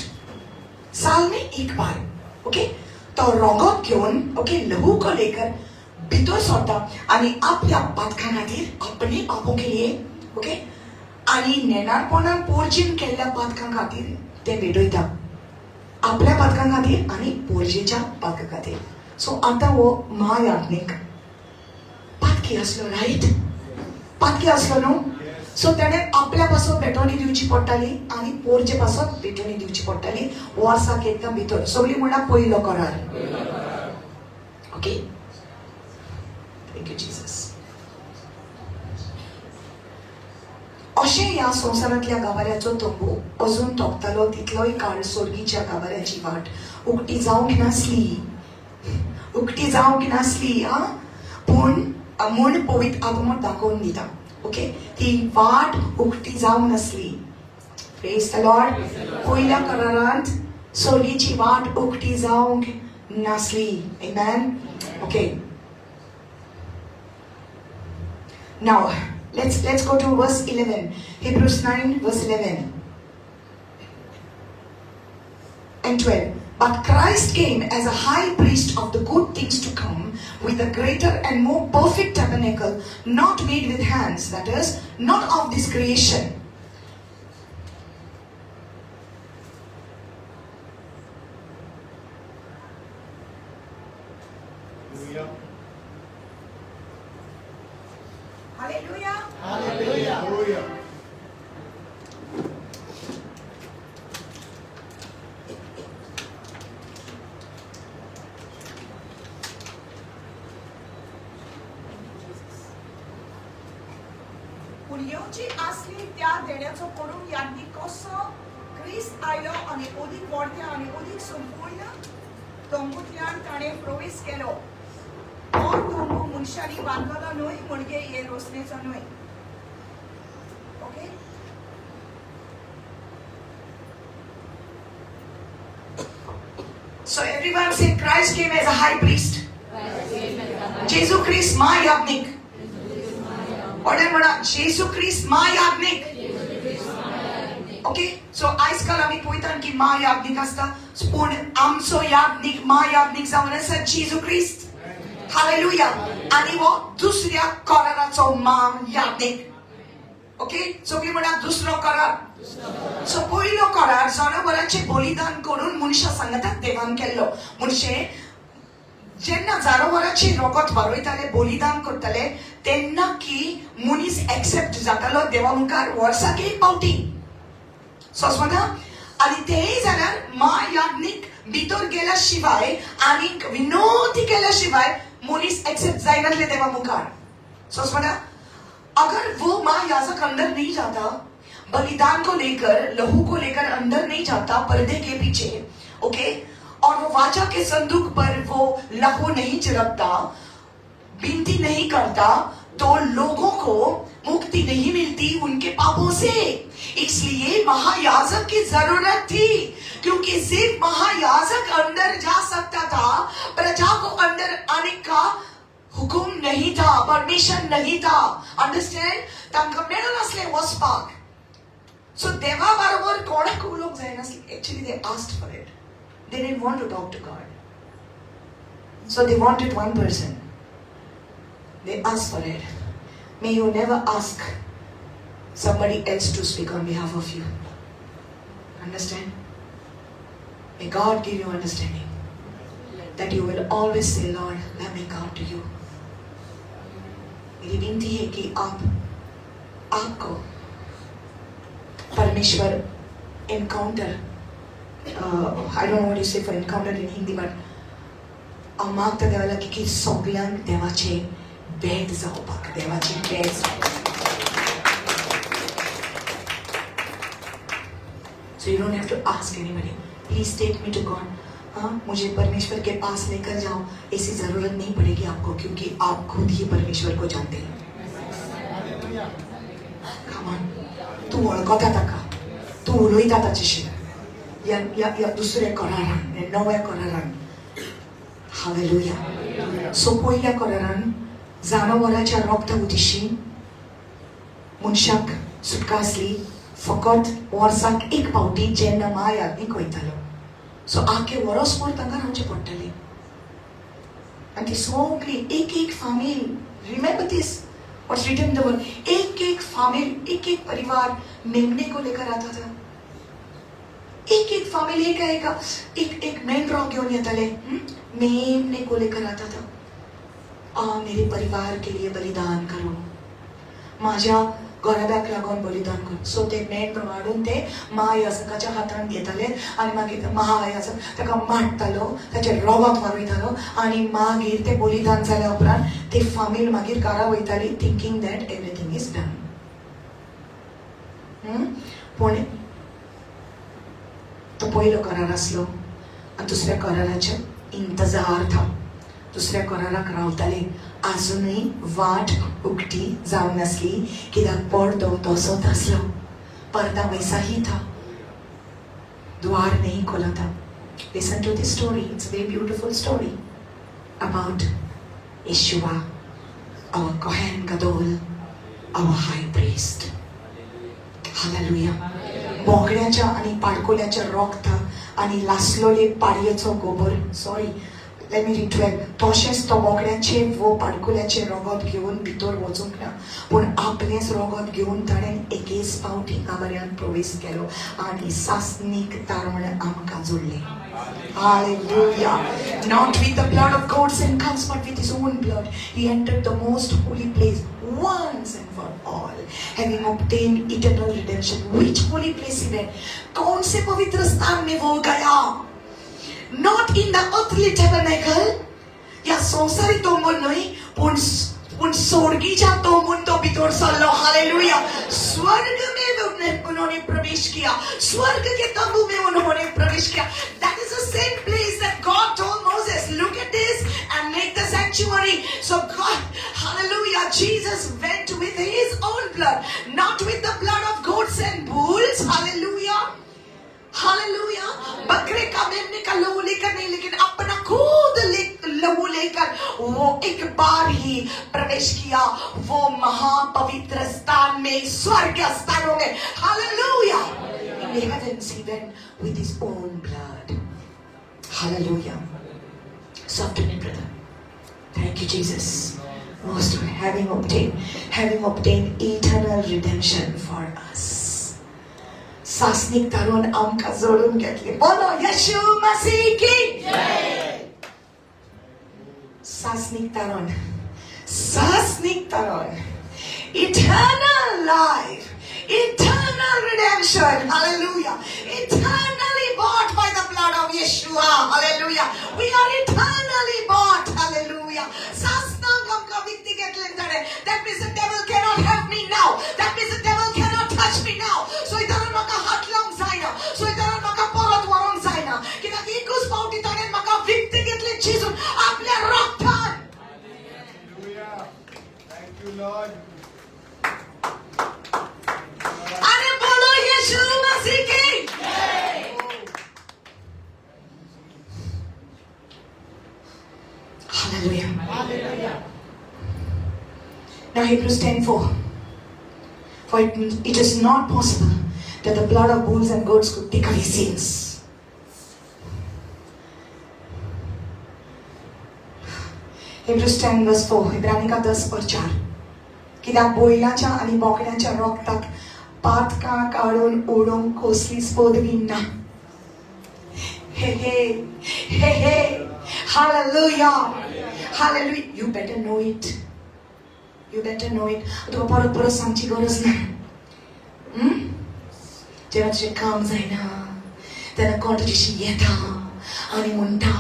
साल में एक बार. ओके, तो रगत घेवन, ओके, लहू को लेकर भितर सरता आनी आपल्या पातकां खातीर, आपले पापों के लिए, ओके, आनी नेणारपणान पोरजीन केल्ल्या पातकां खातीर ते भेटयता, आपल्या पातकां खातीर आनी पोरजेच्या पातकां खातीर. सो आतां हो महायाज्ञीक पातकी आसलो, रायट? पातकी आसलो न्हू? सो तेणें आपल्या पासत भेटवणी दिवची पडटाली आनी पोरजे पासत भेटवणी दिवची पडटाली वर्साक एकदां भितर. सगळीं म्हणा पयलो करार. Okay, thank you Jesus. अशें ह्या संवसारांतल्या गाभाऱ्याचो तंबू अजून तोपतालो तितलोय काळ सोर्गीच्या गाभाऱ्याची वाट उक्ती जावंक नासली, उक्ती जावंक नासली. आं, पूण म्हूण पवित्र आत्मो दाखोवन दिता. ओके, ती वाट उक्ती जावंक नासली. Praise the Lord. पयल्या करारांत सोर्गीची वाट उक्ती जावंक नासली. Amen. Okay, now let's go to verse 11. Hebrews 9 verse 11 and 12. But Christ came as a high priest of the good things to come, with a greater and more perfect tabernacle, not made with hands, that is, not of this creation. Hallelujah. Hallelujah. Hallelujah. Hallelujah. पूण येवची आसली त्या देण्याचो करून याज्ञीक कसो क्रिस्त आयलो आनी अदीक व्हडल्या आनी अदीक संपूर्ण तंबूंतल्यान ताणें प्रवेश केलो. हो तंबू मनशांनी बांदलेलो न्हय, म्हणजे हे रोसणेचो न्हय. Okay, so everyone say Christ came as a high priest. जेजू क्रिस्त महायाज्ञिक. ऑर्डर म्हणा जेजू क्रिस्त महायाज्ञिक. ओके, सो आयज काल आमी पळयतात की महायाज्ञिक आसता, पूण आमचो याज्ञिक महायाज्ञिक जावन आसा जेजू क्रिस्त. हालेलुया. आनी हो दुसऱ्या कराराचो महायाज्ञिक. ओके, सगळीं म्हणा दुसरो करार. सो पयलो करार जनावरांचें बलिदान करून मनशां सांगतात देवान केल्लो. म्हणजे जेन्ना जनावरांचें रगत वारयताले, बलिदान करताले, तेन्ना की मनीस एक्सेप्ट जातालो देवा मुखार वर्साक एक पावटी. सोसमता. आनी तेय जाल्यार महायाज्ञिक भितर गेल्या शिवाय आनीक विनोदी केल्या शिवाय मनीस एक्सेप्ट जायनासले देवा मुखार. सोसमता. अगर वो महायाजक अंदर नहीं जाता, बलिदान को लेकर, लहू को लेकर अंदर नहीं जाता पर्दे के पीछे, ओके, और वो वाचा के संदूक पर वो लहू नहीं छिड़कता, विनती नहीं करता तो लोगों को मुक्ति नहीं मिलती उनके पापों से। इसलिए महायाजक की जरूरत थी, क्योंकि सिर्फ महायाजक अंदर जा सकता था, प्रजा को अंदर आने का हुकुम नहीं था, परमिशन नहीं था। अंडरस्टँड? तांकां मेळनासलें वचपाक। सो देवा बरोबर कोणाक उलोवंक जायनासलें। Actually they asked for it. They didn't want to talk to God, so they wanted one person. They asked for it. May you never ask somebody else to speak on behalf of you. Understand? May God give you understanding that you will always say, "Lord, let me come to you." मेरी विनती है कि आप आपको परमेश्वर encounter, I don't know what you say for encounter in Hindi, but हांव मागता देवाला की सगल्यांक देवाचे भेट जावपाक, देवाची भेट जावपाक। So you don't have to ask anybody, "Please take me to God." हाँ, मुझे परमेश्वर के पास लेकर जाओ, ऐसी जरूरत नहीं पड़ेगी आपको, क्योंकि आप खुद ही परमेश्वर को जानते हैं। Come on. तूं वळखता ताका, तूं उलयता ताचेशी ह्या ह्या ह्या दुसऱ्या करारान, ह्या नव्या करारान। हालेलुया। सो पयल्या करारान जनावराच्या रक्ता उदिशी मनशाक सुटका आसली, फकत वर्साक एक फावटी जेन्ना महायाजक वयतालो। सो आख्खे वरसभर तांकां रावचें पडटालें आनी ती सगळी एक एक फामील, remember this, what's written the word, एक एक फामिल, एक एक परिवार मेमने को लेकर आता था। एक एक फामिल एका एका एक एक मेंढरो घेवन येताले, मेमने को लेकर आता था। "आ, मेरे परिवार के लिए बलिदान करो, माझ्या घराब्याक लागून बलिदान कर।" सो ते मेंढरो हाडून ते महायाजकाच्या हातान घेताले आनी मागीर महायाजक ताका मारतालो, ताचें रगत वारयतालो आनी मागीर ते बलिदान जाल्या उपरांत ते फामील मागीर घरा वयताली, thinking that everything is done. पूण तो पयलो करार आसलो आनी दुसऱ्या कराराचें इंतजार था। दुसऱ्या कराराक रावताले, आजुनूय वाट उक्ती जावंक नासली, कित्याक पडदो तसोच आसलो। पर्दा वैसा ही था, द्वार नहीं खोला था। Listen to this story. It's a very beautiful story about Yeshua, our Kohen Gadol, our high priest. Hallelujah. बोकड्याच्या आणि पाडकोल्याच्या रक्त आणि लासलोले पाडयेचो गोबर, sorry, let me read 12. तशेंच तो बोकड्याचे वो पाडकुल्याचे रगत घेवन भितर वचूंक ना, पूण आपलेंच रगत घेवन ताणें एकेच फावटी काबऱ्यान प्रवेश केलो आनी सासणीक तारण आमकां जोडलें। Hallelujah. Not with the blood of goats and calves, but with his own blood, he entered the most holy place once and for all, having obtained eternal redemption. Which holy place he went? कौन से पवित्र स्थान में वो Gaya? Not in the earthly tabernacle. या संसारी तंबू न्हय, पूण पूण स्वर्गीच्या तंबून तो भितर सरलो। हालेलुया। स्वर्ग में उन्होंने प्रवेश किया, स्वर्ग के तंबू में उन्होंने प्रवेश किया। That is the same place that God told Moses, "Look at this and make the sanctuary." So God, hallelujah, Jesus went with his own blood, not with the blood of goats and bulls. Hallelujah, hallelujah. बकरे का, मेमने का लहू लेकर नहीं, लेकिन अपना खुद लहू लेकर वो एक बार ही प्रवेश किया वो महापवित्र स्थान में, स्वर्ग स्थानों में। Hallelujah. In the heavens he went with his own blood. Hallelujah. Soften it, brother. Thank you, Jesus. Most having obtained eternal redemption for us. सासणीक तारून आमकां जोडून घेतले। बोलो यशू मसीह की। सासणीक तारून, सासणीक तारून, eternal life, eternal redemption. Hallelujah. Eternally bought by the blood of Yeshua. Hallelujah. We are eternally bought. Hallelujah. सासणाक आमकां विकती घेतले ताणें। That means the devil cannot have me now. That means the devil cannot touch me now. सैतानान म्हाका हात लावंक जायना, सैतानान म्हाका परत व्हरूंक जायना, कित्याक एकूच फावटी ताणें म्हाका विकती घेतले जेजून आपल्या रक्तान। you, Lord. अरे बोलो यीशु मसीह की। Hallelujah. Now Hebrews 10:4. For it is not possible that the blood of bulls and goats could take away sins. Hebrews 10 verse 4. इब्रानी का 10 और 4. कित्याक बैलाच्या आनी बोकड्यांच्या रक्ताक पातकां काडून उडोवंक कसलीच पदवी ना. हे हे हे हे, hallelujah, hallelujah. You better know it, you better know it. तुका परत परत सांगची गरज ना. हम्म? जेन्ना तुजें काम जायना तेन्ना कोण तुजेशी येता आनी म्हणटा,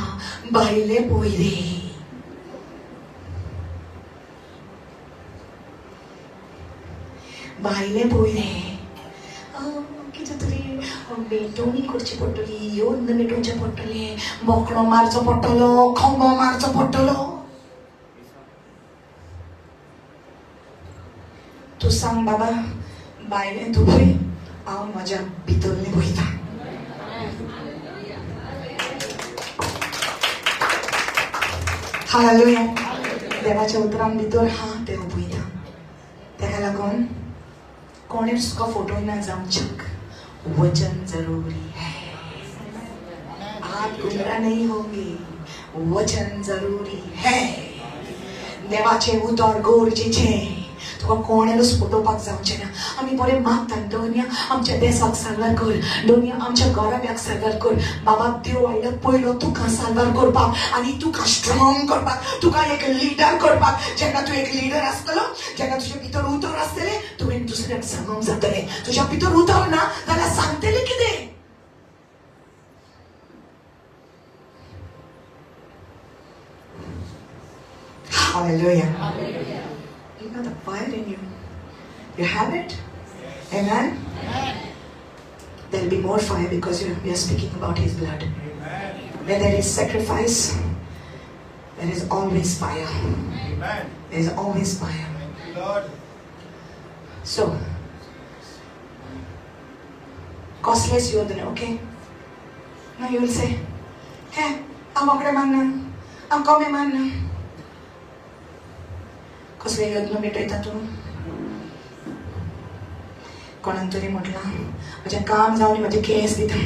भायले पळय रे. भायले पळय रे, कितें तरी भेटवणी करची पडटली, येवन भेटोवचें पडटलें, बोकडो मारचो पडटलो, कोंबो मारचो पडटलो. तूं सांग, बाबा, भायलें तूं पळय, हांव म्हज्या भितरलें पळयता. हालेलुया. देवाच्या उतरान भितर हा तें पळयता. तेका लागून कोणेच तुका फोटो ना जावच्याक वचन जरूरी है. आप गुमराह नहीं होंगे. वचन जरूरी है. देवाचें उतर गरजेचें. तुका कोणेलूच फटोवपाक जावचें ना. आमी बरें मागता, दोनया आमच्या देसाक साल्वार कर, दोनया आमच्या घराब्याक साल्वार कर. बाबा, देव आयलो पयलो तुका साल्वार करपाक आनी तुका स्ट्रॉंग करपाक, तुका एक लिडर करपाक. जेन्ना तूं एक लिडर आसतलो, जेन्ना तुजे भितर उतर आसतलें, तुवें दुसऱ्याक सांगूंक जातलें. तुज्या भितर उतर ना जाल्यार सांगतलें कितें? Hallelujah. You got the fire in you. You have it? Amen? There'll be more fire because we are speaking about His blood. Amen. Where there is sacrifice, there is always fire. Amen. There is always fire. Thank you, Lord. So, costless yodhana, okay? Now you will say, "Hey, हांव बोकडे मारना, हांव कोंबे मारना." कसले यत्न भेटयता तूं? कोणाक तरी म्हटलां, म्हजें काम जावन म्हजे केस दिता.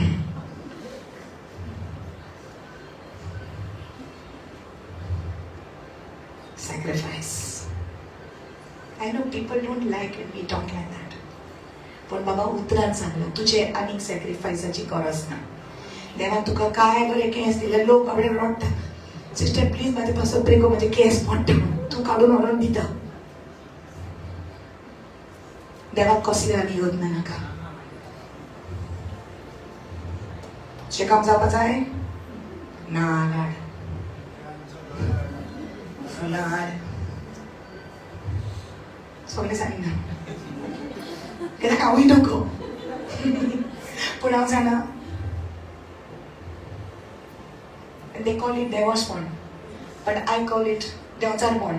Sacrifice. I know people don't like when we talk like that. पण बाबा, उतरान सांगलां, तुजे आनीक सॅक्रिफायसाची गरज ना. देवान तुका काय बरे केस दिले. लोक बाबडे रडटा, "सिस्टर, प्लीज म्हाजे पासून प्रे कर, म्हजे केस पडटा." तूं काडून व्हरून दिता. देवाक कसले आनी योजना नाका. तुजें काम जावपा जाय, नाल हाड, फुलां हाड. सगळें सांगिना कित्याक हांवूय नको, पूण हांव जाणा. They call it देवस्पण, but I call it देंवचारपण.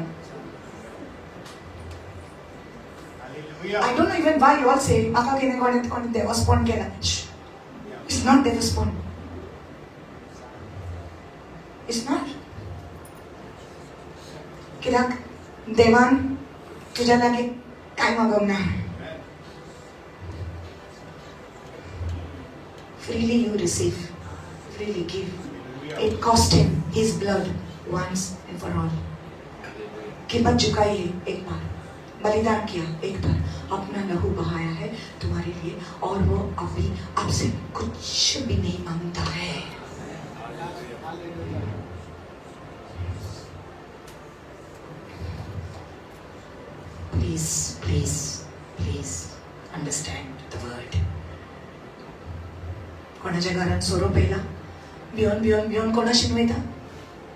Hallelujah. I don't know even why you all say म्हाका कितें कोणें कोणें देवस्पण केलां. It's not देवस्पण. It's not. कित्याक देवान तुज्या लागीं कांय मागोंक ना. Amen. Freely you receive, freely give. Hallelujah. It cost him his blood once and for all. कीमत चुकाई है एक बार, बलिदान किया एक बार, अपना लहू बहाया है तुम्हारे लिए और वो अभी आपसे कुछ भी नहीं मांगता है. Hallelujah. Please, please, please understand the word. कोणाच्या घरात सोरोप येयला, भिवन भिवन भिवन कोणाशी वयता,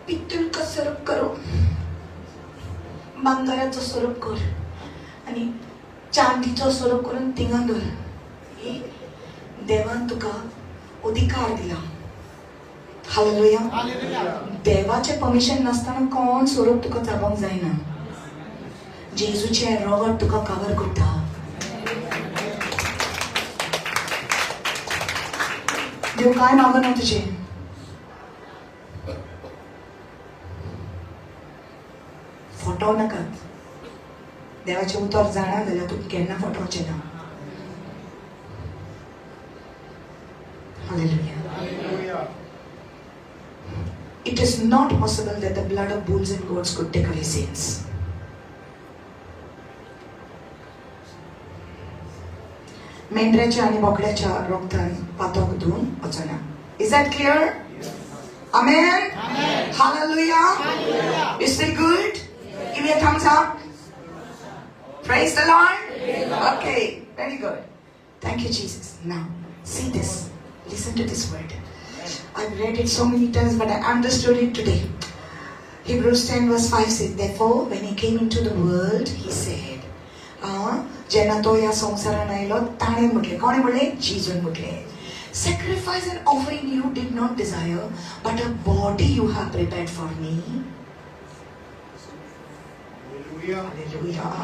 पित्तूल का सोरोप करो, भांगाराचो सोरोप कर आनी चांदीचो सोरोप करून थिंगा दवर. हे देवान तुका अधिकार दिला. हालेलुया. Hallelujah. देवाचें परमिशन नासतना कोण सोरोप तुका चाबोंक जायना. जेजूचें रगत तुका कवर करता. देव काय मागना तुजें. फटोवं नाकात. देवाचें उतर जाणा जाल्यार तूं केन्ना फटोवचें ना. Hallelujah. Hallelujah. It is not possible that the blood of bulls and goats could take away sins. मेंढऱ्याच्या आणि बोकड्याच्या रक्तान पातक धुवन वचना. Is that clear? Amen? Hallelujah. You still good? Give me a thumbs up. Praise the Lord. Okay, very good. Thank you, Jesus. Now, see this. Listen to this word. I've read it so many times, but I understood it today. Hebrews 10 verse 5 says, "Therefore, when he came into the world, he said," जेन्ना तो ह्या संवसारान आयलो ताणें म्हटलें. कोणें म्हणलें? जेजून म्हटलें, "Sacrifice and offering you did not desire, but a body you have prepared for me." Hallelujah. Hallelujah.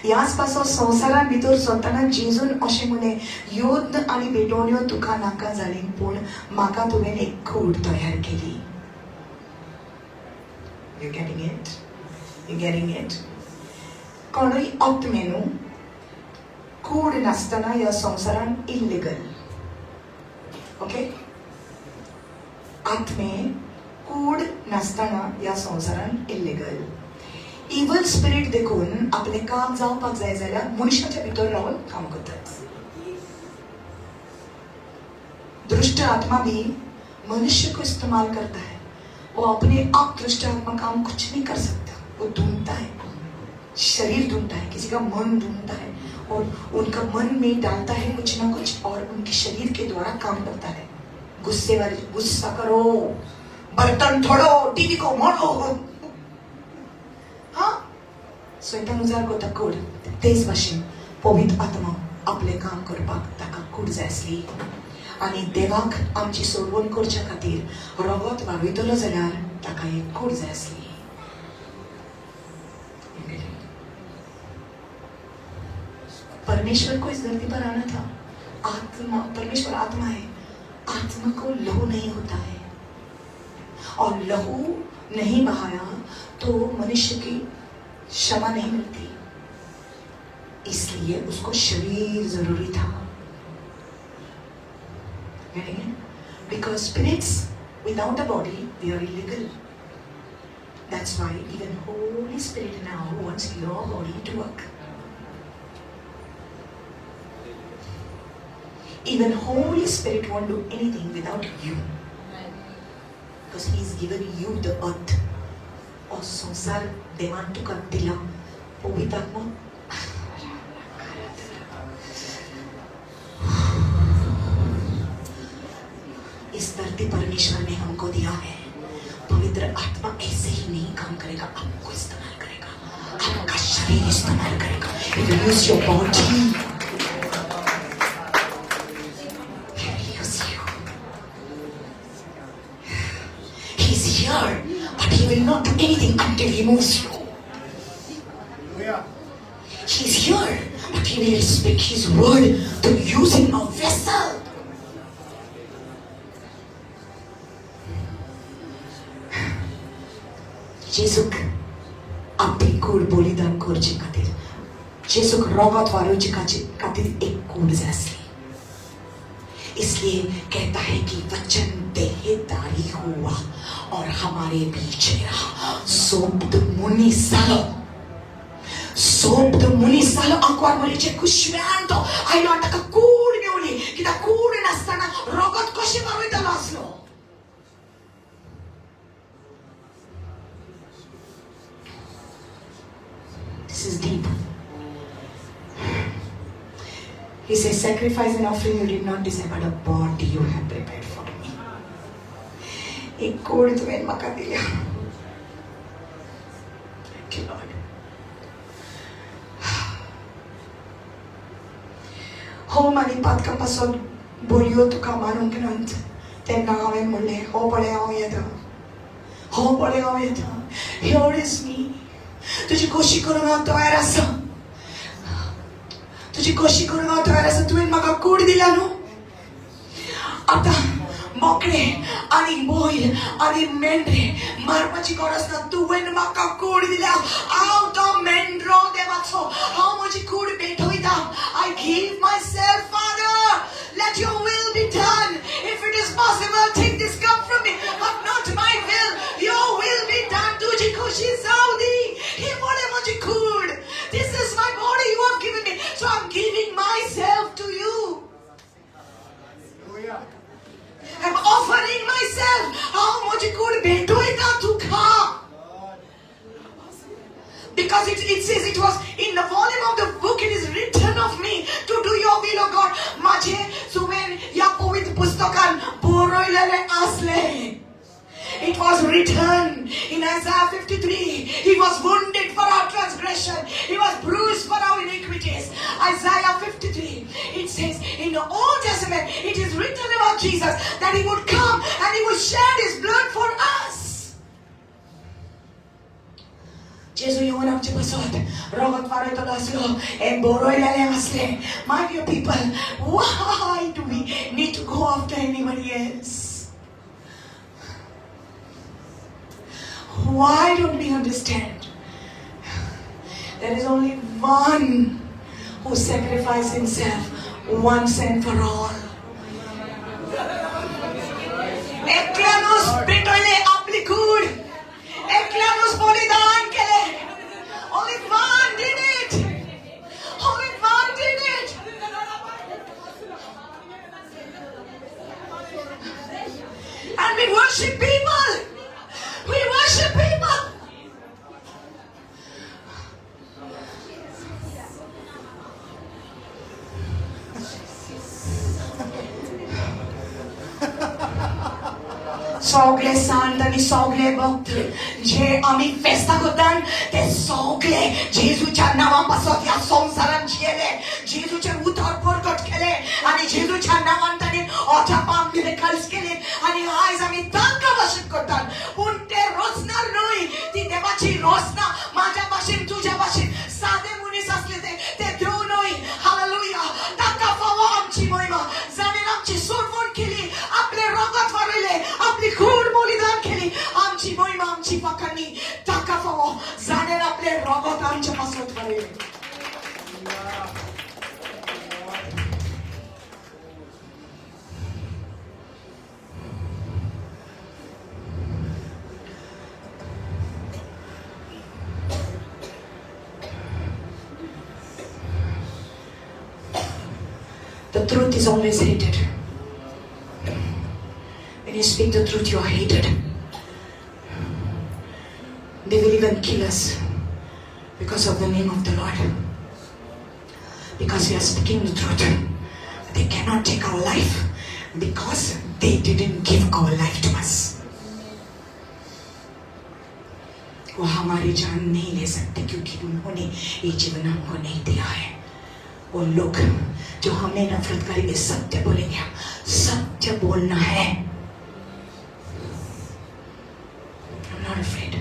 ह्याच पासो संवसारान भितर सरतना जेजून अशें म्हणलें, यज्ञ आनी भेटवण्यो तुका नाका जाली, पूण म्हाका तुवें एक कूड तयार केली. You getting it? You getting it? कोणूय आत्मे न्हू कूड नासतना ह्या संवसारान इल्लिगल. ओके, आत्मे कूड नासतना ह्या संवसारान इल्लिगल. इवल स्पिरीट देखून आपलें काम जावपाक जाय जाल्यार मनशाच्या भितर रावन काम करतात. दुष्ट आत्मा भी मनुष्य को इस्तेमाल करता है. वो अपने आप दुष्ट आत्मा काम कुछ नहीं कर सकता. वो ढूंढता है, शरीर ढूंढता है, किसी का मन ढूंढता है और उनका मन में डालता है कुछ ना कुछ और उनके शरीर के द्वारा काम करता है. गुस्से वाले, गुस्सा करो, बर्तन फोड़ो, टीवी को मोड़ो. हा, स्वतः उजार करता कूड. तेच भाशेन पवित्र आत्मा आपलें काम करपाक ताका कूड जाय आसली आनी देवाक आमची सोडवण करच्या खातीर रगत वाडयतलो जाल्यार ताका एक कूड जाय आसली. परमेश्वर को इस धरती पर आना था. आत्मा, परमेश्वर आत्मा है. आत्मा को लहू नहीं होता है और लहू नहीं बहाया तो मनुष्य की क्षमा नहीं मिलती. इसलिए उसको शरीर जरूरी था. Because spirits without a body, they are illegal. That's why even Holy Spirit now wants your body to work. Even Holy Spirit won't do anything without you. Because He's given you the earth. और संसार देवान तुका दिला. पवित्र आत्मा, इस धरती परमेश्वर ने हमको दिया है. पवित्र आत्मा ऐसे ही नहीं काम करेगा, आपको इस्तेमाल करेगा, आपका शरीर इस्तेमाल करेगा. He will use your body. He will use you. He's here, but he will not do anything until he moves you. Hallelujah. He's here, but he will speak his word to using a vessel. जेजूक आपली कूड बलिदान करचे खातीर, जेजूक रगत वारोवचे खातीर एक कूड जाय आसली. इसलिए कहता है कि वचन देहधारी हुआ और हमारे बीच में रहा. सोप्त मनीस जालो, सोप्त मनीस जालो. आंकवार मरीचे कुशव्यान तो आयलो आनी ताका कूड मेवली. कित्याक कूड नासतना रगत कशें वारोयतलो आसलो? This is deep. He says, "Sacrifice and offering you did not desire, but a body you have prepared for me." एक कूड तुवें म्हाका दिल्या. Thank you, Lord. होम आनी पातकां पासत बोलयो तुका मानूंक नात तेन्ना हांवें म्हणलें, हो पळय हांव येता, हो पळय हांव येता. Here is me. तुजी खोशी करूंक हांव तयार आसा, तुजी खोशी करूंक हांव तयार आसा. तुवें म्हाका कूड दिला न्हू, आतां बोकडे आनी बैल आनी मेंढरे मारपाची गरज ना. तुवें म्हाका कूड दिल्या, हांव तो मेंढरो देवाचो, हांव म्हजी कूड भेटयता. I give myself, Father, let your will be done. If it is possible, take this cup from me, but not my will, your will be done. तुजी खोशी जावं दी. ही पळय म्हजी कूड. This is my body you have given me, so I'm giving myself to you. Hallelujah. I'm offering myself. हांव म्हजी कूड भेटयता तुका. Lord. Because it says it was in the volume of the book, it is written of me to do your will, O God. माझे सुवें ह्या पवित्र पुस्तकान बरयलेलें आसलें. It was written in Isaiah 53. He was wounded for our transgression. He was bruised for our iniquities. Isaiah 53. It says in the Old Testament, it is written about Jesus that he would come and he would shed his blood for us. जेजू येवन आमचे पासत रगत वारयतलो आसलो हें बरयलेलें आसलें. My dear people, why do we need to go after anybody else? Why don't we understand? There is only one who sacrificed himself once and for all. एकल्यानूच पेटयले आपली कूड, एकल्यानूच बलिदान केले. Only one did it. Only one did it. And we worship people. We worship people. सगळे संत आनी सगळे भक्त जे आमी फेस्तां करतात ते सगळे जेजूच्या नांवा पासत ह्या संवसारान जियेले, जेजूचें उतर प्रकट केलें आनी जेजूच्या नांवान तांणी अजापां मिरेकल्स केले आनी आयज आमी तांकां वर्शीप करतात. पूण ते रचणार न्हय, ती देवाची रचना. म्हाज्या भाशेन तुज्या भाशेन सादे मनीस आसले ते, ते देव न्हय. हालेलुया. तांकां फावो आमची महिमा. जाणें आमची सोडवण केली, आपलें रगत वारयलें, आपली कूड बलिदान केली, आमची महिमा आमची फाकांनी ताका फावो, जाणें आपलें रगत आमच्या पासत वारयलें. The truth is always hated. When you speak the truth, you are hated. They will even kill us because of the name of the Lord. Because we are speaking the truth. They cannot take our life because they didn't give our life to us. वो हमारी जान नहीं ले सकते क्योंकि उन्होंने ये जीवन हमको नहीं दिया है. वो लोग जो हमें नफरत करेंगे, सत्य बोलेंगे. सत्य बोलना है. I'm not afraid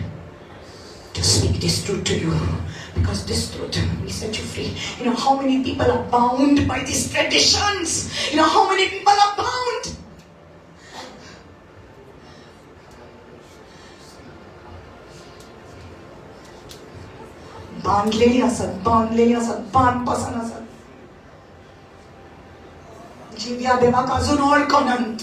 to speak this truth to you because this truth will set you free. You know how many people are bound by these traditions? You know how many people are bound? बांधलेली आसत, बांधलेली आसत, बांद पसन आसत. जिव्या देवाक अजून वळखनात.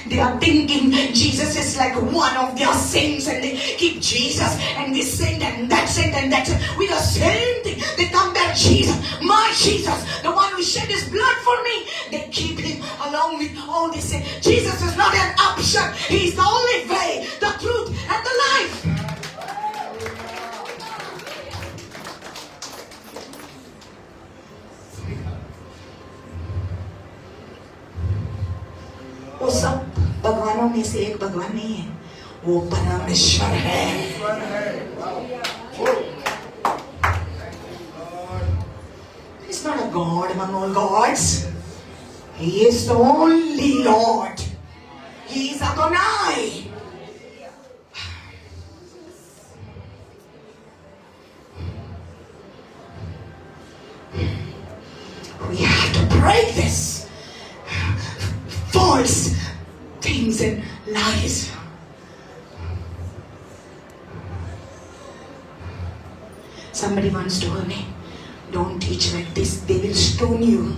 They are thinking Jesus is like one of their saints, and they keep Jesus and this saint and that saint and that saint with the same thing. They compare Jesus, my Jesus, the one who shed his blood for me. They keep him along with all this. Jesus is not an option. He is the only way, the truth, and the life. वो सब भगवानों में से एक भगवान नहीं है, वो परमेश्वर है. ईश्वर है. Wow. Oh. Thank you, Lord. He's not a God among all gods. He is the only Lord. He is Adonai. We have to break this false things and lies. Somebody once told me, don't teach like this, they will stone you.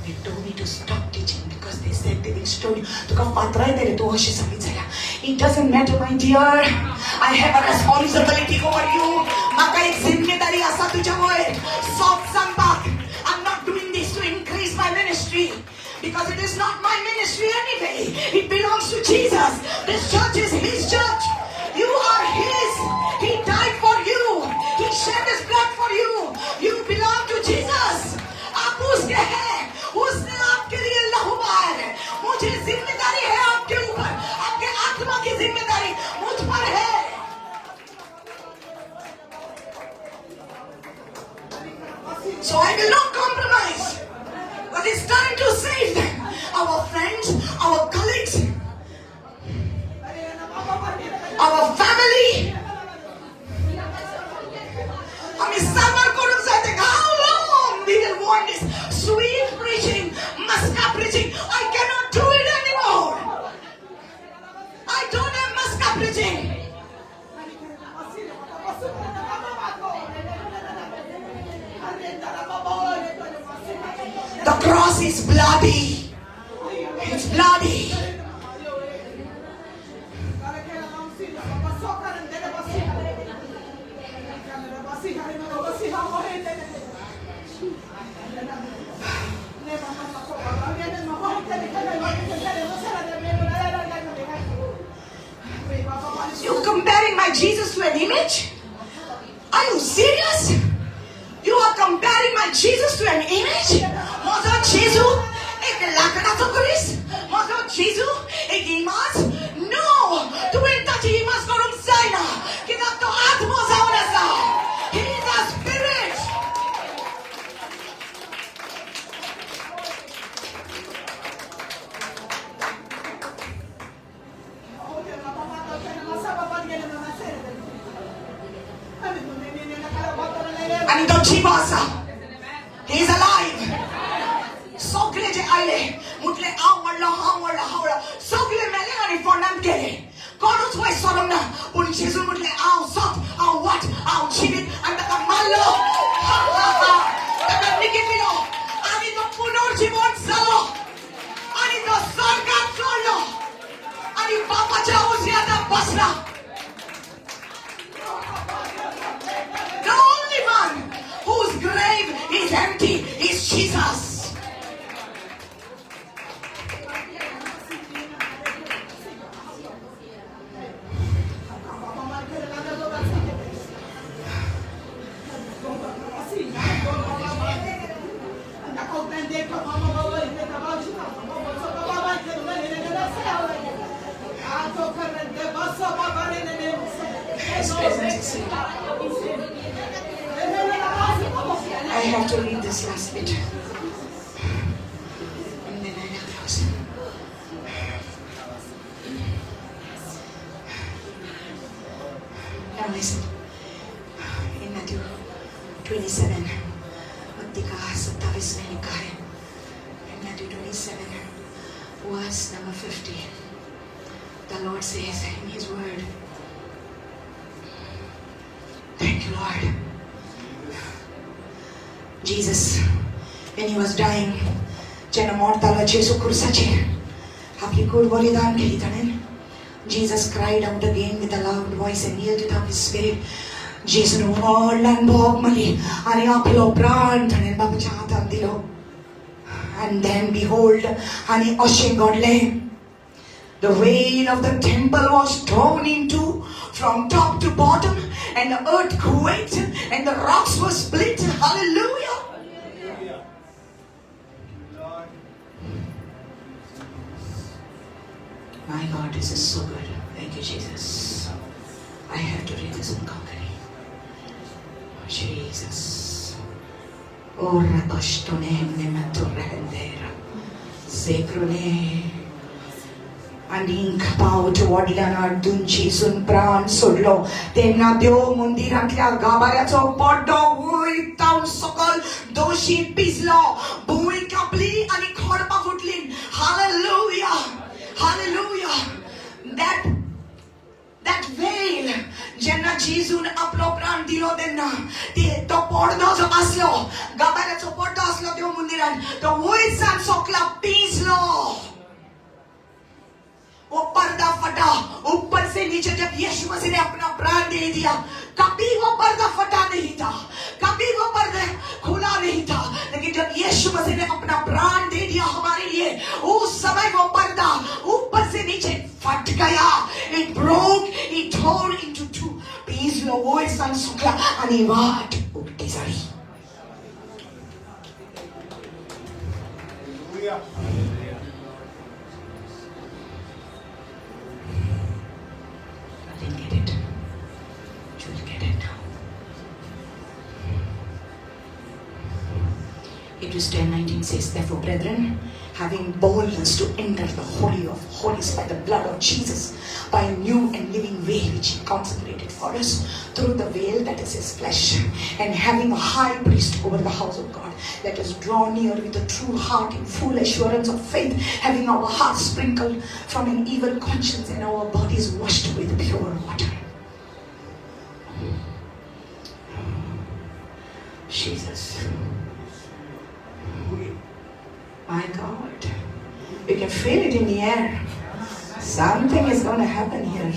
They told me to stop teaching because they said they will stone you. तुका फातराय दिले तूं अशें सांगीत जाल्यार. It doesn't matter, my dear. I have a responsibility over you. म्हाका एक जिम्मेदारी आसा तुज्या वयर सोप सांगपाक. I'm not doing this to increase my ministry, because it is not my ministry anyway. It belongs to Jesus. This church is His church. You are His. He died for you. He shed His blood for you. You belong to Jesus. आप उसके हैं. उसने आपके लिए लहू बहाया है. मुझे जिम्मेदारी है आपके ऊपर. आपके आत्मा की जिम्मेदारी मुझ पर है. So I will not compromise. But it's time to save them. Our friends, our colleagues, our family. आमी साबार करूंक जाय तेका. How long we will want this sweet preaching, maska preaching? I cannot do it anymore. I don't have maska preaching. The cross is bloody. It's bloody. You comparing my Jesus to an image? Are you serious? You are comparing my Jesus to an image? म्हजो जेजू एक लाकडाचो क्रिस? म्हजो जेजू एक इमाज? No! तुवें ताची इमाज करूंक जायना, कित्याक तो आत्मो जावन आसा. He is a spirit. आनी तो जिवो आसा. He is alive. सगळे जे आयले म्हटले हांव व्हडलो, हांव व्हडलो, हांव व्हडलो. सगळे मेले आनी फोंडांत गेले. कोणूच वयर सरोंक ना. पूण जेजून म्हटलें हांव सत, हांव वाट, हांव जिवीत. आनी ताका मारलो, ताका निकिपिलो आनी तो पुनर्जिवन जालो आनी तो स्वर्गात चडलो आनी बापाच्या उजव्या बसला. The only one whose grave is empty is Jesus. His presence is here. I have to read this last bit. And then I will close. Now listen. In Matthew 27, मत्ती का 27 में लिखा है. In Matthew 27, verse number 50, the Lord says in His word, thank you, Lord. Jesus, when He was dying, जेन्ना मरतालो जेजू खुर्साचेर आपली कूड बलिदान केली ताणें, Jesus cried out again with a loud voice and yielded up His spirit. जेजून व्हडल्यान बोब मारली आनी आपलो प्राण ताणें बाबाच्या हातांत दिलो. And then behold, आनी अशें घडलें, the veil of the temple was torn in two from top to bottom, and the earth quaked and the rocks were split. Hallelujah. Lord. My God, this is so good. Thank you, Jesus. I have to read this in Konkani. Jesus. Ora koshtone nematurendera. Zekrone. आनीक पावट व्हडल्यान आड्डून जेजून प्राण सोडलो. तेन्ना देव मंदिरांतल्या गाभाऱ्याचो पड्डो वयर तावन सकल दोन दोशी पिजलो, भूंय कापली आनी खोडपां फुटली. Hallelujah, hallelujah. That veil, जेन्ना जेजून आपलो प्राण दिलो तेन्ना तो पडदो जो आसलो, गाबाऱ्याचो पड्डो आसलो देव मंदिरान, तो वयरसान सोकला पिंजलो. वो पर्दा फटा ऊपर से नीचे. जब यीशु मसीह ने अपना प्राण दे दिया, कभी वो पर्दा फटा नहीं था, कभी वो पर्दा खुला नहीं था, लेकिन जब यीशु मसीह ने अपना प्राण दे दिया हमारे लिए, उस समय वो पर्दा ऊपर से नीचे फट Gaya. It broke, it tore into two. पिंजलो, वयरसान सुकला आनी वाट उक्ती जाली. Hallelujah. I didn't get it. You will get it now. Hebrews 10:19 says, therefore, brethren, having boldness to enter the Holy of Holies by the blood of Jesus, by a new and living way which he consecrated for us through the veil that is his flesh, and having a high priest over the house of God, let us draw near with a true heart in full assurance of faith, having our hearts sprinkled from an evil conscience and our bodies washed with pure water. Jesus. My God. You can feel it in the air. Something is going to happen here.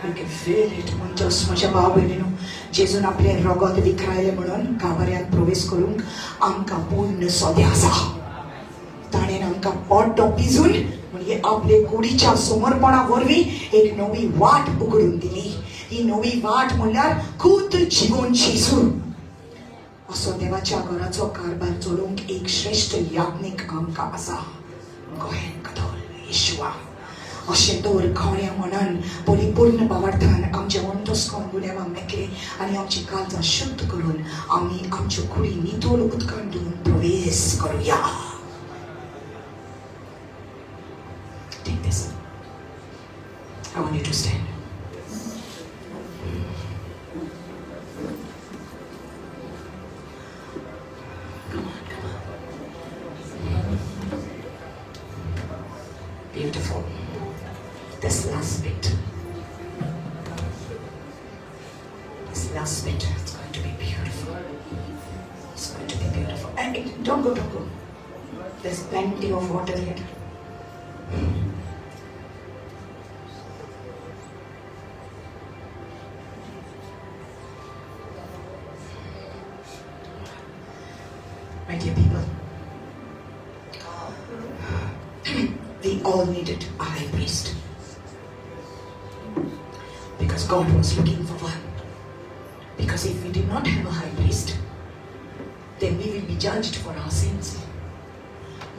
You can feel it. म्हणजेच म्हज्या भाव भयणीनो, जेजून आपले रगत विखरायलें म्हणून गाभाऱ्यांत प्रवेश करूंक आमकां पूर्ण सोदे आसा. ताणें आमकां पड्डो पिजून म्हणजे आपले कुडीच्या समर्पणा वरवीं एक नवी वाट उगडून दिली. ही नवी वाट म्हणल्यार खूद जिवन जेजू. असो देवाच्या घराचो कारभार चलोवंक एक श्रेश्ठ याज्ञीक आमकां आसा, कोहेन गदोल येशुआ. अशें तर खऱ्या मनान परिपूर्ण भावार्थान आमच्या अंतस्करण गुन्यांवां मेकले आनी आमची काळजां शुद्ध करून आमी आमच्यो कुडी नितळ उदकान धुवन प्रवेश करुया. Take this. I want you to stand. Come on, come on. Beautiful. This last bit. This last bit. It's going to be beautiful. It's going to be beautiful. And don't go, don't go. There's plenty of water here. My dear people, we all needed a high priest because God was looking for one. Because if we did not have a high priest, then we will be judged for our sins.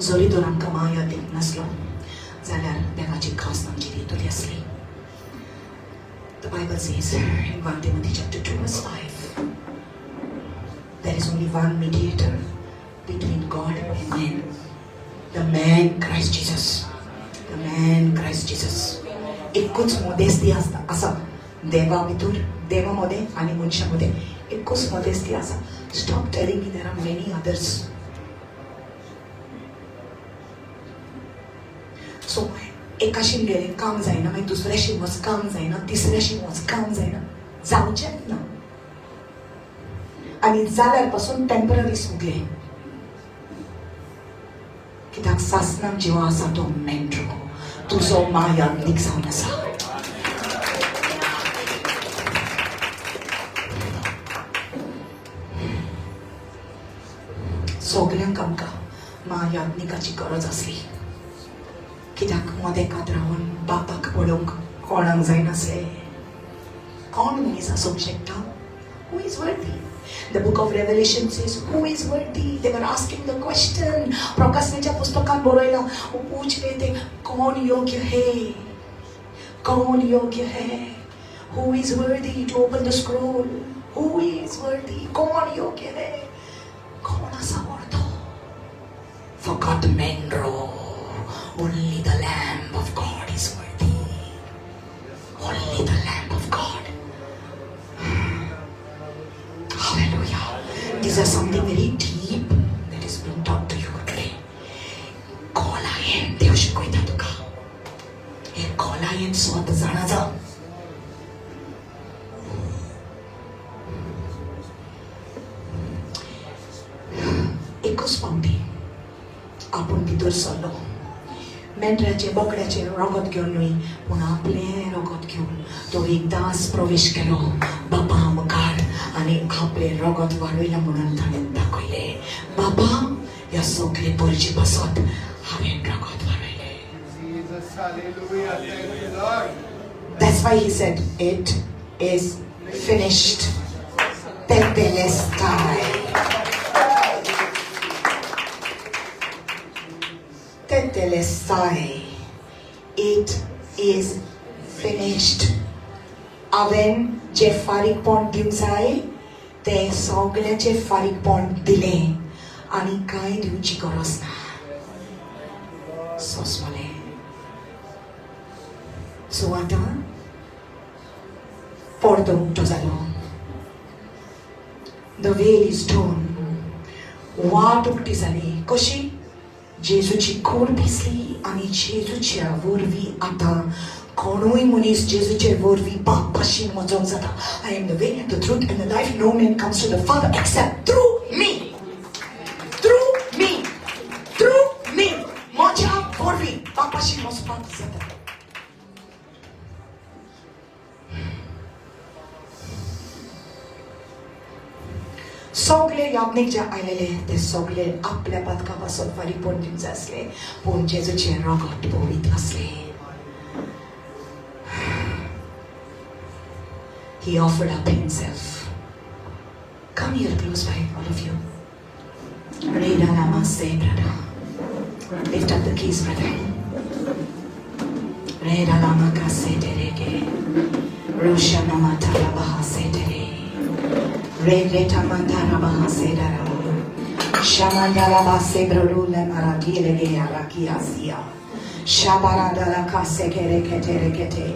जरी तर आमकां माया दिवंक नासलो जाल्यार देवाची खास आमचेर येतली आसली. The Bible says in 1 Timothy chapter 2 verse 5, there is only one mediator between God and man, the man Christ Jesus. The man Christ Jesus. एकूच मदेस्ती आसता आसा देवा भितर, देवा मदें आनी मनशां मदें एकूच मदेस्ती आसा. Stop telling me there are many others. So एकाशीन गेलें काम जायना, मागीर दुसऱ्याशीन वच काम जायना, तिसऱ्याशीन वच काम जायना, जावचेंच ना. आनी जाल्यार पासून टेम्पररी सोगलें, कित्याक सासणाक जिवा आसा तो मेंढरो तुजो मायात्मीक जावन आसा. सगल्यांक आमकां मायात्मिकाची गरज आसली, कित्याक मदेकात रावन बापाक पळोवंक कोणाक जायनासलें. कोण मनीस आसूंक शकता? Who is worthy? The book of Revelation says, who is worthy? They were asking the question. प्रकाशनाच्या पुस्तकात बरयलां, वो पूछ रहे थे, कौन योग्य है? कौन योग्य है? Who is worthy to open the scroll? Who is worthy? कौन योग्य है? कोण आसा व्हरतो? फकत मेंढरो. Only the Lamb of God is worthy. Only the Lamb of God. Hallelujah. These are something very deep that is being taught to you today. खोलायेन देव शिकयता तुका. हे खोलायेन स्वत जाणा जा. एकूच फावटी आपूण भितर सरलो, मेंढराचें बोकड्याचें रगत घेवन न्हय, पूण आपलें रगत घेवन तो एकदांच प्रवेश केलो बापा मुखार आनी आपलें रगत वाडयलां म्हणून ताणें दाखयलें, बाबा ह्या सगळे परजे पासत हांवें रगत वाडयलें. Jesus, hallelujah. Thank you, Lord. That's why he said, it is finished. Tetelestai. Tetelestai. It is finished. हांवें जे फारीकपण दिवंक जाय तें सगळ्यांचें फारीकपण दिलें आनी कांय दिवची गरज ना. सोंसमलें. सो आतां पडदो उक्तो जालो. The veil is torn. वाट उक्ती जाली. कशी? जेजूची कूड पिसली आनी जेजूच्या वरवीं आतां कोणूय मनीस जेजूचे वरवीं बाप भाशेन वचोंक जाता. I am the way, the truth and the life. No man comes to the Father except through me. Through me. Through me. म्हज्या वरवीं बाप भाशेन वचपाक जाता. सगळे याज्ञीक जे आयलेले ते सगळे आपल्या पातका पासून फारीकपण दिवंक जाय आसले, पूण जेजूचें रगत पवित्र आसलें. He offered up himself. Come here close by, all of you. Reda namaste, brother. Lift up the keys, brother. Reda lama kase tereke. Rosha namata bahase tere. Re tamandara bahase dara. Shamandala base brulule maragile ge araki asia. Shabarandala kase kere kete kete.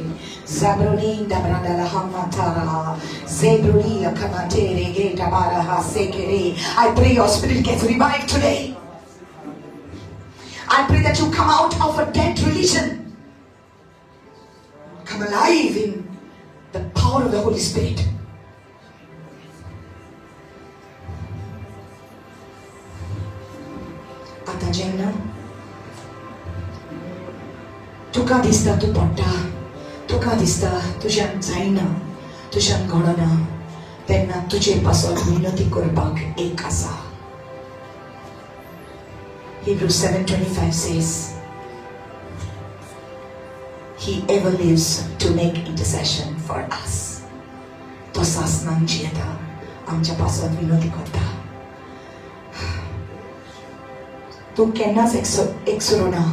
Zabrulinda brandala hamatara. Zebrulia kamatere ge tabara hasekere. I pray your spirit gets revived today. I pray that you come out of a dead religion. Come alive in the power of the Holy Spirit. आतां जेन्ना तुका दिसता तूं पडटा, तुका दिसता तुज्यान जायना, तुज्यान घडना, तेन्ना तुजे पासत विनती करपाक एक आसा. Hebrews 7:25 says, He ever lives to make intercession for us. तो सासनांक जियेता, आमच्या पासत विनती करता. तू केन्नाच एकसुरो ना.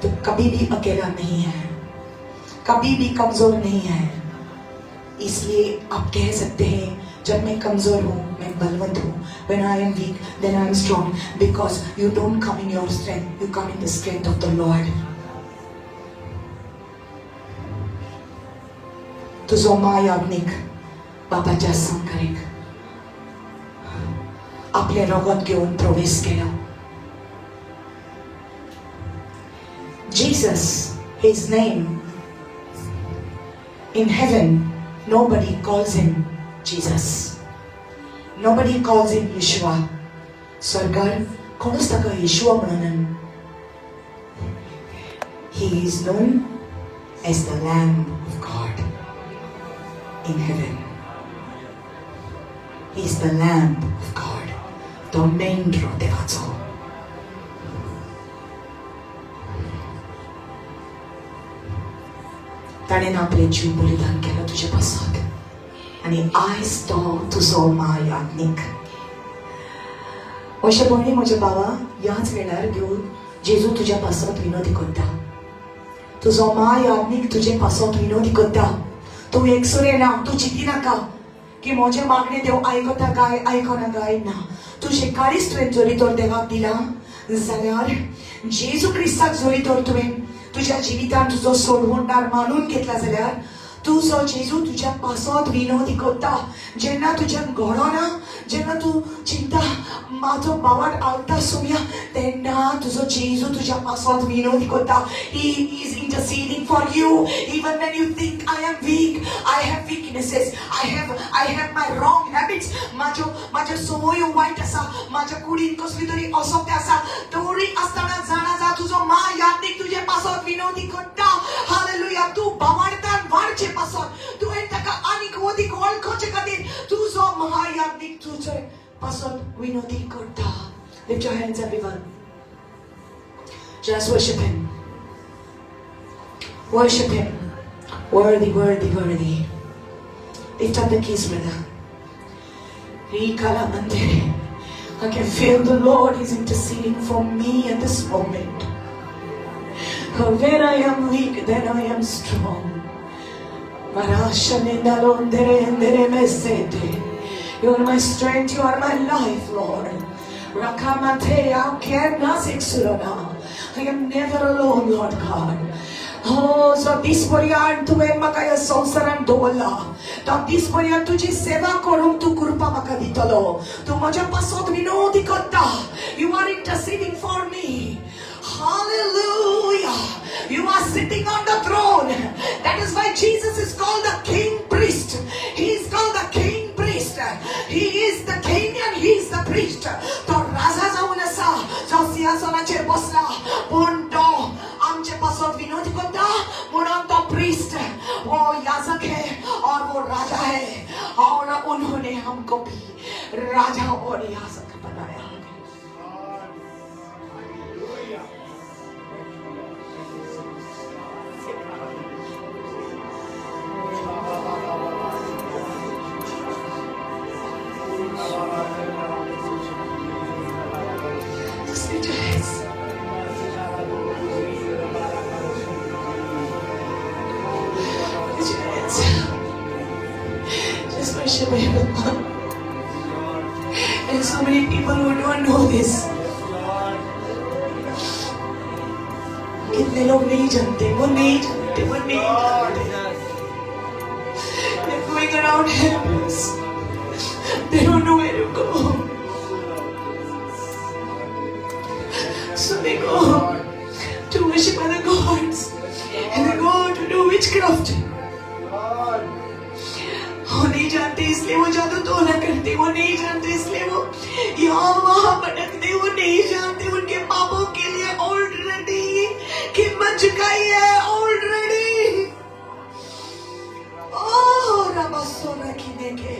तू कभी भी अकेला नहीं है, कभी भी कमजोर नहीं है. इसलिए आप कह सकते हैं, जब मैं कमजोर हूँ मैं बलवंत हूँ. When I am weak, then I am strong, because you don't come in your strength, you come in the strength of the Lord. तुझो मायाज्ञीक बाबाच्या संकरीक आपलें रगत घेवन प्रवेश केलो. Jesus, his name in heaven, nobody calls him Jesus. Nobody calls him Yeshua. स्वर्गार कोणूच ताका येशुआ म्हणना. He is known as the Lamb of God in heaven. He is the Lamb of God. तो मेंढरो देवाचो. ताणें आपलें जीव बलिदान केलो तुजे पासत आनी आयज तो तुजो मायाज्ञीक. अशें भयणी म्हज्या बाबा ह्याच वेळार घेवन जेजू तुज्या पासत विनोदी करता. तुजो मायाज्ञीक तुजे पासत विनोदी करता. तूं एकसुरें ना, तूं चिंती नाका की म्हजें मागणें देव आयकता काय आयकना काय ना. तुजें काळीज तुवें जरी तर देवाक दिलां जाल्यार, जेजू क्रिस्ताक जरी तर तुवें तुज्या जिवितान तुजो सोडवणदार मानून घेतला जाल्यार, तुजो जेजू तुज्या पासत विनवती करता. जेन्ना तुज्यान घडना, जेन्ना तूं चिंता म्हाजो बावाट आलता सुमया, तेन्ना तुजो जेजू तुज्या पासत विनवती करता. He is interceding for you even when you think, "I am weak, I have weaknesses, I have my wrong habits." म्हाज्यो म्हाज्यो संवयो वायट आसा, म्हाज्या कुडीन कसली तरी असत्य आसा, तरी आसतना जाणा जा, तुजो महायाज्ञीक तुजे पासत विनवती करता. हालेलुया. तूं बावाडतान वाडचे पासत, तुवें ताका आनीक वदीक वळखोचे खातीर तुजो महायाज्ञीक तुजे पासत विनवती करता. Lift your hands, everyone. Just worship Him. Worship Him. Worthy, worthy, worthy. Lift up the keys, brother. Rikala mandere. I can feel the Lord is interceding for me at this moment. When I am weak, then I am strong. Marasha nindalondere endere mesete. You are my strength, you are my life, Lord. Rakamate, I am never alone, Lord God. Oh, जो दीस पर्यंत तुवें म्हाका ह्या संवसारांत दवरला, तो दीस पर्यंत तुजी सेवा करूंक तूं कृपा म्हाका दितलो. तूं म्हज्या पासत विनवती करता. You are interceding for me. Hallelujah. You are sitting on the throne. That is why Jesus is called the king priest. He is called the king priest. He is the king and he is the priest. तो राजा जावन आसा, जो सिंहासनाचेर बसला, पूण तो आमचे पासत विनवती करता म्हणून तो प्रीस्ट, वो याजक है और वो राजा है और उन्होंने हमको भी राजा और याजक बनाया है. Hallelujah. Thank you, Lord. Thank you, Jesus. Just lift your hands. Lift your hands. Just worship Him. There's so many people who don't know this. Yes, Lord. कितने लोग नहीं जानते, वो नहीं जानते, वो नहीं Lord, जानते. yes. They're going around helpless. They don't know where to go. So they go to worship other gods and they go to do witchcraft. Lord. वो नहीं जानते, इसलिए वो जादू टोना करते. वो नहीं जानते, इसलिए वो यहाँ वहां भटकते. वो नहीं जानते, उनके पापों के लिए ऑलरेडी कीमत चुकाई है ऑलरेडी. ओह रबासोना की K.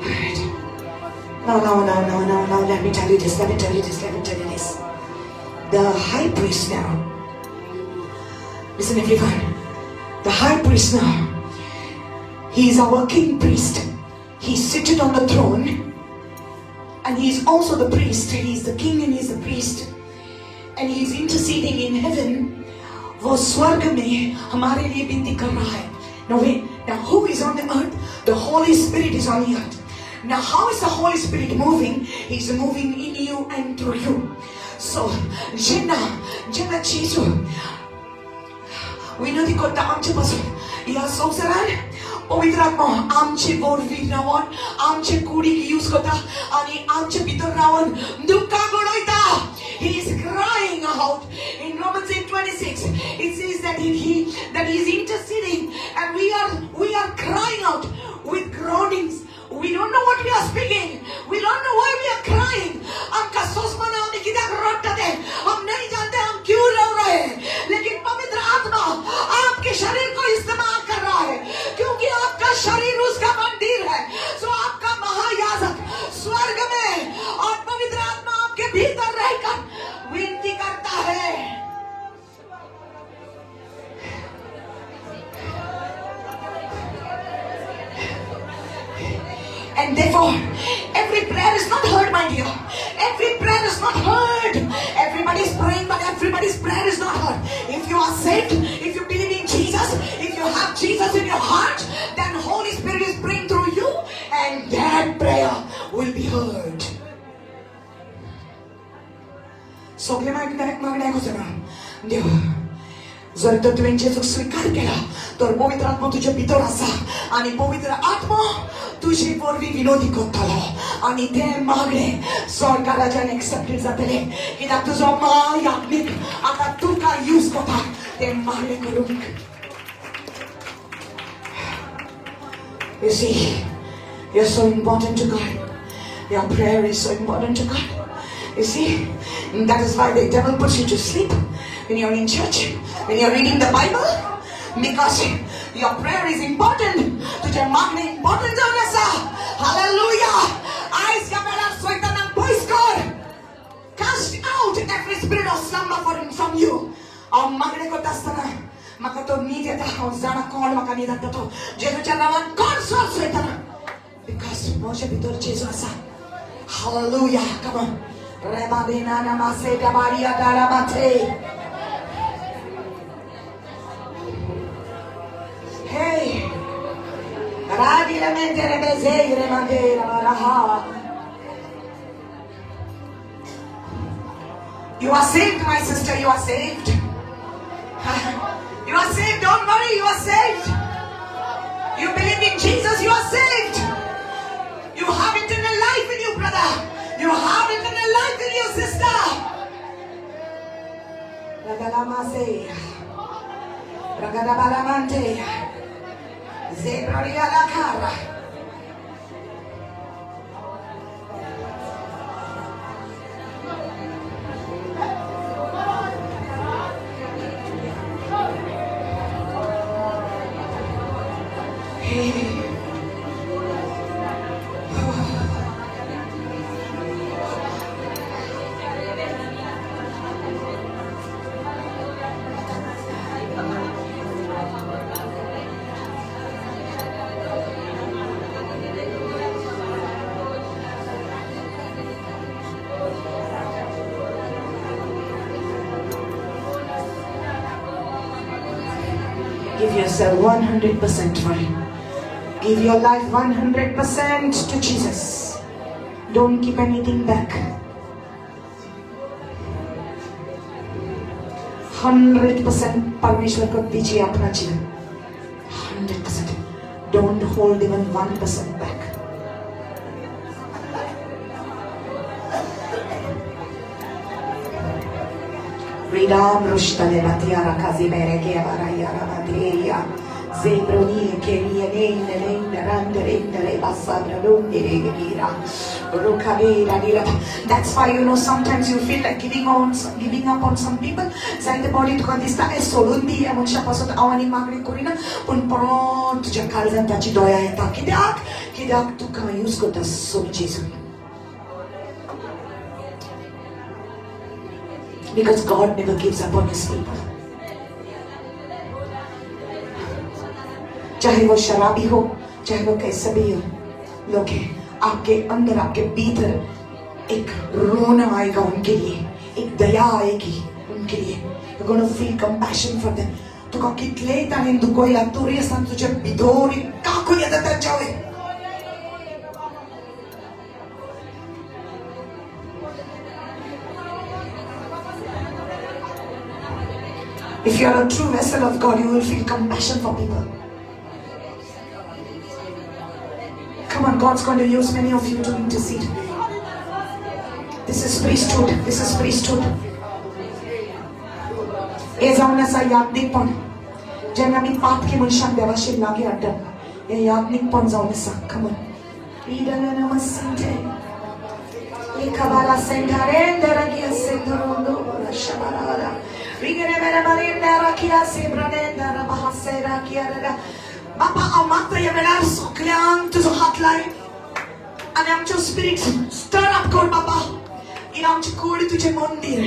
Alright. Now, now, now, now, now, now, let me tell you this, let me tell you this, let me tell you this. The high priest now, listen, everyone, the high priest now, he is our king priest. He's seated on the throne and he is also the priest. He is the king and he is the priest. And he is interceding in heaven. वो स्वर्ग में हमारे लिए विनती कर रहा है. Now wait, now who is on the earth? The Holy Spirit is on the earth. Now how is the Holy Spirit moving? He's moving in you and through you. So, जेन्ना जेन्ना जेजू विनवती करता आमचे पासून ह्या संवसारान, पवित्र आत्मा आमचे वरवीं रावन आमचे कुडीक यूज करता आनी आमचे भितर रावन दुख्खां घडयता. He is crying out. In Romans 8:26, it says that he is interceding and we are crying out with groanings. We don't know what we are speaking. We don't know why we are crying. आमकां सोंसमना आमी कित्याक रडटा ते. हम नहीं जानते हम क्यों रो रहे हैं, लेकिन पवित्र आत्मा आपके शरीर को इस्तेमाल कर रहा है, क्योंकि आपका शरीर उसका मंदिर है. सो आपका महायाजक स्वर्ग में और पवित्र आत्मा आपके भीतर रहकर विनती करता है. And therefore, every prayer is not heard, my dear. Every prayer is not heard. Everybody is praying, but everybody's prayer is not heard. If you are saved, if you believe in Jesus, if you have Jesus in your heart, then Holy Spirit is praying through you, and that prayer will be heard. सगळे मागण्याक वचना. देव जर तर तुवें जेजूक स्विकार केला तर पवित्र आत्मा तुजे भितर आसा आनी पवित्र आत्मा तुजे वरवीं विनोदी करतलो आनी तें मागणें स्वर्गा राजान एक्सेप्टेड जातलें, कित्याक तुजो महायाज्ञीक आतां तुका यूज करता तें मागणें करूंक. You see, you're so important to God. Your prayer is so important to God. You see, that is why the devil puts you to sleep when you're in church, when you're reading the Bible, because your prayer is important. तुझे मागणे important जावन आसा. Hallelujah. आयज ह्या वेळार सैतानाक पयस कर. Cast out every spirit of slumber from you. हांव मागणें करता आसतना म्हाका तो न्हीद येता. हांव जाणा कोण म्हाका न्हीद हाडटा तो. जेजूच्या नांवान कोण सोड सैताना, because म्हज्या भितर जेजू आसा. Hallelujah. Come on. Rebadena namase dabaria darabate. Hey. Radilamente rebeze remande raha. You are saved, my sister. You are saved. You are saved. Don't worry. You are saved. You believe in Jesus. You are saved. You have eternal life in you, brother. You have eternal life in you, sister. Ragalamase. Ragadabalamante. Zebraria la cara. Hey. Give yourself 100% for Him. Give your life 100% to Jesus. Don't keep anything back. 100% परमेश्वर को दीजिए अपना जीवन. 100%. Don't hold even 1% back. Ridam rushtale batiara kazimere ke baraya rabateya zebroni keria neine neine rande rende basabra lunde gira rukavera dira. That's why, you know, sometimes you feel like giving up on some people. जायते body तुका दिसता ए सोडून दी ह्या मनशा पासून हांव आनी मागणी करिना, पूण परत तुज्या काळजान ताची दया येता. कित्याक? कित्याक तुका यूज करता सोड जेजू. Because God never gives up on His people. चाहे वो शराबी हो, चाहे वो कैसा भी हो, लोग हैं आपके अंदर, आपके भीतर एक रोना आएगा उनके लिए, एक दया आएगी उनके लिए. You're going to feel compassion for them. तुका कितले ताणें दुखयला तरी आसतना तुज्या भितर एक काकून येता तांच्या वयर. If you are a true vessel of God, you will feel compassion for people. Come on, God's going to use many of you to intercede. This is priesthood. This is priesthood. हे जावन आसा याज्ञिकपण, जेन्ना आमी पातकी मनशांक देवाशेन लागीं हाडटात, हें याज्ञिकपण जावन आसा. Come on. बापा, हांव मागता ह्या वेळार सगल्यांक तुजो हात लाय आनी आमच्यो स्पिरीट स्टर अप कर बापा. ही आमची कूड तुजें मंदीर.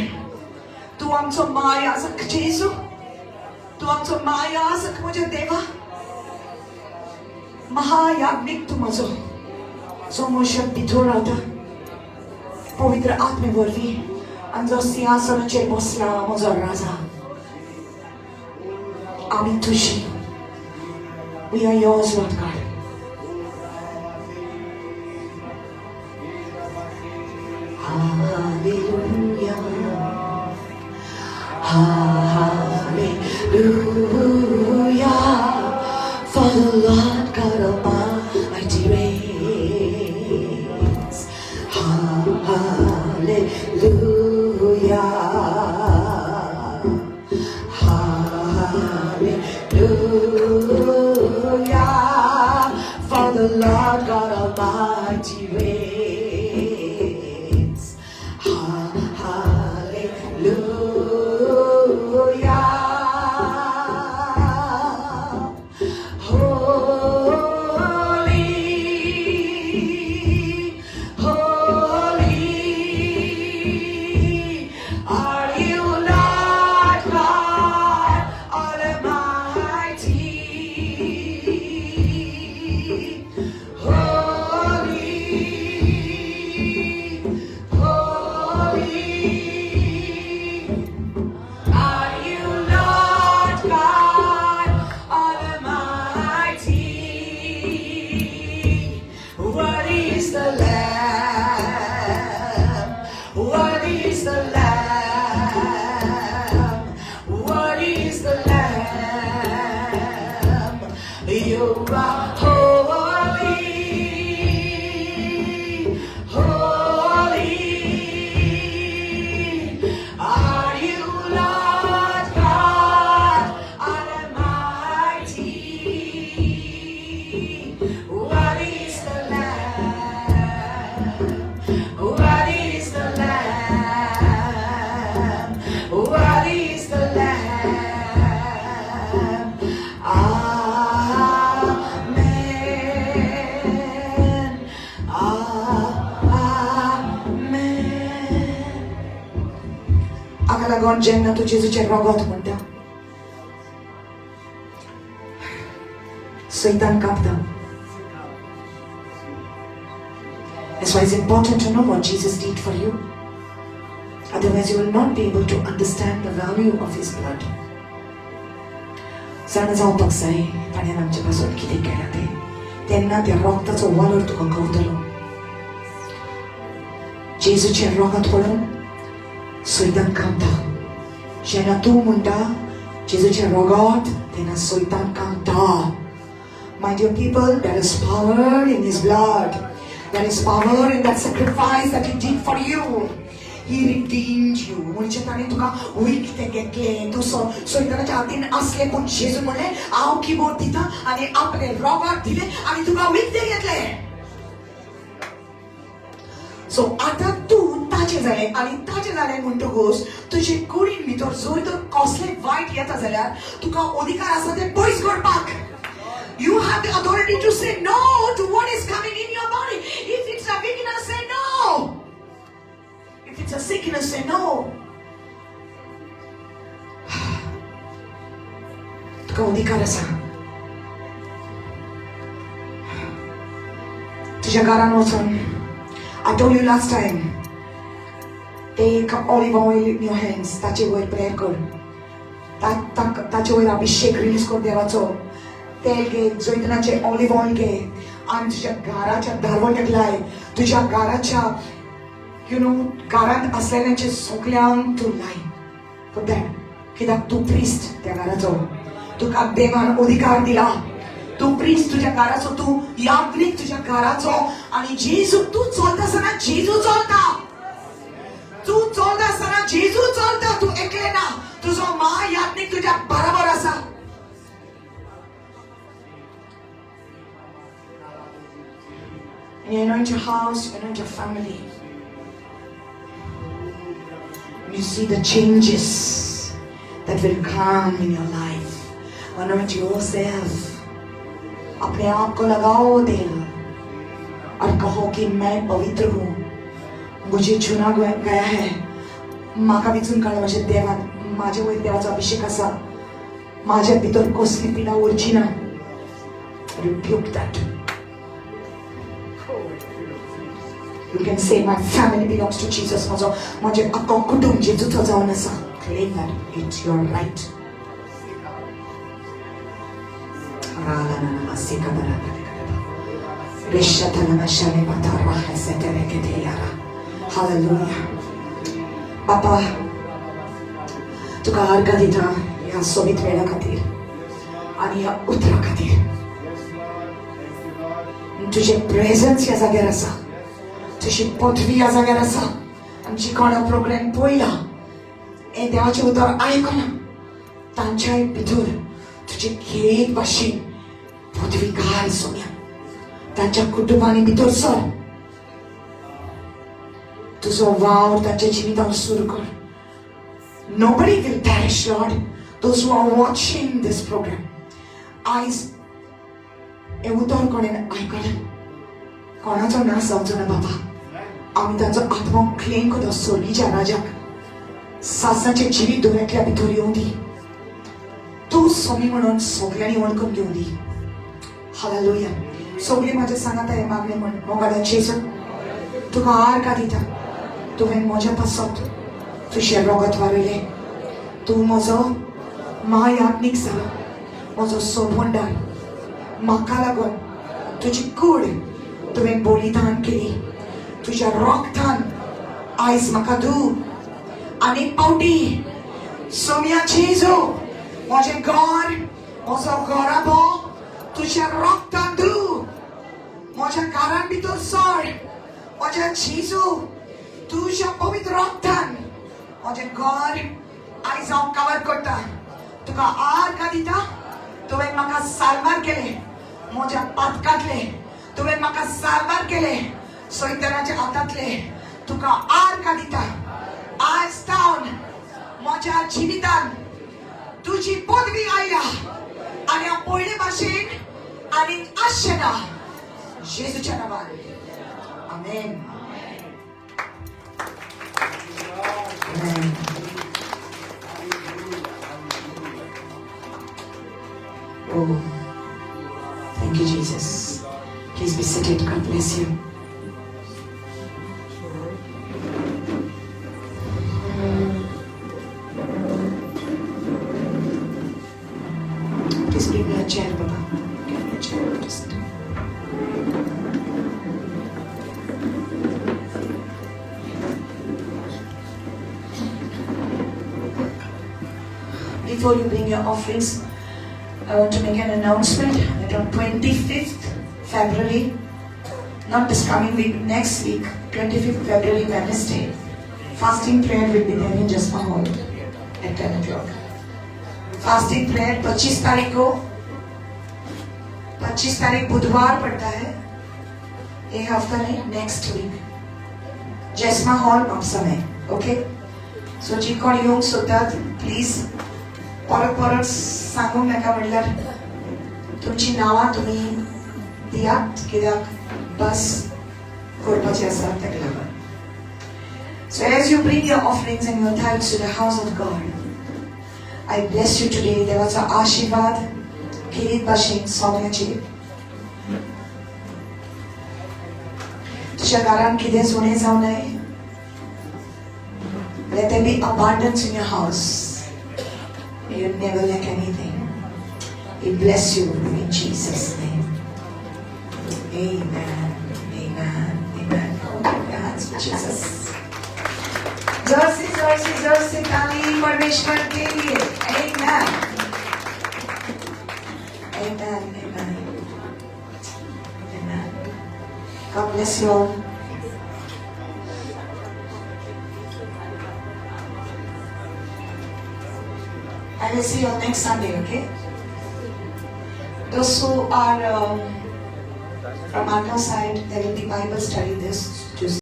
तूं आमचो महायाजक जेजू, तूं आमचो महायाजक म्हज्या देवा, महायाज्ञीक तूं म्हजो, जो म्हज्या भितर रावता पवित्र आत्मे वरवीं आनी जो सिंहासनाचेर बसला म्हजो राजा. आमी तुजी. We are yours, Lord God. Hallelujah. Hallelujah. For the Lord God Almighty reigns. Hallelujah. Hallelujah. For the Lord God Almighty reigns. Hallelujah. Holy, holy are you, Lord God Almighty. Holy, holy are you, Lord God Almighty. What is the Lamb? What is the Lamb? What is the Lamb? You are holy, holy. Are you, Lord God Almighty? What is the Lamb? What is the Lamb? What is the Lamb? Amen. Amen. हाका लागून जेन्ना तूं जेजूचें रगत म्हणटा, सैतान कांपता. That's why it's important to know what Jesus did for you. Otherwise, you will not be able to understand the value of His blood. जाणा जावपाक जाय ताणें आमचे पासून कितें केलां तें, तेन्ना त्या रक्ताचो वालोर तुका कळटलो. जेजूचें रगत पळोवन सैतान कांपता. जेन्ना तूं म्हणटा जेजूचें रगत, तेन्ना सैतान कांपता. My dear people, there is power in His blood. There is power in that sacrifice that He did for you. He redeemed you. म्हणजे ताणें तुका विकतें घेतलें. तूं सैतानाच्या हातीन आसलें, पूण जेजून म्हणलें हांव किबोर्ड दिता आनी आपलें रगत दिलें आनी तुका विकतें घेतलें. सो आतां तूं ताचें जालें आनी ताचें जालें म्हणटकूच तुजे कुडीन भितर जर तर कसलें वायट येता जाल्यार तुका अधिकार आसा तें पयस करपाक. You have the authority to say no to what is coming in your body. If it's a weakness, say no. If it's a sickness, say no. तुका अधिकार आसा. तुज्या घरान वचून, I told you last time, take olive oil in your hands, ताचे वयर prayer कर, ताचे वयर अभिषेक रिलीज कर देवाचो. तेल घे, जैतनाचे ऑलिव्ह ऑयल घे आनी तुज्या घराच्या दारवट्याक लाय. तुज्या घराच्या घरांत आसलेल्यांचे सगल्यांक तूं लाय. For that, कित्याक तूं प्रिस्ट त्या घराचो. तुका देवान अधिकार दिला. तूं प्रिस्ट तुज्या घराचो, तूं यात्रीक तुज्या घराचो. आनी जेजू तूं चलता आसतना जेजू चलता. तूं चलता आसतना जेजू चलता. तूं एकलें ना, तुजो महायात्नीक तुज्या बराबर आसा. And you anoint your house, you anoint your family. And you see the changes that will come in your life. Anoint yourself. अपने आप को लगाओ तेल और कहो कि मैं पवित्र हूँ, मुझे चुना गया है. म्हाका विचून काडला म्हज्या देवान. म्हाजे वयर देवाचो अभिषेक आसा. म्हाज्या भितर कसली पिडा उरची ना. Rebuke that. You can say, my family belongs to Jesus. म्हजो म्हजें अख्खो कुटुंब जेजूचो जावन आसा. Claim that. It's your right. Hallelujah. बापा, तुका अर्घ दिता ह्या सोबीत वेळा खातीर आनी ह्या उतरा खातीर. तुजें प्रेजन्स ह्या जाग्यार आसा, तुजी पदवी ह्या जाग्यार आसा. आमची कोणा प्रोग्राम पळयला, हें देवाचें उतर आयकलां, तांच्याय भितर तुजे खेरीत भाशेन पदवी घाल सोम्या. तांच्या कुटुंबांनी भितर सर, तुजो वावर तांच्या जिवितान सुरू कर. Nobody will perish, Lord. Those who are watching this program, आयज हें उतर कोणें आयकलें, कोणाचो ना जावचो ना बाबा. आमी तांचो आत्मो क्लेम करता सोलीच्या राजाक. सासाचें जिवीत दरेकल्या भितर येवं दी. तूं सोमी म्हणून सगल्यांनी वळखून घेवं दी. हालेलुया. सगळीं म्हाज्या सांगाता हें मागणें म्हण. मोगादा जेजू, तुका आर्गां दिता. तुवें म्हज्या पासत तुजें रोगत वारयलें. तूं म्हजो महायात्नीक जालो, म्हजो सोडवणदार. म्हाका लागून तुजी कूड तुवें बलिदान केली. तुज्या रोगतान आयज म्हाका दू आनी पावटी. सोम्या जेजू, म्हजें घर, म्हजो घराबो तुज्या रोगतान दू. म्हज्या घरान भितर सर म्हज्या जेजू, तुज्या पवित्र रोगतान म्हजें घर आयज हांव कवर करता. तुका आर्गां दिता. तुवें म्हाका साल्वार केलें म्हज्या पातकांतले. तुवें म्हाका साल्वार केलें सैतानाच्या हातांतले. तुका आर्गां दिता. आयज सावन म्हज्या जिवितान तुजी पदवी आयल्या आनी हांव पयले भाशेन आनी आसचें ना. जेजूच्या नांवान, आमेन. Amen. Oh, thank you, Jesus. Please be seated. God bless you. Please bring me a chair, Baba. Give me a chair. Just. Before you bring your offerings, I want to make an announcement that on 25th February, not this coming week, next week, 25th February, Wednesday, fasting prayer will be there in Jasma Hall at 10 o'clock. Fasting prayer 25 तारीख को, 25 तारीख बुधवार पड़ता है, एक हफ्ता नहीं, next week, जैस्मा hall Mapusa में. Okay, so जी कोण येवंक सोदतात, प्लीज परत परत सांगूंक नाका. म्हणल्यार तुमची नांवां तुमी दियात, कित्याक बस करपाची आसा ताका लागून. So as you bring your offerings and your tithes to the house of God, I bless you today. देवाचो आशीर्वाद खेरीत भाशेन सगळ्याचेर. तुज्या घरान कितेंच उणें जावं नये. Let there be abundance in your house. May you never lack anything. He bless you in Jesus' name. Amen. Amen. Amen. Clap your hands for Jesus. जोर से, जोर से, जोर से ताली परमेश्वर के लिए. Amen. Amen. Amen. Amen. God bless you all. I will see you all next Sunday, okay? Those who are from Arka side, there will be Bible study this